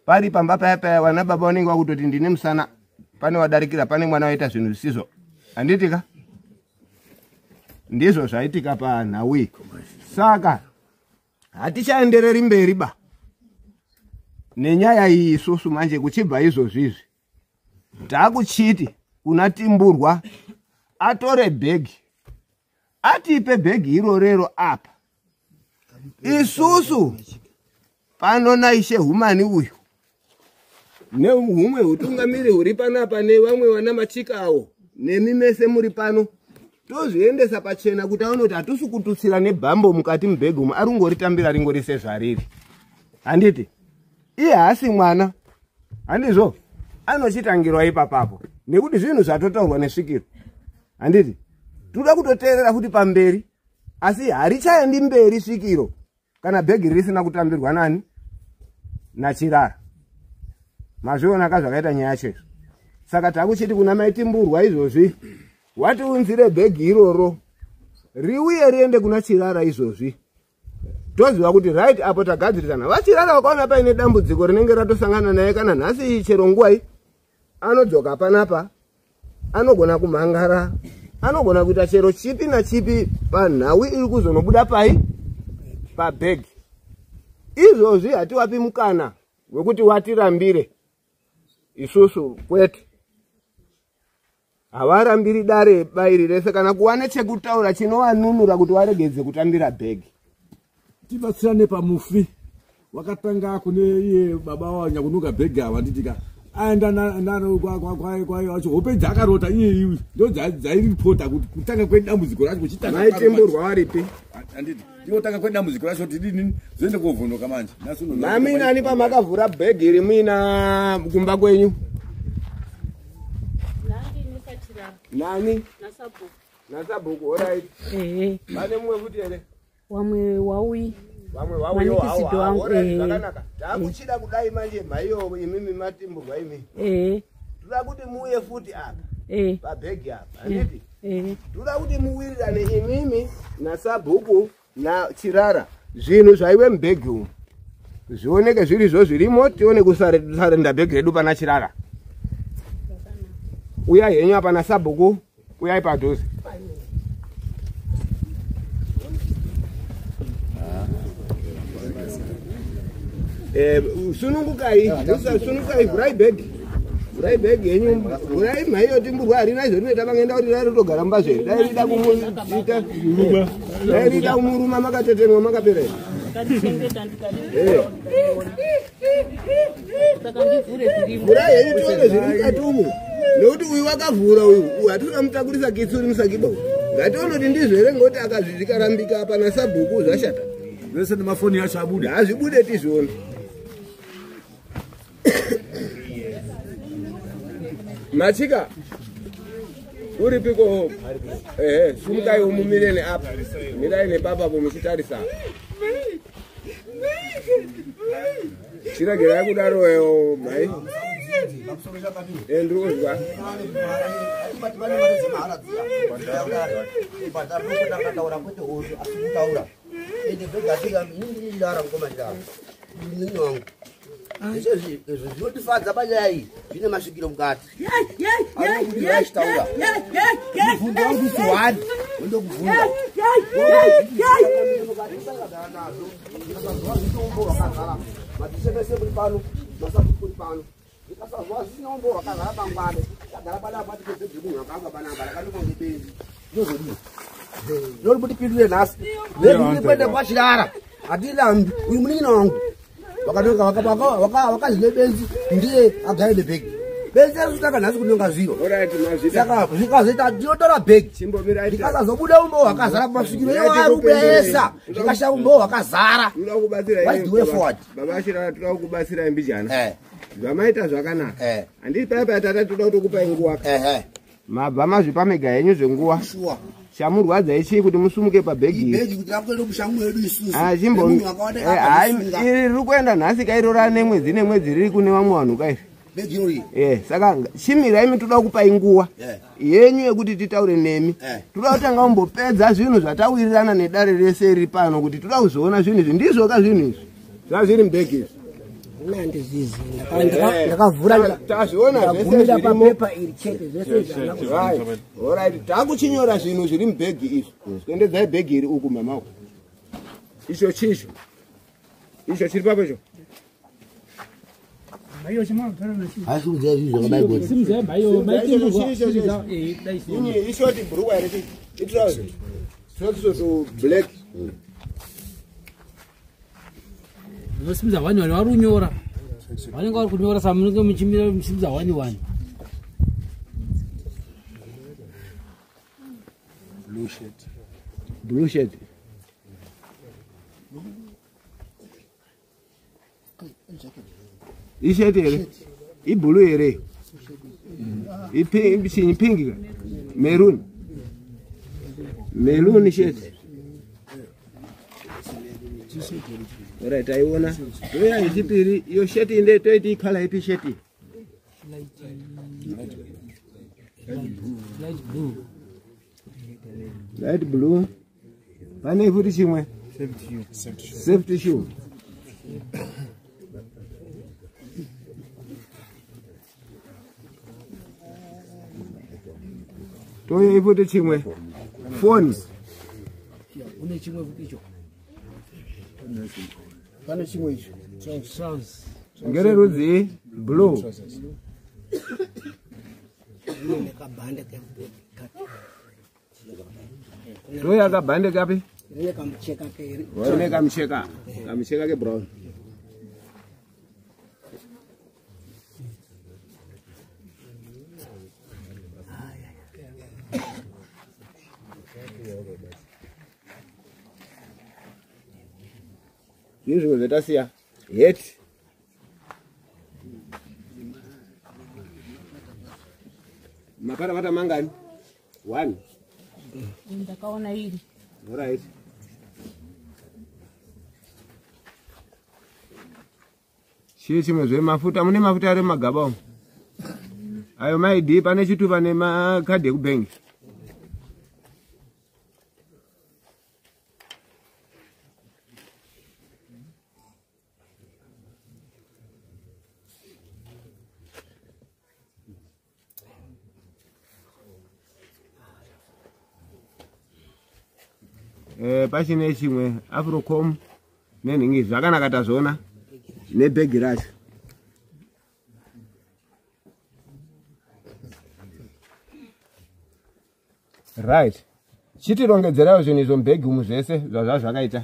pari pamba paya paya, vana baba vanenge vakutoti ndine musana, pane wadarikira, pane mwana waita zvinhu zvisizvo, handiti ka? Ndizvo zvaitika panhau iyi. Saka hatichaendereri mberi ba nenyaya iyi isusu manje. Kuchibva izvozvizvi takuchiti kuna Timburwa atore bhegi, atipe bhegi irorero apa. Isusu pano naIshe Humani uyu nehumwe hutungamiri huri panapa nevamwe vana Machika avo nemi mese muri pano, tozviendesa pachena kuti aone kuti hatusi kututsira nebhambo mukati mubhegi umu, ari kungoritambira ringori sezvariri, handiti? Iye haasi mwana, handizvo? Anochitangirwa ipapapo nekuti zvinhu zvatotaurwa nesvikiro, handiti? Toda kutoteerera futi pamberi, asi harichaendi mberi svikiro kana bhegi risina kutambirwa nani? NaChirara. Mazviona ka zvakaita nyaya yacho izvo? Saka takuchiti kuna maiTimburwa izvozvi, watiunzire bhegi iroro riuye riende kuna Chirara izvozvi, toziva kuti right apo tagadzirisana. VaChirara vakaona paine dambudziko rinenge ratosangana naye kana nhasi, chero nguwai anodzoka panapa, anogona kumhangara, anogona kuita chero chipi nachipi panhau iri kuzonobuda pai pabhegi izvozvi. Hatiwapi mukana wekuti watirambire isusu, kwete. Havarambiri dare bairi rese kana kuva nechekutaura chinovanunura kuti waregedze kutambira bhegi. Tibatsirane pamufi wakatanga kune iye baba wanyakununga bhegi ava, nditika aenda naro kwacho, hope dzaakarota iye iwi ndo dzairipota kuti kutanga kwedambudziko racho kuchitanga. MaiTimburwa varipi? Handiti ndikotanga kwedambudziko racho tidini, zoende kovhonoka manje. Mami nani pamakavhura bhegi iri muina kumba kwenyu? Nani? Nasabhuku, alright. Pane mumwe futi here? Wamwe wauyi. Vamwe. Manikisido wangu. Zvakanaka. Takuchida kudai manje, mhaiyo imimi maTimburwa imi, toda kuti muuye futi apa pabhegi apa, handiti? Toda kuti muwirirane imimi nasabhuku naChirara, zvinhu zvaiwe mubhegi umu zvioneke zvirizvo zvirimo, tione kusarenda bhegi redu pana Chirara. Uyai henyu apa nasabhuku, uyai padhuze. Sunungukai, sunungukai, vhurai bhegi. Vhurai bhegi yenyu, vhurai mhaiyo timburwa harina izvo rinoita vangaenda kuti dai rotogara mumba zveri. Dai rida kumuita dai rida kumuruma makatetenwa makapera here. Ndakatichengeta ndikati Eh. saka ndivhure zvirimo. Vhurai henyu tione zviri mukati umu. Nekuti uyu wakavhura uyu, uyu hatuna mutakurisa kitsi uri musakiba uyu. Ngatione kuti ndizvo here ngekuti akazvikarambika apa nasabhuku zvashata. Zvese nemafoni yacho abude. Hazvibude tizvione. Machika uripiko? Ehe, sumukai umumire neapa. Mirai nepapapo muchitarisa. Chiregerai kudaro ewo mhai. Eh, ndiri kuzwa. Zvinotifadza panyaya iyi zvine masvikiro mukati mubvunzo wangu isi one wondokubvunza madzishe mese muri pano masabhuku muri pano zvikasazwa zvisina umbo hwakazara pangwane tagara panapa tipedze munhu akanga panapa rakandoka ngebenzi ndozodii ndori kuti pindure nhasi vedu kwachirara hatirambi uyu munin'ina wangu wakanoka wakazine benzi ndiye agare nebhegi benzi arikutanga nhasi kunonga zviro saka zvikazoita ndinotora bhegi ndikasazobuda umbo hwakazara pamasvikiro iwo ari kubuda zvikashaya umbo hwakazara What's the way forward? Baba Chirara toda kukubatsirai mbijana. Zvamaita zvakanaka. Handiti paya paya tata toda kutokupai nguva. Mabva mazvipa mega henyu zvenguva. Chamurwadza ichii kuti musumuke pabhegi iri. Bhegi kuti rakutoenda mushango yedu isusu. Ah, chimbo Nemunhu akawanda eh, hai, akarisunga. iri riri kuenda nhasi kairora nemwedzi nemwedzi riri kune vamwe vanhu kairi. Bhegi irori. Eh, saka chimirai imi toda kukupai nguva Eh. yenyu yekuti titaure nemi. Eh. Toda kutanga kumbopedza zvinhu zvatawirirana nedare rese riri pano kuti toda kuzoona zvinhu izvi. Ndizvoka zvinhu izvi. Zvazviri mubhegi izvi. Handizvizi. Ndakavhura Tazviona zvese ndagumira zvirimo. papepa iri chete zvese izvi handina kuzviona. Right. Alright, takuchinyora zvinhu zviri mubhegi izvi. Kuendedzai bhegi iri uku mama uku. Icho chicho. Icho chiri papo icho. Ini ishoti bhurukwa here chi? Itrouse. Trouse to black. Munosimudza wani wani vari kunyora. Vanenge vari kunyora saka munenge muchimira muchisimudza wani wani. Blue shirt. Blue shirt. Isheti here? Ibhulu here? Ipi chinyi pingi ka? Maroon. Maroon shirt. Alright, aiona. Toya yechipiri, iyo shirt inde toiti ikhala ipi shirt? Light blue. Light blue. Pane futi chimwe. Safety shoe. Toya futi chimwe. Phone. Une chimwe futi icho. Pane chimwe icho. Trousers. Ngere rudzi blue. Nekabhande Toya kabhande kapi? rine kamucheka keri. Waone kamucheka. Kamucheka ke brown. Zvizvo zvatasiya. Het. Maparapata mangani? One. Ndakaona iri. Alright. Chii chimwe zvemafuta mune mafuta ari mumagaba umu ayo maidi pane chitupa nemakadhi ekubhengi Eh, pachine chimwe afrocom nenhingi zvakanaka tazviona nebhegi racho. Right, chitirongedzerawo zvinhu izvo mubhegi umu zvese zvazva zvakaita.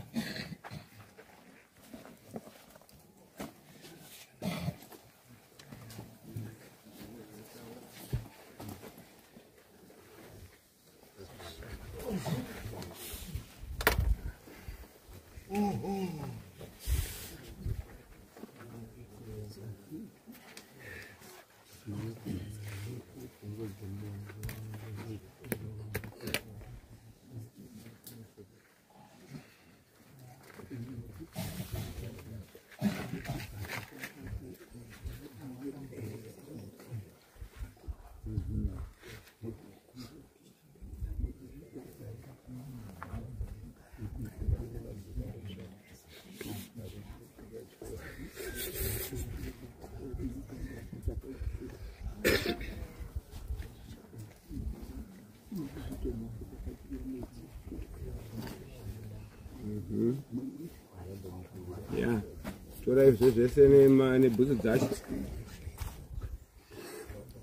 Yeah. Tora izvo zvese nebhutsu dzacho.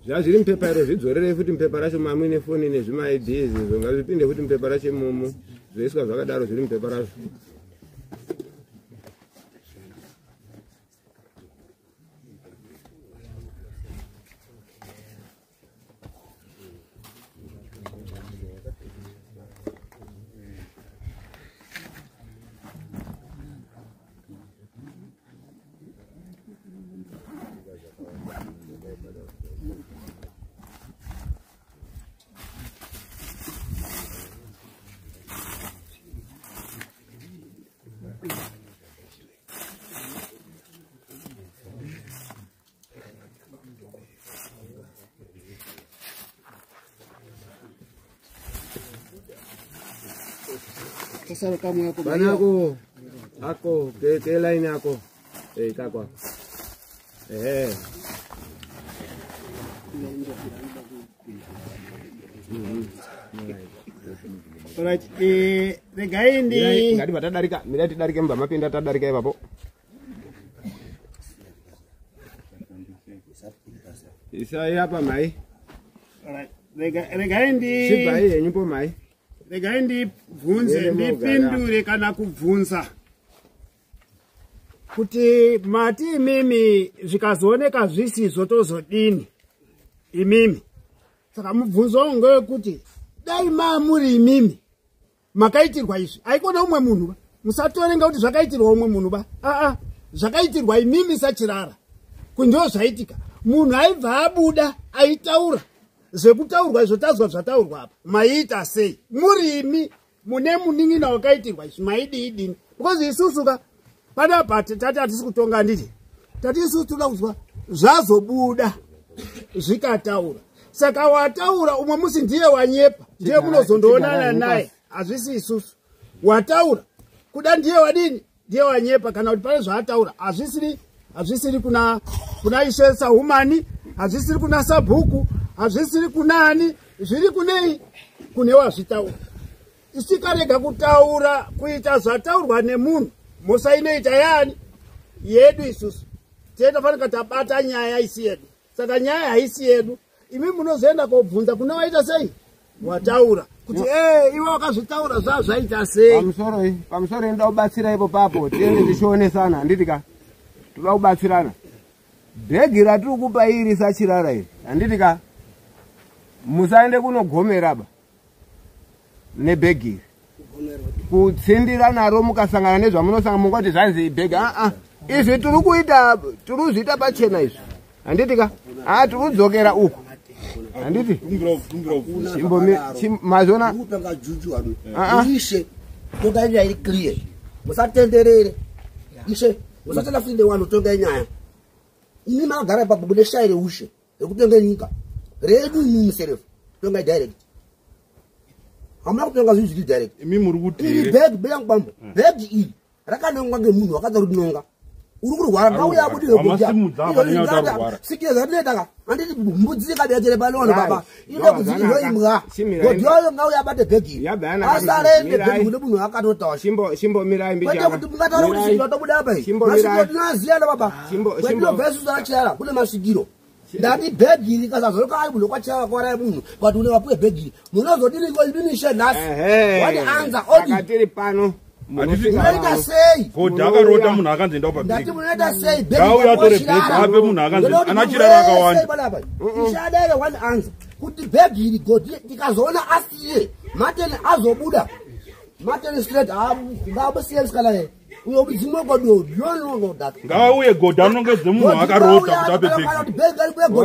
Zvazviri mupepa iro zvidzorerei futi mupepa racho mamuine foni nezvimaID izvo ngazvipinde futi mupepa racho imomo zvoiswa zvakadaro zviri mupepa razvo. Kasaro kamwe ako. Banako ako ke ke line ako. Eh kako. Eh. Alright, regai ndi Ngati tadarika, mirai tidarike mubva mapinda tadarika ipapo. Isai apa mai. Alright, regai ndi Chibvai henyu po mai. Regai ndibvunze Mene mogara. ndipindure kana kubvunza kuti mati imimi zvikazooneka zvisizvo tozodini imimi. Saka mubvunzo wangu ngewekuti dai mamuri imimi makaitirwa izvi, aikona umwe munhu ba, musatorenga kuti zvakaitirwa umwe munhu ba, aa zvakaitirwa imimi sachirara kundiwo zvaitika. Munhu aibva abuda aitaura zvekutaurwa izvo tazwa zvataurwa apa, maiita sei muri imi mune munin'ina wakaitirwa izvi, maidii dini? Because isusu ka panapa tati hatisi kutonga, handiti tati isusu toda kuzwa zvazobuda zvikataura. Saka wataura umwe musi ndiye wanyepa, ndiye munozondoonana naye, hazvisi isusu. Wataura kuda ndiye wadini, ndiye wanyepa, kana kuti pane zvaataura hazvisiri kuna ishe Sahumani, hazvisiri kuna sabhuku, hazvisiri kunani, zviri kunei, kune wazvitaura. Isikarega kutaura kuita zvataurwa nemunhu, mhosva inoita yaani yedu isusu. Tinofanira tabata nyaya isi yedu. Saka nyaya haisi yedu, imi munozoenda kobvunza kune waita sei wataura kuti iwe wakazvitaura zvaita sei. Pamusoro inoda kubatsira ipo papo, tiende tichionesana, handiti ka? Toda kubatsirana. Bhegi ratiri kupa iri sachirara iri, handiti ka? Musaende kunogomera ba nebhegi iri, kutsindira naro mukasangana nezvamunosanga mungoti zvanzi bhegi. Aa, izvi tiri kuita, tiri kuzviita pachena izvi, handiti ka? Aa, tiri kudzokera uku, handiti? Mazona Kutonga juju wanu. Ah, ah. Ishe, tonga nyaya iri clear. Musatenderere. Ishe, musatenda futi newanhu tonga nyaya. Imi makagara ipapo mune shayi reushe rekutonga nyika. Redu imi muserefu. Tonga direct. Hamuna kutonga zvinhu zviri direct. Imi muri kuti Iri bhegi beyangu bambo. Bhegi iri rakanongwa ngemunhu wakadza kurinonga. Uri kurwara ngauya abudirwe kudya. Wamasimudza apa nenyaya kuti ari kurwara. Sikira zvatinoita ka. Handiti mbudzi ikabetera pane vanhu baba. Ine Right. kuti inoimbwa. Chimirai. Godhiwayo ngauya abate bhegi iri. Yabva Asarende bhegi kune munhu akatotaura. Chimbomirai Kwete mbijana. kuti mungataura kuti Mirai. svikiro tobuda apa iyi. Chimbomirai. Masvikiro tinoaziyana baba. Chimbo- Kwetinobva isusu achirara kune masvikiro. Ndati bhegi rikasazoroka ari munhu kwachava kwarai munhu kwati une vapuwe bhegi munozodiniko ibinishe nhasi. Wani anza odi. Saka tiri pano. Munoita sei? Godhi akarota munhu akanzi enda upa Ndati bhegi. munoita sei? Bhegi Ngauye atore bhegi rakwashirara. ape munhu akanzi Ndinoda kuti ana chirara munhu wese akawanda. panapa, Ishadere one answer. Kuti bhegi iri godhi tikazoona asiye Martin azobuda. Martin straight ngabusiye musikana ye. Uyo mudzimu wegodo. No no no that. Ngauye godhi anongedze munhu akarota kuti ape bhegi.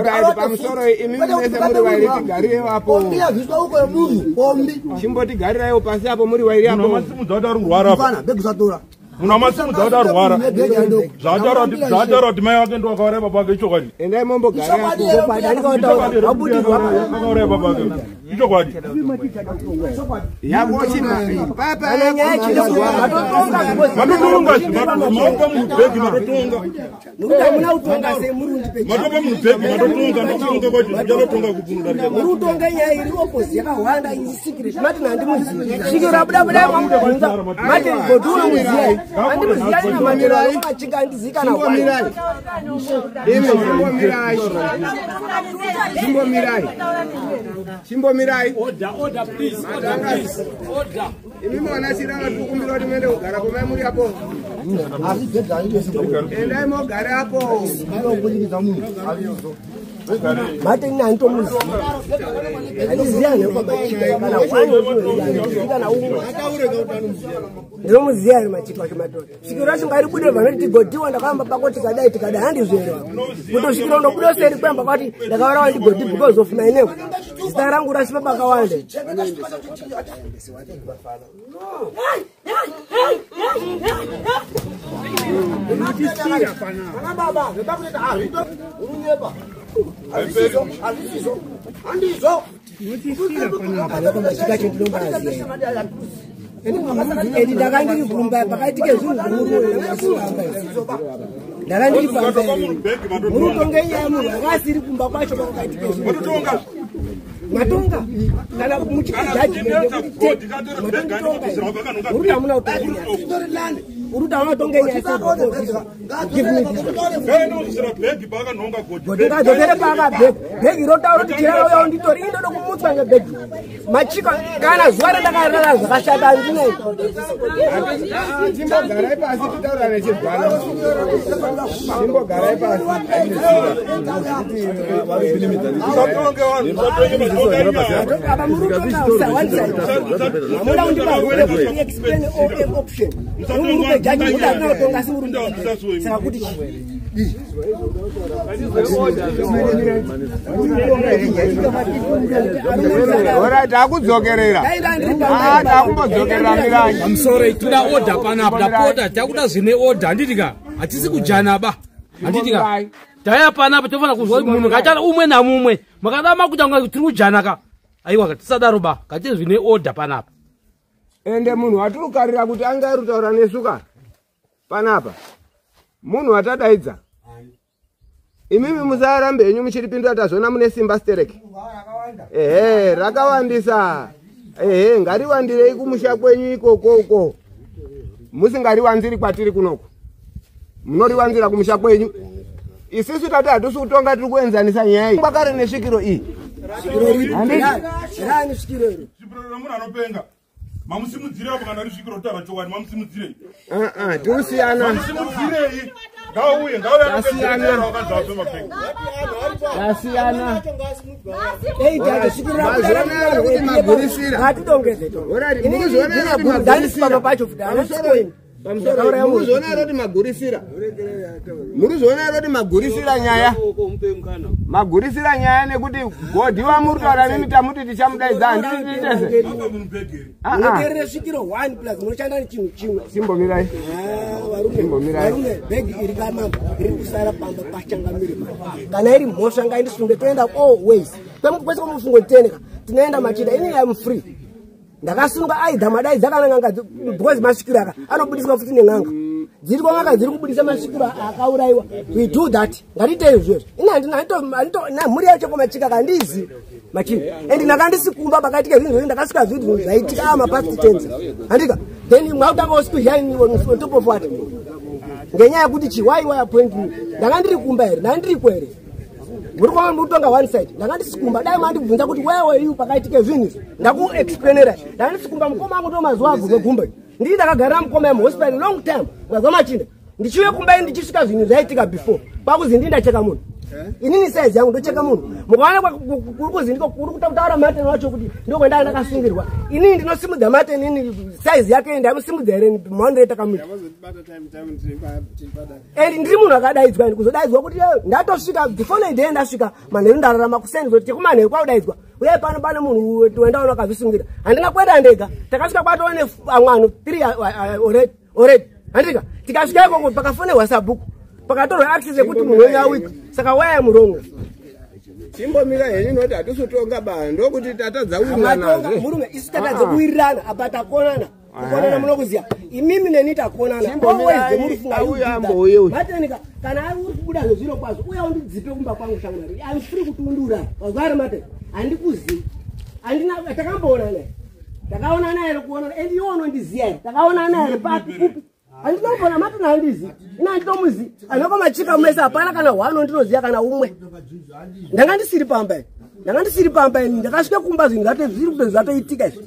Alright, pamusoro imi mese muri vairi tigarire apo. Pombi yazviswa uko yemunhu pombi. Chimbotigariraiwo pasi apo muri vairi apo. Munhu amasimudza kuti ari kurwara apa. Mfana bhegi usatora. Munhu amasimudza kuti arwara. Zvaataura kuti mai vake ndo akauraya baba vake ichokwadi. Endai mombogara Ichokwadi here? Akauraya baba vake. Ichokwadi. Matotonga maupa munhu bhegi matotonga. Nokuti hamuna kutonga semurundi Matopa munhu bhegi matotonga ndokutonga kwacho ndichatotonga kupunudarika. muri kutonga nyaya iri oposi yakahwanda isikireti Martin handimuzivi svikiro rabuda budai mwamubvunza Martin godhi unomuziva here handimuzivi alina matero anomachinga handizivi kana Chimbomirai. Imi chimbomirai. Chimbomirai. Chimbomirai. Order, order, please. Order, please. Order. Imi mwana chirara tiri kukumbira kuti muende kugara pomai muri apo. Asi bhegi haridi. Endai mogare apo. Anobunyikidza munhu. Hazvizvo. Martin handitomuzivi handizivi anhu ekwamachika kana wani handizivi kana umwe ndinomuziva here machika acho matora svikiro racho ngaribude vanoti tigodhiwa ndakavamba pako tikadai tikadai handizvo here kutosvikira undobuda seri kwemba kwati ndakaurawa ndigodhi because of my name zita rangu rasipa pakawanda Ana baba, zvepakuita hazvito urunyepa. Hazvisizvo, hazvisizvo. Handizvo. Machika acho ndinombaziva ende ndakandiri kumba pakaitike zvinhu zvimuruwe ndakandiri pamba muri kutonga nyaya munhu akasiri kumba kwacho pakakaitike zvinhu matonga kana muchipa judgment yekuti uri hamuna kutonga nyaya uri kuti hamuna kutonga nyaya give me this Ngaendozvisira bhegi paakanhonga godhi. ngadzokere paakabhegi bhegi rotaura kuti chirara uya unditori indoda kumutswa ngebhegi machika kana zuva randakarara zvakashata handinei Chimbogarai pasi titaurane chibvana. Chimbogarai pasi. Musatonge vanhu, musatonge vanhu. apa muri kutonga one side hamuna kundipa rule kuti explain all option murupe jaji muda hakuna kutonga asi muri saka kuti chii Alright, takudzokerera. Ah, takumbodzokerera mirai. Pamusoro toda order panapa tapota takuda zvine order handiti ka hatisi kujana ba handiti ka taya panapa tofanira kuzwa kuti munhu ngachara umwe namumwe makada makuita kunga tiri kujana ka aiwa ka tisadaro ba ngatiite zvine order panapa Ende munhu watiri kukarira kuti ange ari kutaura nesu ka panapa munhu watadaidza imimi musarambe henyu muchiripindura tazvona mune simba stereki ehe rakawandisa ehe ngariwandirei kumusha kwenyu ikoko uko musingariwanziri kwatiri kunoku munoriwanzira kumusha kwenyu isisu tati hatisi kutonga tiri kuenzanisa nyaya iyi kwakare nesvikiro iyi rani svikiro iro Svikiro remunhu anopenga. Mamusimudzirei apo kana risvikiro kutaura chokwadi mamusimudzirei. tirusiyana Mamusimudzirei. Ngauye, ngauye Tasiyana. anopedzera wakanzi ape mabhegi. Tasiyana. Mazviona here kuti magurisira? ngatidongeze Alright, murikuzviona here kuti magurisira? pamba pacho futi Pamusoro- pamusoro, murikuzviona here kuti magurisira murikuzviona here kuti magurisira nyaya magurisira nyaya nekuti godhi wamuri kutaura mimi tamuti tichamudaidza handiti tiri tese Ah, ah. munoteerere svikiro 1 plus munoshanda nechinhu chimwe chimbomirai chimbomirai varume bhegi iri kamambo riri kusara pamba pachangamire mari kana iri mhosva ngaindisunge toenda all ways kwese kwamufungoteneka tinoenda machida ini am free ndakasunga aidha madaidza kana n'anga because masvikiro aka anobudiswa futi nen'anga dziri kwangaka dziri kubudisa masvikiro akaurayiwa we do that ngatiitei izvozvo ini handina mhuri yacho kwamachika kandizi machini and ndakandisikumba pakaitika zvinhu zvozvo ndakasvika zvinhu zvaitika ama past tense handika then mwakutanga usikushine on top of what ngenyaya yekuti chi why why appoint me ndanga ndiri kumba here ndanga ndiriko here Muri kuona muri kutonga one side. Ndanga ndisikumba dai mandibvunza kuti wewe iyu pakaitike zvinhu izvi. Ndakuexplainera. Ndanga ndisikumba mukoma wangu ndo mazuva agurwe gumbo. Ndii ndakagara mukoma muhospital long time. Mwazwa machinda. Ndichiuye kumba ini ndichisvika zvinhu zvaitika before. Kwakuzi ndii ndacheka munhu. Inini size yangu ndocheka munhu. Mukaona kuri kuzi ndiko kuri kutaura Martin wacho kuti ndokwenda ndakasungirwa. Inini ndinosimudza Martin inini size yake ndamusimudza here maonero takamuita. And ndiri munhu akadaidzwa ini kuzodaidzwa kuti ndatosvika before day ndasvika manheru ndararama kuseni kuti tekumanheru kwakudaidzwa. Uye pano pane munhu wendaona akazvisungira. Handina kuenda ndega. Takasvika kwatova neamwe 3 already. Handika tikasvika ikoko pakafonerwa sabhuku. Pakatorwa access yekuti munhu wenyu awiki. Saka why am wrong? Chimbomira henyu noti hatisi ba ndokuti tatadza kuwirirana. Murume isu tatadza kuwirirana apa takonana. Kukonana munokuziya. Imimi neni takonana. Always the muri funga uyu ambouye uyu. Matenika kana uri kubuda zvezviro kwazvo uya undidzipe kumba kwangu shamwari. I'm free kuti undiuraye. Wazwara mate. Handikuzivi. Handina takamboonana. Takaonana here kuonana and iwe unondiziya here. Takaonana here papi kupi. Handinombona matona handizi. Ina handitomuzi. Anoko machika mese hapana kana hwano ndinoziya kana umwe. Ndanga ndisiri pamba ini. Ndanga ndisiri pamba ini. Ndakasvika kumba zvinhu zvate zviri zvatoitika izvi.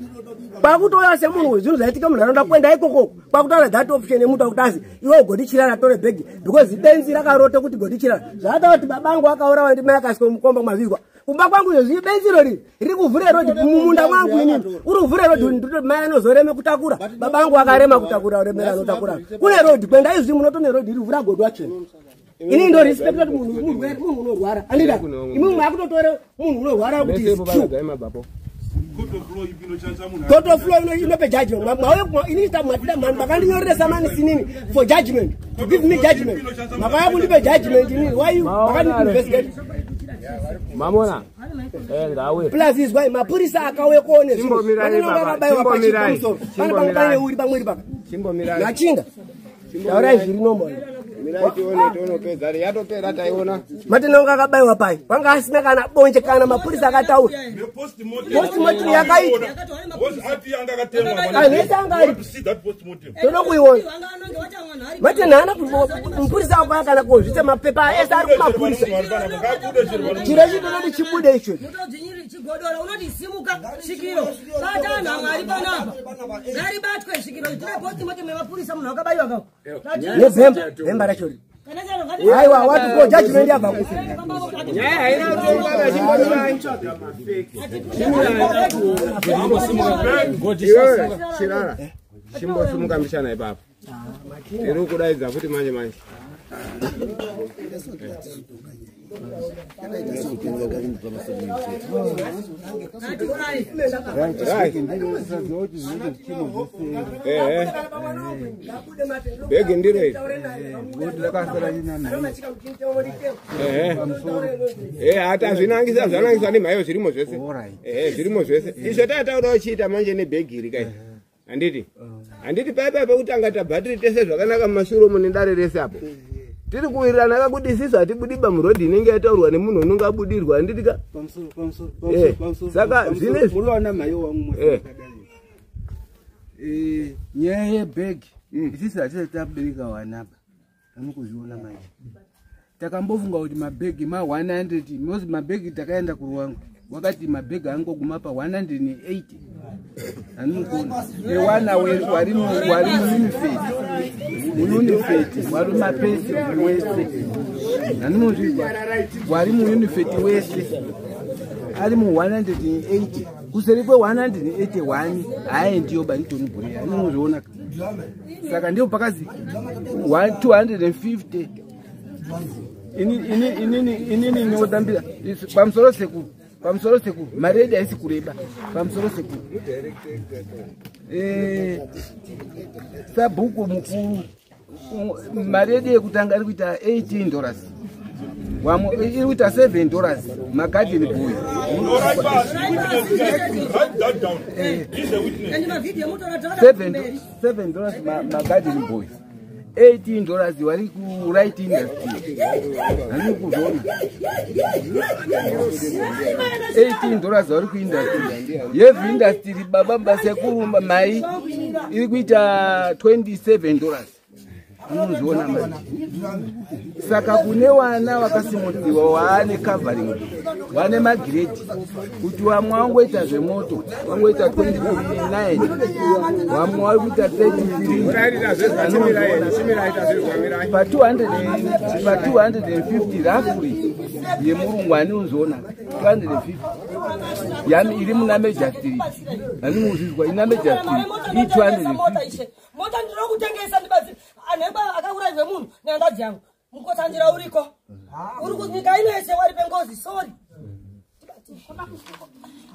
Kwakutouya semunhu zvinhu zvaitika munharaunda kuenda ikoko. Kwakutaura that option yemuta kuti azi iwe godichirara tore bhegi because benzi rakarota kuti godichirara. Zvataura kuti babangu akaurawa ndimai akasvika mukomba mwazvizwa. Kumba kwangu izvo benzi rori riri kuvhura rodi mumunda mwangu inini. Uri kuvhura rodi ndito mai anozoreme kutakura. Babangu akarema kutakura uremera anotakura. Kune rodi kwenda izvi munotone rodi iri kuvhura godwa chena. Ini ndo respect kuti munhu murwere munhu unorwara. Andida. Imwe makutotore munhu unorwara kuti is true. Court of law inope judgment. Mauye ini tamatida man makandinyorera mani sinini for judgment. To give me judgment. Makaya kundipe judgment inini. Why you makandi investigate? Mamona. Ngawe. Plus is why mapurisa akauye kuone zvinhu. Chimbomirai. Pane pane uri pamwiri paka. Chimbomirai. Machinda. Taurai zviri normal. Mirai tione tionopedza. Yatopera taiona. Matenonga akabaiwa pai. Wanga asina kana bonje kana mapurisa akataura. Postmortem yakaitwa. Toda kuiona. Matena haana mupurisa akauya kana kozvita mapepa ese ari kumapurisa. Chiro ichi tototi chibude icho. Chigodora unoti simuka svikiro bata anhu amwari panapa ngaribatwe svikiro tine postmortem yemapurisa munhu akabaiwa kako Nebhemba, bhemba racho riri. Aiwa wati ko judgment yabva kupi? Nyaya haina kutonga chimbomirai. Iwewe chirara. Chimbosimuka mishana ipapo. Tiri kudaidza futi manje manje. Bhegi ndiro iri. Hata zvinangisa zvanangisa nemhaiyo zvirimo zvese. Zvirimo zvese. Izvo tataura uchiita manje nebhegi iri kai. Handiti? Handiti paipai pekutanga tabhatiri tese zvakanaka mumashure umo nedare rese apo. Tiri kuwirirana kakuti isisu hatibudiba murodhi inenge yataurwa nemunhu unonge abudirwa handiti ka? Saka zvinezvi muriwana mhayo wangu nyaya yebhegi isisu hatisati tabereka wanapa amukuzviona manje. Takambofunga kuti mabhegi ma 100 mozi mabhegi takaenda kuruwangu wakati mabhegi angoguma pa 180 anokona ewana wari muunifeti wari mapesi wese anozvizwa wari muunifeti wese ari mu 180 kuseri kwe 181 hayi ndiyo banitoni bhuri anozviona. Saka ndiyo pakazi 250 inini ndinotambira pamusoro sekuru. Pamusoro sekuru mari yedu haisi kureba. Pamusoro sekuru sabhuku mukuru mari yedu yekutanga iri kuita $18 iri kuita $7 magadheni boy. $7 magadheni boy. $18 wari ku right industry. Hani kuzona. $18 wari ku industry. Yevi industry baba basekuru mai iri kuita $27. Unozviona manje. Saka kune wana wakasimudziwa waane covering, wane magrade, kuti wamwe wangoita zvemoto wangoita 29, wamwe wari kuita 33 pa 250 roughly yemurungu. Ani unzoona 250 yami iri muna Major Street, ani muzvizwa ina Major Street i 250. Mota ndinokutengesa, ndibatsire anhemba akaurayirwe munhu nehanzvadzi yangu. Mukotsanjira uriko, uri kunyika ino yese wari pengozi. Sorry,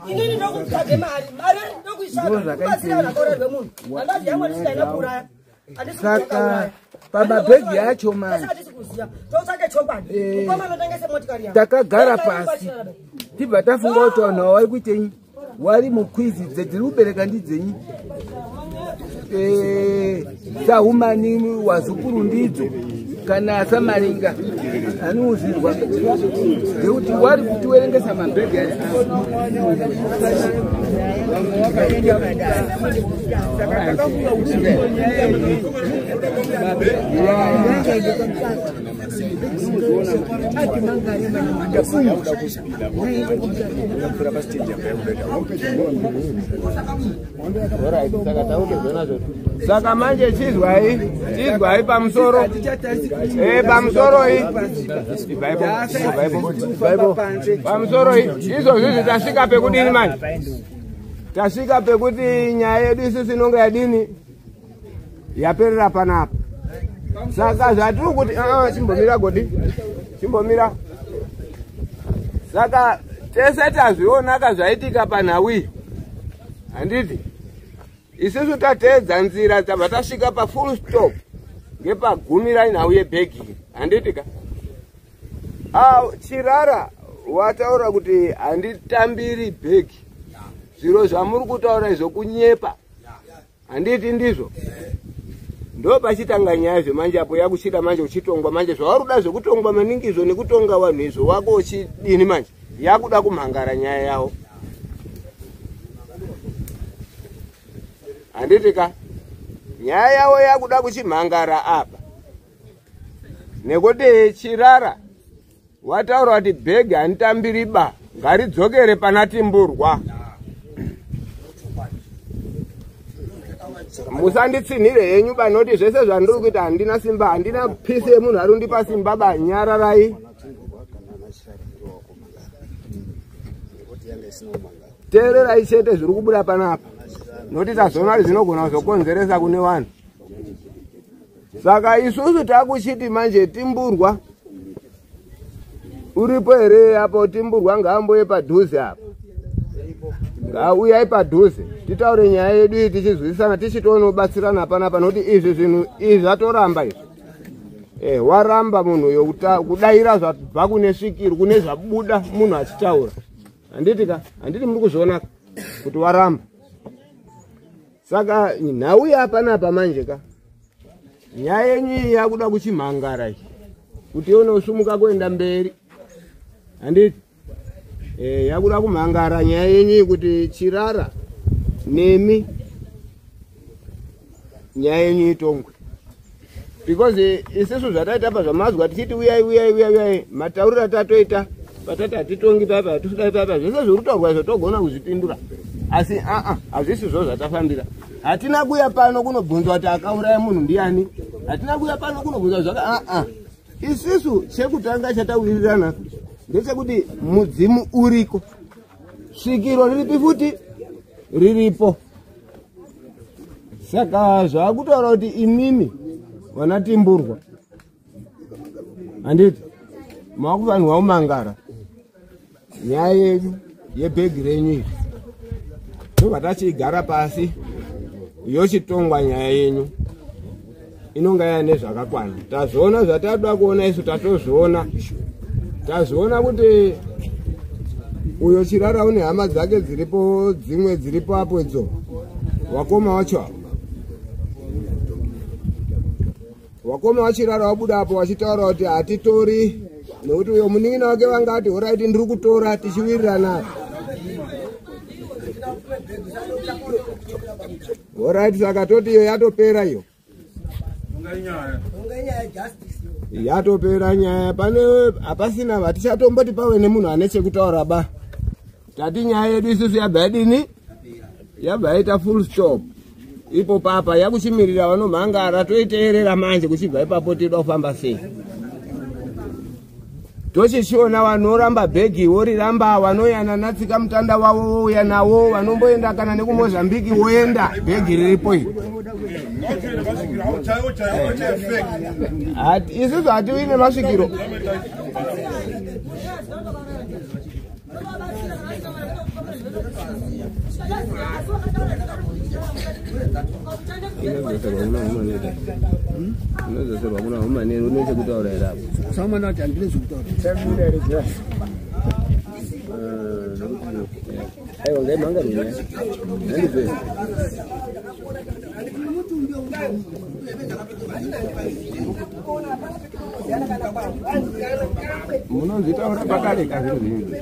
inini ndokutsvage mari, mari ndokuitsvaga kubatsira vanhu akaurayirwe munhu. Hanzvadzi yangu handisida kuuraya. Saka pamabhegi acho manje totsvake chokwadi, mukoma anotengese motikari yangu. Takagara pasi tibva tafunga kuti vanhu ava vari kuitenyi, wari mukwizi dzedziri kubereka ndidzenyi, sahumani wazukuru ndidzo kana samaringa anouzirwa ngekuti wari kutiwerengesa mabhegi acho. Saka takafunga kuti Saka manje chizwai, chizwai pamusoro, pamusoro i pamusoro i izvozvizvi tasvika pekudini manje? Tasvika pekuti nyaya yedu isusu inonga yadini, yaperera panapa. Saka zvatiri kuti, chimbomira godi, chimbomira. Saka tese tazvionaka zvaitika panhau iyi, handiti? Isusu tateedza nzira, tabva tasvika pafull stop ngepagumira nhau yebhegi, handiti ka? Chirara wataura kuti handitambiri bhegi, zviro zvamuri kutaura izvo kunyepa, handiti ndizvo? Ndo pachitanga nyaya zvemanje apo, yakuchida manje uchitongwa manje zvauri kuda zvekutongwa maningi izvo nekutonga vanhu izvo wako uchidini manje, yakuda kumhangara nyaya yavo, handiti ka? Nyaya yavo yakuda kuchimhangara apa nekuti Chirara wataura kuti bhegi handitambiri ba, ngaridzokere pana Timburwa. Musanditsinhire henyu banoti zvese zvandiri kuita handina simba, handina pisi yemunhu ari kundipa simba ba. Nyararai, teererai chete zviri kubuda panapa, nokuti tazoona kuti zvinogona kuzokonzeresa kune vanhu. Saka isusu takuchiti manje Timburwa uripo here apo? Timburwa ngaamboye padhuze apa, ngauyai padhuze titaure nyaya yedu iyi tichizwisisana, tichitonobatsirana panapa, nokuti izvi zvinhu izvi zvatoramba izvi. Waramba munhu uyo kudaira zvabva kune svikiro, kune zvabuda munhu achitaura, handiti ka? Handiti muri kuzviona kuti waramba? Saka nhau yapanapa manje ka, nyaya yenyu iyi yakuda kuchimhangara iyi kuti ione kusumuka kuenda mberi, handiti? Yakuda kumhangara nyaya yenyu iyi kuti Chirara nemi nyaya yenyu itongwe, because isisu zvataita pa zvamazwa tichiti uyai, uyai, uyai, uyai, matauriro atatoita patati hatitongi papa, hatisudai papa, zvese zviri kutaurwa izvo togona kuzvipindura, asi aa hazvisizvo zvatafambira. Hatina kuya pano kunobvunzwa kuti akauraya munhu ndiani, hatina kuya pano kunobvunzwa zvaka aa. Isisu chekutanga chatawirirana ndechekuti mudzimu uriko, svikiro riripi futi riripo. Saka zvakutaura kuti imimi vanaTimburwa, handiti makufanirwa kumangara nyaya yenyu yebhegi renyu iri, tobva tachigara pasi yochitongwa nyaya yenyu inonga yaine zvakakwana. Tazviona zvatatoda kuona isu, tatozviona, tazviona kuti uyo Chirara une hama dzake dziripo, dzimwe dziripo apo idzo wakoma wacho avo wakoma waChirara wabuda apo wachitaura kuti hatitori, nekuti uyo munin'ina wake vanga ati alright, ndiri kutora tichiwirirana. Alright, saka toti iyo yatopera iyo. Yatopera nyaya pane hapasina hatichatomboti pave nemunhu ane chekutaura ba. Tati nyaya yedu isusu yabva yadini? Yabva yaita full stop. Ipo papa yakuchimirira vanomhangara toiteerera manje kuchibva ipapo tinoda kufamba sei. Tochichiona vanoramba bhegi voriramba, vanoyana natsika mutanda wavo vouya nawo, vanomboenda kana nekuMozambiki voenda, bhegi riripo iri. Isusu hatiwi nemasvikiro. Inodzoserwa kuna humaneri une chekutaura here apo? Samwana kuti handine zvekutaura. Aiwa ngaimhanga runyaya. Handipe. Munozvitaura pakare ka zviro zvinhu.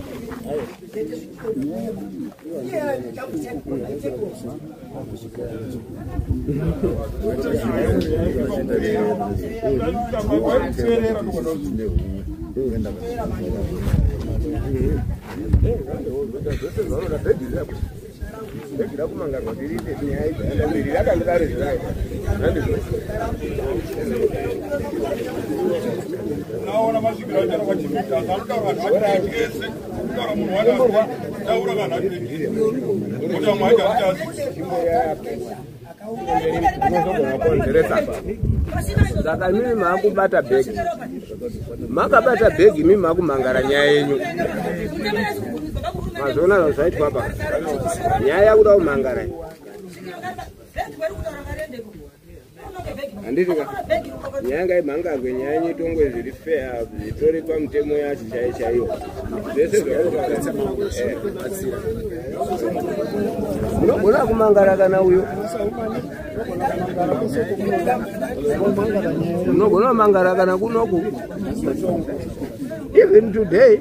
Naona masvikiro acho kwachimita anotaura vanhu vachitengese kutaura munhu wataura vanhu vachitengese kuti vamwe vacho hatichazi. Saka mimi maakubata bhegi, makabata bhegi mimi maakumhangara nyaya yenyu. Mazviona zvaitwa apa, nyaya yakuda kumhangara handiti ka nyaya ngaimhangarwe, nyaya yenyu itongwe zviri fair, zvitore pamutemo yacho chaiyo chaiyo, zvese zvakuta. Munogona kumangara kana uyo, munogona kumangara kana kunoku. Even today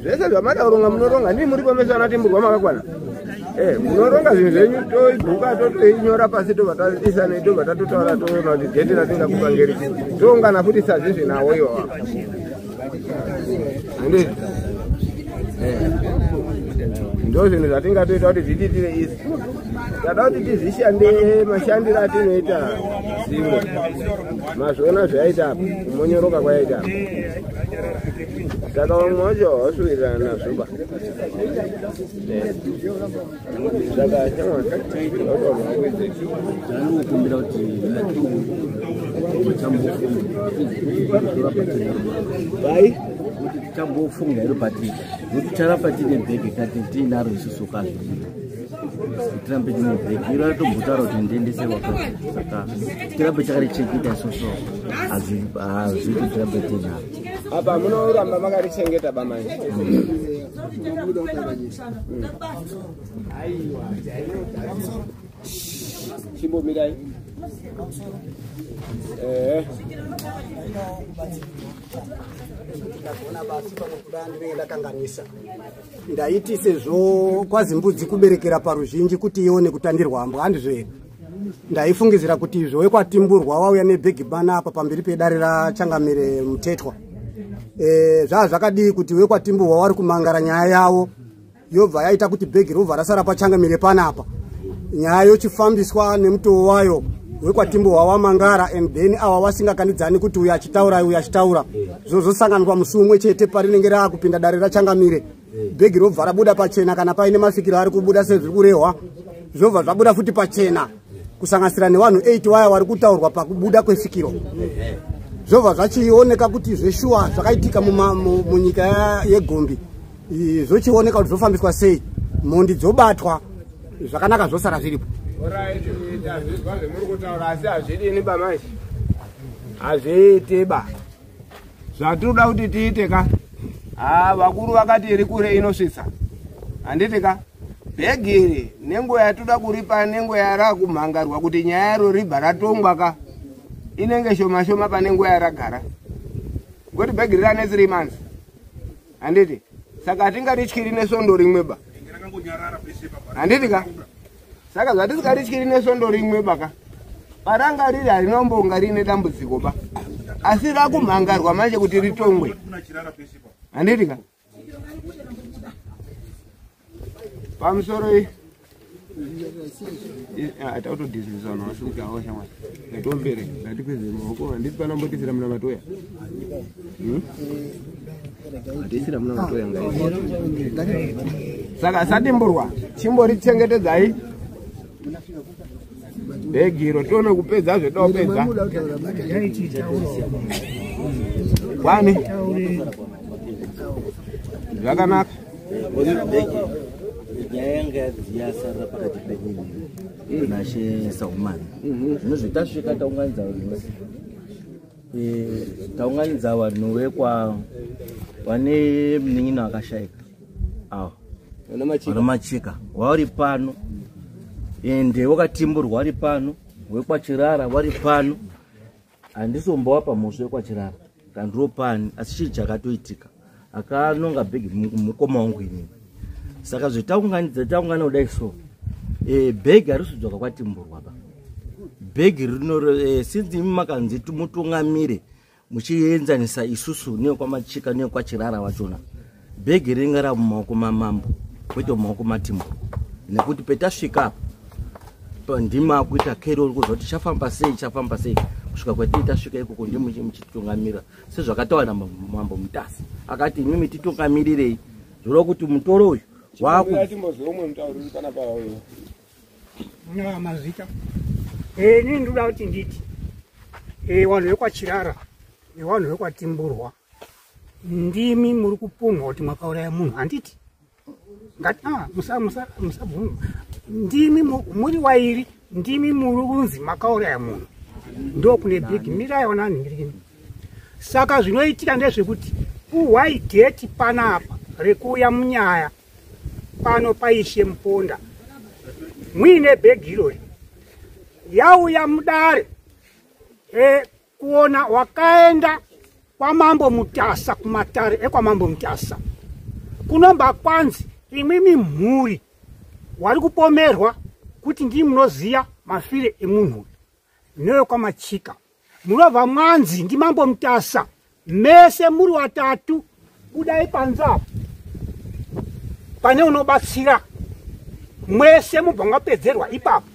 zvese zvamada kuronga munoronga, ndii muri pameso anatimburwa makakwana. Munoronga zvinhu zvenyu toibhuka totoinyora pasi tobva taisa nei tobva tatotaura toona kuti dheti ratingakupa ngeri toungana futi sazvizvi nawo iwawa. Handiti ndo zvinhu zvatingatoita kuti zvitiitire isi. Tada kuti tizvishande mashandiro atinoita zvimwe. Mazviona zvayaita apa, kumonyoroka kwayaita apa. Saka vamwe vacho havasuwirirana nazvo ba. Saka ndinokumbira kuti bai kuti tichambofunga iro patiri nokuti charamba tine bhegi kati tiinaro isusu kazvo tirambe tine bhegi iro ratombotaura kuti ndiendeserwa saka tirambe chakarichengeta isusu hazviiti tirambe tiinaro. Apa munoramba makarichengeta bamanje. Chimbomirai. Ndagona basi pamwe kuda ndinenge ndakanganisa. Ndaiti sezvo kwazimbudzi kuberekera paruzhinji kuti ione kutandirwa mbwa, handizvo here? Ndaifungidzira kuti izvo wekwatimburwa wauya nebhegi bana apa pamberi pedare raChangamire Mutetwa. Zvaa zvakadii kuti wekwatimburwa wari kumangara nyaya yavo yobva yaita kuti bhegi robva rasara paChangamire panapa, nyaya yochifambiswa nemutoo wayo wekwatimburwa wamangara, and then awa vasingakandidzani kuti uyu achitaura uyu achitaura, zvozosanganiswa musi umwe chete parinenge raakupinda dare raChangamire, bhegi robva rabuda pachena kana paine masvikiro ari kubuda sezviri kurehwa, zvobva zvabuda futi pachena kusanganisira nevanhu 8 vaya vari kutaurwa pakubuda kwesvikiro, zvobva zvachioneka kuti zveshuwa zvakaitika munyika yeGombi, zvochioneka kuti zvofambiswa sei, mhondi dzobatwa zvakanaka zvosara zviripo. Alright, tazvizwa zvemuri kutaura asi hazvidini ba manje, hazviiti ba. Zvatinoda kuti tiite ka, vakuru vakati iri kure inosvitsa, handiti ka? Bhegi iri nenguva yatoda kuripa nenguva yarakumhangarwa kuti nyaya yaro ribva ratongwa ka, inenge shoma shoma pane nguva yaragara, ngokuti bhegi riri ane 3 months, handiti? Saka hatingarityiri nesondo rimwe ba, handiti ka? Saka zvatisingarityiri nesondo rimwe baka, Paranga riri harinombonga riine dambudziko ba, asi rakumhangarwa manje kuti ritongwe, handiti ka? Pamusoro iyi tautodhizinisa vanhu vasi kuti awa shamwari ngatiwombere, ngatikwidze maoko, handiti panambotisira muna matoya, hatisira muna matoya ngai. Saka satimburwa, chimborichengetedzai bhegiro, tione kupedza zvedopedza kwani zvakanaka. Nyaya yanga yasarira pakati penyini nashe Saumani, zvinozvi tasvika taunganidza vanhu vose, taunganidza vanhu vekwa vane munin'ina akashaika awa, vana Machika vari pano, ende wakatimburwa vari pano, wekwaChirara vari pano. Handisombowapa mhosva yekwachirara kandiropani, asi chii chakatoitika, akanonga bhegi mukoma wangu inini. Saka zvetaunganidza taungana kudai so, bhegi harisi kudzoka kwatimburwa ba. Bhegi rino, since imi makanzi mutungamire muchienzanisa isusu nekwaMachika nekwachirara vachona, bhegi ringa ra mumaoko mamambo kwete mumaoko matimburwa, nekuti petasvika apa ndima akuita kero kuzwa kuti chafamba sei, chafamba sei kusvika kwatiri tasvika ikoko, ndimi muchitungamira sezvakataura Mambo Mutasa, akati imimi titungamirirei, zvoreva kuti mutoro uyu waku Timbozwe umwe mutauriri panapa. Na mazita. Ini ndoda kuti nditi vanhu vekwaChirara nevanhu vekwaTimburwa, ndimi muri kupumhwa kuti makauraya munhu, handiti? Ngati musabvuma, ndimi muri wairi, ndimi muri kunzi makauraya munhu, ndokune bhegi mirai wananhingirikini. Saka zvinoitika ndezvekuti puhwai date panapa rekuuya munyaya pano paIshe Muponda muine bhegi irori, yauya mudare, kuona wakaenda kwaMambo Mutasa, kumatare ekwaMambo Mutasa kunomba kwanzi imwimi mhuri wari kupomerwa kuti ndii munoziya mafire emunhu uyu newekwaMachika, munobva mwanzi ndiMambo Mutasa, mese muri watatu budai panze apo pane unobatsira, mwese mubva mwapedzerwa ipapo.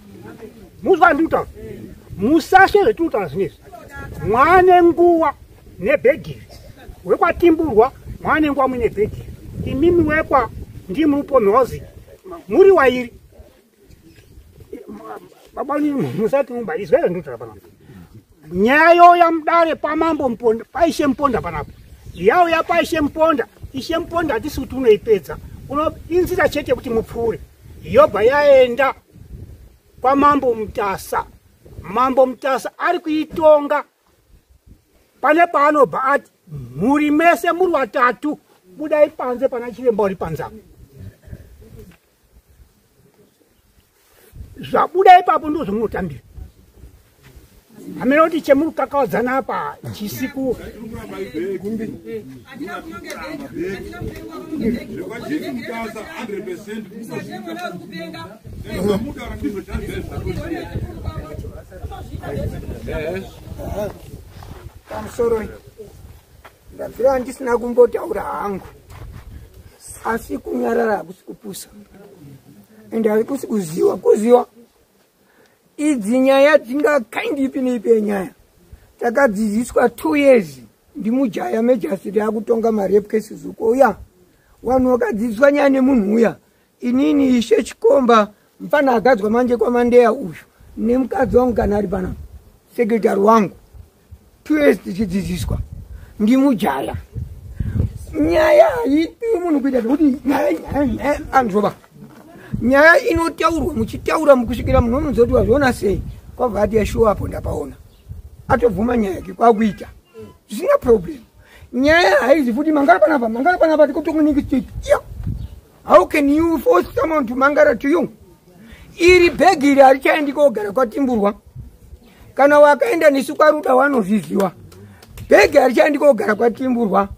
Muzwa ndikutaura, musashe zvetinotaura zvinezvi. Mwane nguva nebhegiri wekwatimburwa, mwane nguva muine bhegiri, imimi wekwa ndimi mupomherwa muri wairi. Baba, musati mumba izvezvo ndikutaura panapa, nyaya yoya mudare paMambo Muponda, paIshe Muponda panapa, yauya paIshe Muponda. Ishe Muponda hatisi kuti unoipedza, inzira chete kuti mupfuure, yobva yaenda kwaMambo Mutasa. Mambo Mutasa ari kuitonga, pane paanobva ati mhuri mese muri watatu budai panze pana chiremba uri panze apo. Zvabuda ipapo ndo zvomunotambira. Hamene kuti chemuri kukakavadzana apa chisiku. Mutasa 100%. Pamusoro, ndabvira ndisina kumbotaura hangu, asi kunyarara hakusi kupusa, ende hakusi kuziwa kuziwa. Idzi nyaya dzingakaindi ipi neipi yenyaya takadzidziswa 2 years ndimujaya mejasiri akutonga marape cases uko uya, vanhu vakadzidziswa nyaya nemunhu uya. Inini Ishe Chikomba, mufana agadzwa manje kwaMandeya uyu, nemukadzi wangu kana ari panapa, secretary wangu, 2 years tichidzidziswa ndimujaya. Nyaya haipiwi munhu kuita zvekuti nyaya, nyaya, nyaya anzova. Nyaya inotaurwa, muchitaura mukusvikira munhu unonzwa kuti wazviona sei, kwabva ati yashuwa, apo ndapaona, atobvuma nyaya yake kwakuita zvisina problem. Nyaya haizi futi mangara panapa, mangara panapa, tikutokunikistit. Yeah. How can you force someone to mangara to you? Iri bhegi iri harichaendi kogara kwatimburwa. Kana wakaenda nesu kwaruda wanozviziwa, bhegi harichaendi kogara kwatimburwa.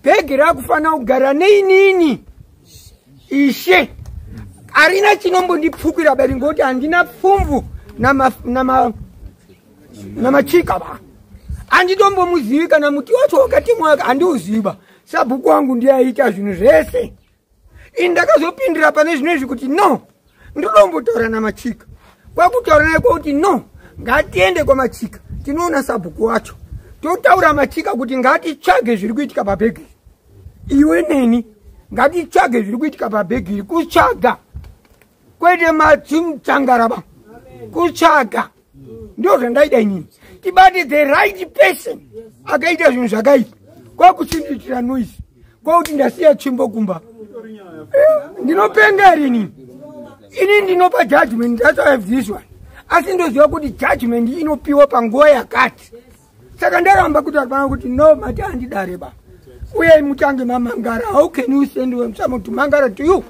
Bhegi rakufanira kugara neinini ishe, harina chinombondipfukira bari, ngoti handina pfumvu. Namachika ba. Handitombomuzivi kana muti wacho wakatemwa handiuziva. Sabhuku wangu ndiye aiita zvinhu zvese. Ini ndakazopindira pane zvino izvi kuti no, ndinodombotaura namachika. Kwakutaura naye kwakuti no, ngatiende kwamachika tinoona sabhuku wacho, totaura machika kuti ngatitsvage zviri kuitika pabhegi, iwe neni ngatitsvage zviri kuitika pabhegi. Kutsvaga kwete matsangara kutsvaga ndo zvandaida inini, tibate the right person akaita zvinhu zvakaipa, kwakuchindiitira noise kwakuti ndasiya tsvimbo kumba. Ndinopenga here inini? Ini ndinopa judgment, that's why I have this one, asi ndoziva kuti judgment inopiwa panguva yakati. Saka ndaramba kuti apana kuti no, mati handidare ba, uye mutange mamangara. How can you send someone to mangara to you?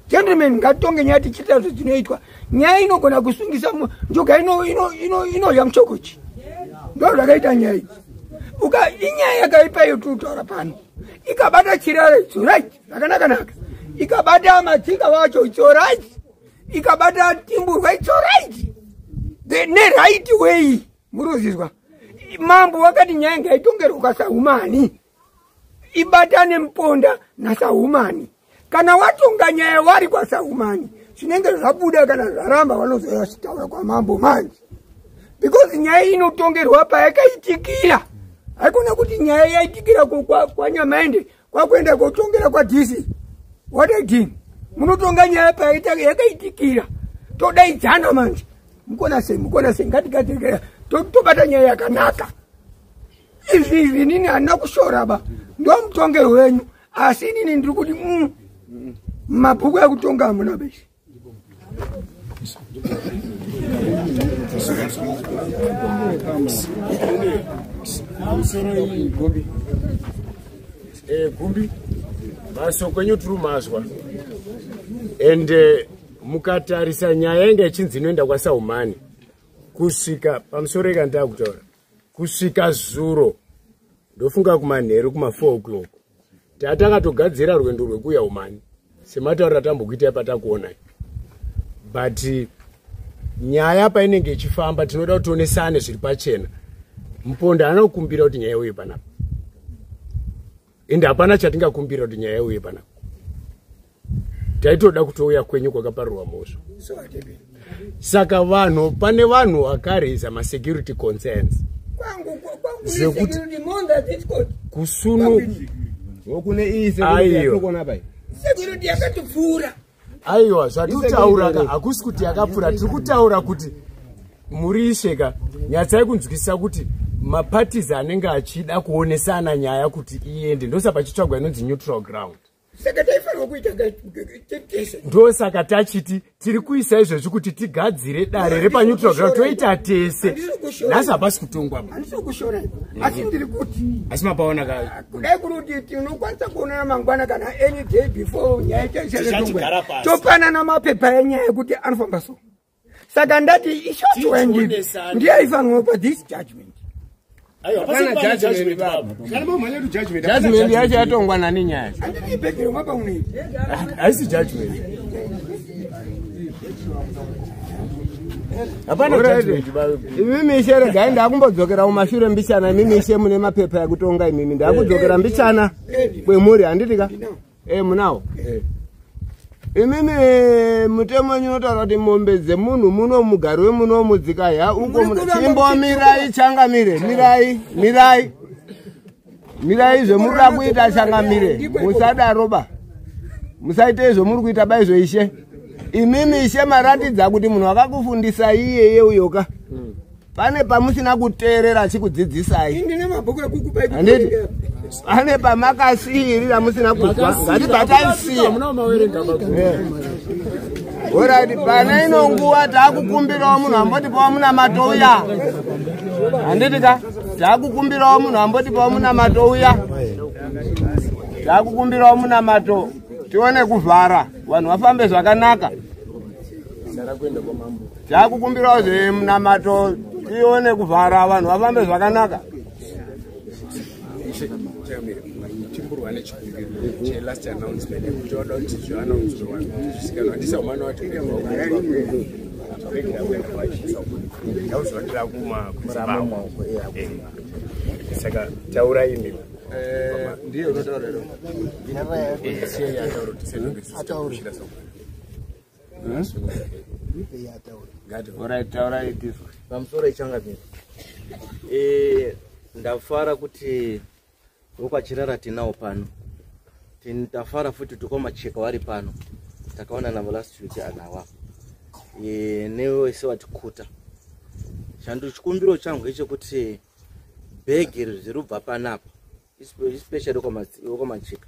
Gentlemen, ngatitonge nyaya tichiita zvezvinoitwa. Nyaya inogona kusungisa njoka inodya muchokochi. Ndo zvakaita nyaya iyi. Uka inyaya yakaipa iyo tiri pano, ikabata chirara, it's right, zvakanaka-naka. Ikabata matsika wacho, it's alright. Ikabata timburwa, it's alright, neright way. Murozizwa mambo wakati nyaya ngaitongerwa kwasahumani, ibatane muponda nasahumani. Kana watonga nyaya wari kwasahumani, zvinenge zvabuda kana zvaramba, vanozouya vachitaura kwamambo manje, because nyaya inotongerwa payakaitikira. Haikona kuti nyaya yaitikira kwanyamaende kwakuenda kotongera kwaDC. What again? Munotonga nyaya paita yakaitikira, todaidzana manje, mukona sei, mukona sei, ngatigadzirike, tobata nyaya yakanaka. Izvi izvi inini handina kushora ba, ndo mutongero wenyu, asi inini ndiri kuti mabhuku ekutonga hamuna besi. Gumbi, Gumbi, masoko enyu tiri mazwa, ende mukatarisa nyaya yanga ichinzi inoenda kwaSaumani kusvika pamusoro ikandaa kutaura kusvika zuro, ndofunga kumanheru kuma4 o'clock, tatakatogadzira rwendo rwekuuya umani sematauriro atambokuitai patakuonai. But nyaya painenge ichifamba, tinoda kuti tionesane zviri pachena. Muponda anokumbira kuti nyaya uye panapa, ende hapana chatingakumbira kuti nyaya uye panapa. Taitoda kutouya kwenyu kwakaparirwa mhosva. Saka vanhu, pane vanhu vakareza masecurity concerns zvekuti kusunu kune iyi Aiyo. Security yakatipfuura. Aiwa, zvatitaura ka, hakusi kuti yakapfuura. Tiri kutaura kuti muri isheka, nyatsai kunzwisisa kuti maparties anenge achida kuonesana nyaya kuti iende, ndosaka pachitsvagwa inonzi neutral ground. Saka taifanirwa kuita tese. Ndosaka tachiti tiri kuisa izvozvi kuti tigadzire dare repaneutral ground, toita tese. Nhasi hapasi kutongwa. Handisi kushora, asi ndiri kuti Asi mapaona ka. Kudai kuri kuti tinokwanisa kuonana mangwana kana any day before nyaya Tichachigara pasi. Topanana mapepa enyaya yekuti anofamba so. Saka ndati ishort, ndiye aifanirwa pa this judgment. Hapana judgment baba. Judgment yacho yatongwa nani nyaya? Handiti ibhegi romapa unoiti. Haisi judgment, hapana judgment baba. Imimi ishe, regai ndakumbodzokera kumashure mbichana. Imimi ishe mune mapepa ekutonga, imimi ndakudzokera mbichana kwemuri, handiti ka? Munawo imimi mutemo wenyu unotaura kuti mombe dzemunhu muno, mugari wemunomu, dzikaya uko, chimbomirai changamire, mirai, mirai, mirai zvemuri kuita changamire. Musadaro ba, musaite izvo muri kuita ba izvo ishe. Imimi ishe maratidza kuti munhu akakufundisai iyeye uyoka, pane pamusina kuteerera achikudzidzisai. Ndine mabhuku ekukupai. Handiti pane pamakasiyirira musina kuzwa? Ngatibva taisiya. Alright, pane ino nguva taakukumbirawo munhu ambotipawo munamato uya, handiti ka? Taakukumbirawo munhu ambotipawo munamato uya, taakukumbirawo munamato tione kuvhara, vanhu vafambe zvakanaka. Taakukumbirawo zvemunamato tione kuvhara, vanhu vafambe zvakanaka. Timburwa nechikumbiro chelast announcement yekuti vada kuti zviannounce zvizikanwa. Handisa umana wati. Ndauzovatira kuma kuzimbabwe. Saka taurai imi. Ndiye unotaura iro. Siyai ataura kuti sezvo isusu Alright, taurai tizwe. Pamusoro ichangamira. Ndafara kuti vokwaChirara tinawo pano. Tafara futi tukomacheka vari pano. Takaona navo last week anawa. Newese watikuta. Chando chikumbiro changu ngechekuti bhegi rirubva panapa. Especially kwamacheka.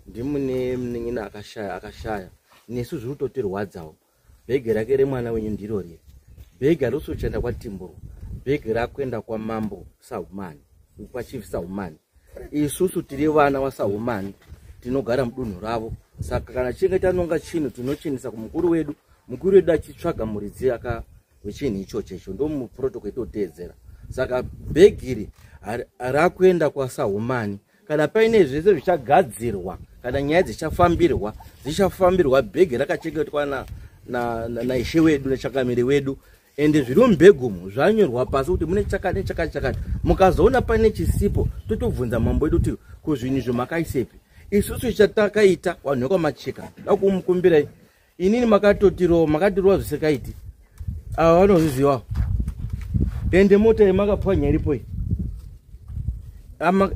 Ndimune munin'ina akashaya. Nesu zviri kutotirwadzawo. Bhegi rake remwana wenyu ndiro riri. Bhegi harisi kuchenda kwaTimburwa. Bhegi rakuenda kwaMambo Sahumani, kwaChief Sahumani. Isusu tiri vana vaSahumani, tinogara mudunhu ravo. Saka kana chinge tanonga chinhu tinochinisa kumukuru wedu, mukuru wedu achitsvaga muridzi aka wechinhu ichocho icho ndo muprotocol itoteedzera. Saka bhegi iri rakuenda kwaSahumani. Kana paine zvese zvichagadzirwa, kana nyaya dzichafambirwa, dzichafambirwa bhegi rakachengetwa naishe wedu nechangamire wedu. Ende zviri mubhegi umu zvanyorwa pasi kuti mune chakati nechakati chakati. Mukazoona pane chisipo totobvunza mambo wedu kuti kuzvinhu izvo makaisepi. Isusu chatakaita vanhu vekwaMacheka dakumukumbirai inini makatotirova zvisikaiti. Ava vanozvizivawo. Ende mota yemakapwanya iripo iyi.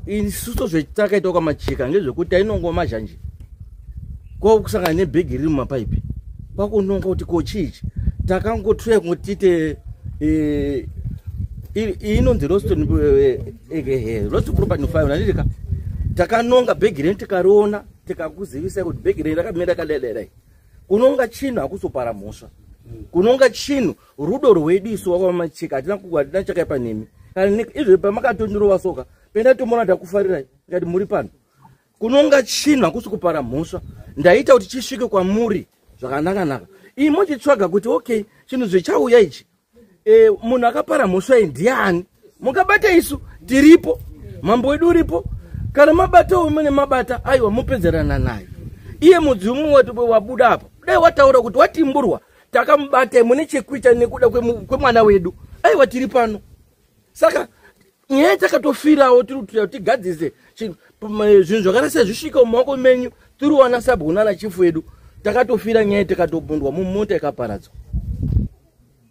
Isusu zvetakaita kwaMacheka ngezvekuti tainongo mazhanje. Kwakusangana nebhegi riri mumapaipi. Kwakunonga kuti ko chii ichi. Takangotuya kuti tiite inonzi Roston Roston Property 5 nandika. Takanonga bhegi renu tikariona tikakuzivisai kuti bhegi renu rakamira rakadai. Kunonga chinhu hakusopara mhosva. Kunonga chinhu rudo rwedu isu wakwamacheka hatina hatina chakaipa nemi. Kana izvo pamakatondorova soka penda tomona takufarirai ngati muri pano. Kunonga chinhu hakusi kupara mhosva. Ndaita kuti chisvike kwamuri zvakanaka-naka. Imi muchitsvaga kuti okay chinhu zvichauya ichi. Munhu akapara mhosva iyi ndiani? Mukabata isu tiripo. Mambo wedu uripo. Kana mabata mune mabata aiwa mupedzerana naye. Iye mudzimu wabuda apa. Dai wataura kuti watimburwa takamubata mune chekuita nekuda kwemwana wedu. Aiwa tiri pano. Saka nyaya takatofirawo tiri kuti tigadzise zvinhu zvakarasa zvisvike mumaoko menyu tiri wana sabhuna nachifu wedu. Takatofira nyaya tikatobundwa mumota ikaparadzwa.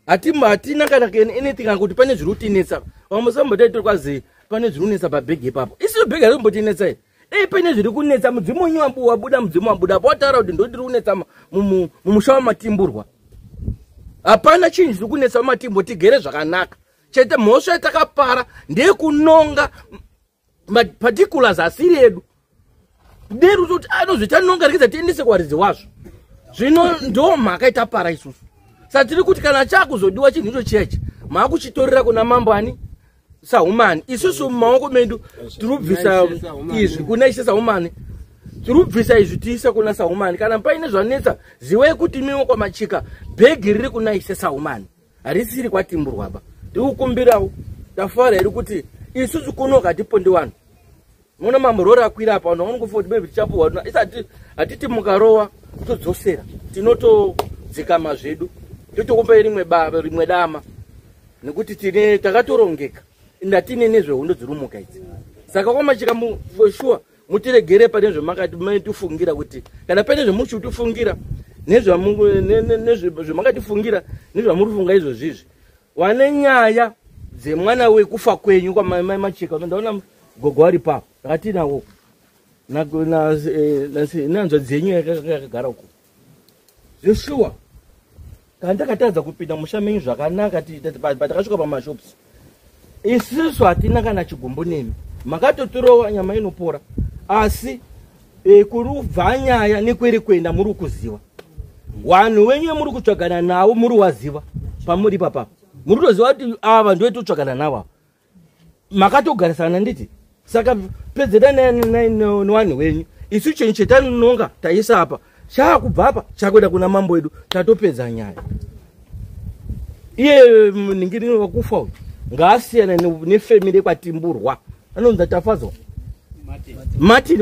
Hatina kana anything kuti pane zviri kutinetsa. Vamusambotai tiri kwazi pane zviri kunetsa pabhegi ipapo. Isu bhegi harimbotinetsa iri. Dai pane zviri kunetsa mudzimu wenyu wabuda mudzimu wabuda apo wataura kuti ndotiri kunetsa mumusha wamatimburwa. Hapana chinhu chiri kunetsa mumatimbo tigere zvakanaka. Chete mhosva yatakapara ndeyekunonga particulars asiri edu. Deri kuti anozvitanonga rekeza tiendese kuvaridzi wazvo. Zvino ndo mhaka itapara isusu. Saka tiri kuti kana chakuzodiwa chinhu icho chechi maakuchitorera kuna mambo ani Sahumani. Isusu mumaoko medu tiri kubvisa izvi kuna Ishe Sahumani. Tiri kubvisa izvi tiise kuna Sahumani. Kana paine zvanetsa ziwai kuti imiwo kwaMachika bhegi riri kuna Ishe Sahumani. Harisiri kwatimburwa ba. Tiri kukumbirawo tafara iri kuti isusu kuno hatipondi vanhu. Muna mambo rori akwira apa vanhu vanongofunga kuti maybe tichapuhwa. Isati hatiti mukarowa todzosera. Tinotodzikama zvedu. Totokupai rimwe dama. Nekuti tine takatorongeka. Ndatine nezvehondo dzirumuka idzi. Saka kwaMachika for sure mutiregere pane zvemakati maitifungira kuti kana pane zvemuchitifungira nezvemakatifungira nezvamurifunga izvozvizvi. Wane nyaya dzemwana wekufa kwenyu kwaMachika. Ndaona gogo ari papo. Rakatinawo. Nanzwa dzenyu yakagara uko. Zveshuwa. Kana takatadza kupinda musha menyu zvakanaka patakasvika pamashops. Isusu hatina kana chigumbu nemi. Makatotirowa nyama inopora. Asi kurubva nyaya nekwere kuenda muri kuziva. Vanhu wenyu muri kutsvagana navo muri waziva pamuri papa. Muri kutoziva kuti ava ndiwe totsvagana navo ava. Makatogarisana nditi. Saka pedzera nevanhu wenyu. Isu chinhu chetanonga taisa apa. Chakubva apa chakuenda kuna mambo wedu tatopedza nyaya. Iye muningiri wakufa uyu ngaasiyane nefemili kwatimburwa. Anonzi Tafadzwa Martin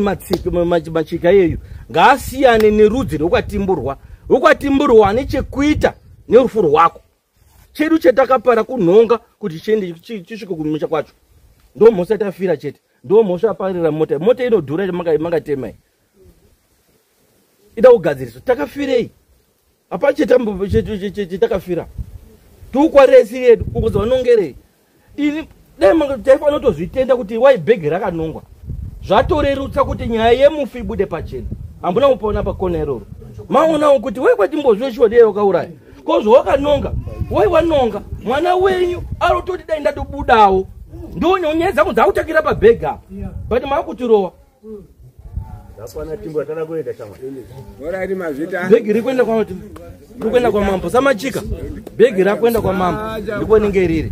Machika iyeyu ngaasiyane nerudzi rwekwatimburwa. Rwekwatimburwa ane chekuita nerufu rwako. Chedu chetakapara kunhonga kuti chiende chisvike kumusha kwacho. Ndo mhosva tafira chete. Ndo mhosva yaparira mota. Mota inodhura makatema iyi. Ida kugadziriswa. Takafirei? Hapana chetakafira. Tiukwaresi yedu ukuzi vanongerei. Ini dai taifanira kutozvitenda kuti wai bhegi rakanongwa. Zvatorerutsa kuti nyaya yemufi ibude pachena. Hambuna kupona pakona iroro. Maonawo kuti wai kwatimbozveshuwa ndiye wakauraya. Kozvo wakanonga, wai wanonga mwana wenyu arototi dai ndatobudawo. Ndonyonyedza dzangu dzakutakira pabhegi apa. But makutirowa. Bhegi riri kuenda kwa riri kuenda kwa mambo samachika. Bhegi rakuenda kwa mambo ndiko rinenge riri.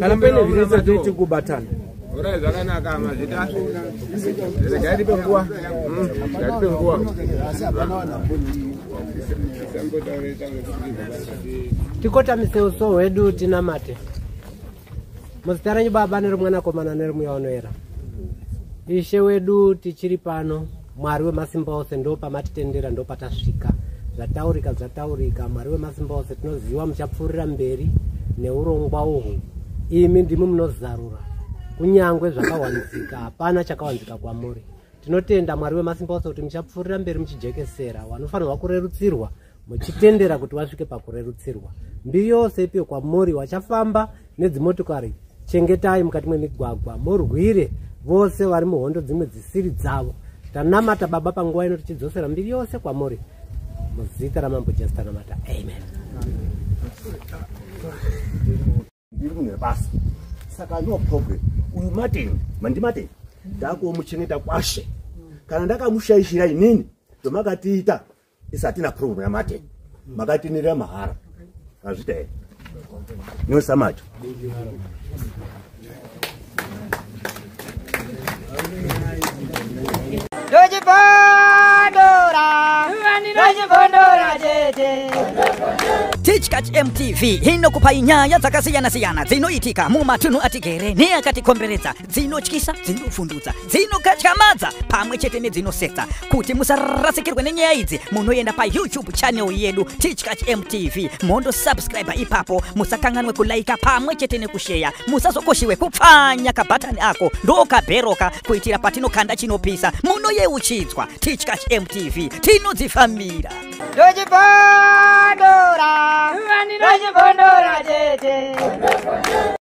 Kana paine zvinetsa tiri kubatana. Orai zvakanaka mazvita. Regai tipe nguva. Ngatipe nguva. Tikotamise uso hwedu tinamate. Muzita renyu Baba neremwanakomana neremweya unoera. Ishe wedu tichiri pano, Mwari wemasimba ose ndo pamatitendera ndo patasvika. Zvataurika zvataurika, Mwari wemasimba ose tinoziva muchapfuurira mberi neurongwa uhwu. Imi ndimi munozarura. Kunyangwe zvakawanzika, hapana chakawanzika kwamuri. Tinotenda Mwari wemasimba ose kuti muchapfuurira mberi muchijekesera vanofanirwa kurerutsirwa, muchitendera kuti vasvike pakurerutsirwa. Mbiri yose ipiwe kwamuri, vachafamba nedzimotokari chengetai mukati mwemigwagwa, murwire vose vari muhondo dzimwe dzisiri dzavo. Tanamata Baba panguva ino tichidzosera mbiri yose kwamuri. Muzita raMambo Jesu tanamata. Amen. Ndiri munhu webasa saka no problem. Uyu Martin, mandi Martin, ndakuomuchengeta kwashe. Kana ndakamushaishira inini zvamakatiita isatina problem ya Martin. Makatinirira mahara. Azvita here? Nyosa macho. Ndochibondora, chete. Tichkach MTV inokupai nyaya dzakasiyana-siyana dzinoitika mumatunhu atigere neakatikomberedza, dzinotyisa, dzinofundutsa, dzinokatyamadza pamwe chete nedzinosetsa. Kuti musarasikirwe nenyaya idzi, munoenda paYouTube channel yedu Tichkach MTV, mondo subscribe ipapo. Musakanganwe kulaika pamwe chete nekusheya. Musazokoshiwe kupfanya kabhatani ako ndokabheroka kuitira patinokanda chinopisa munoyeuchidzwa. Tichkach MTV tinodzifambira. Ndochibondora, ndochibondora chete.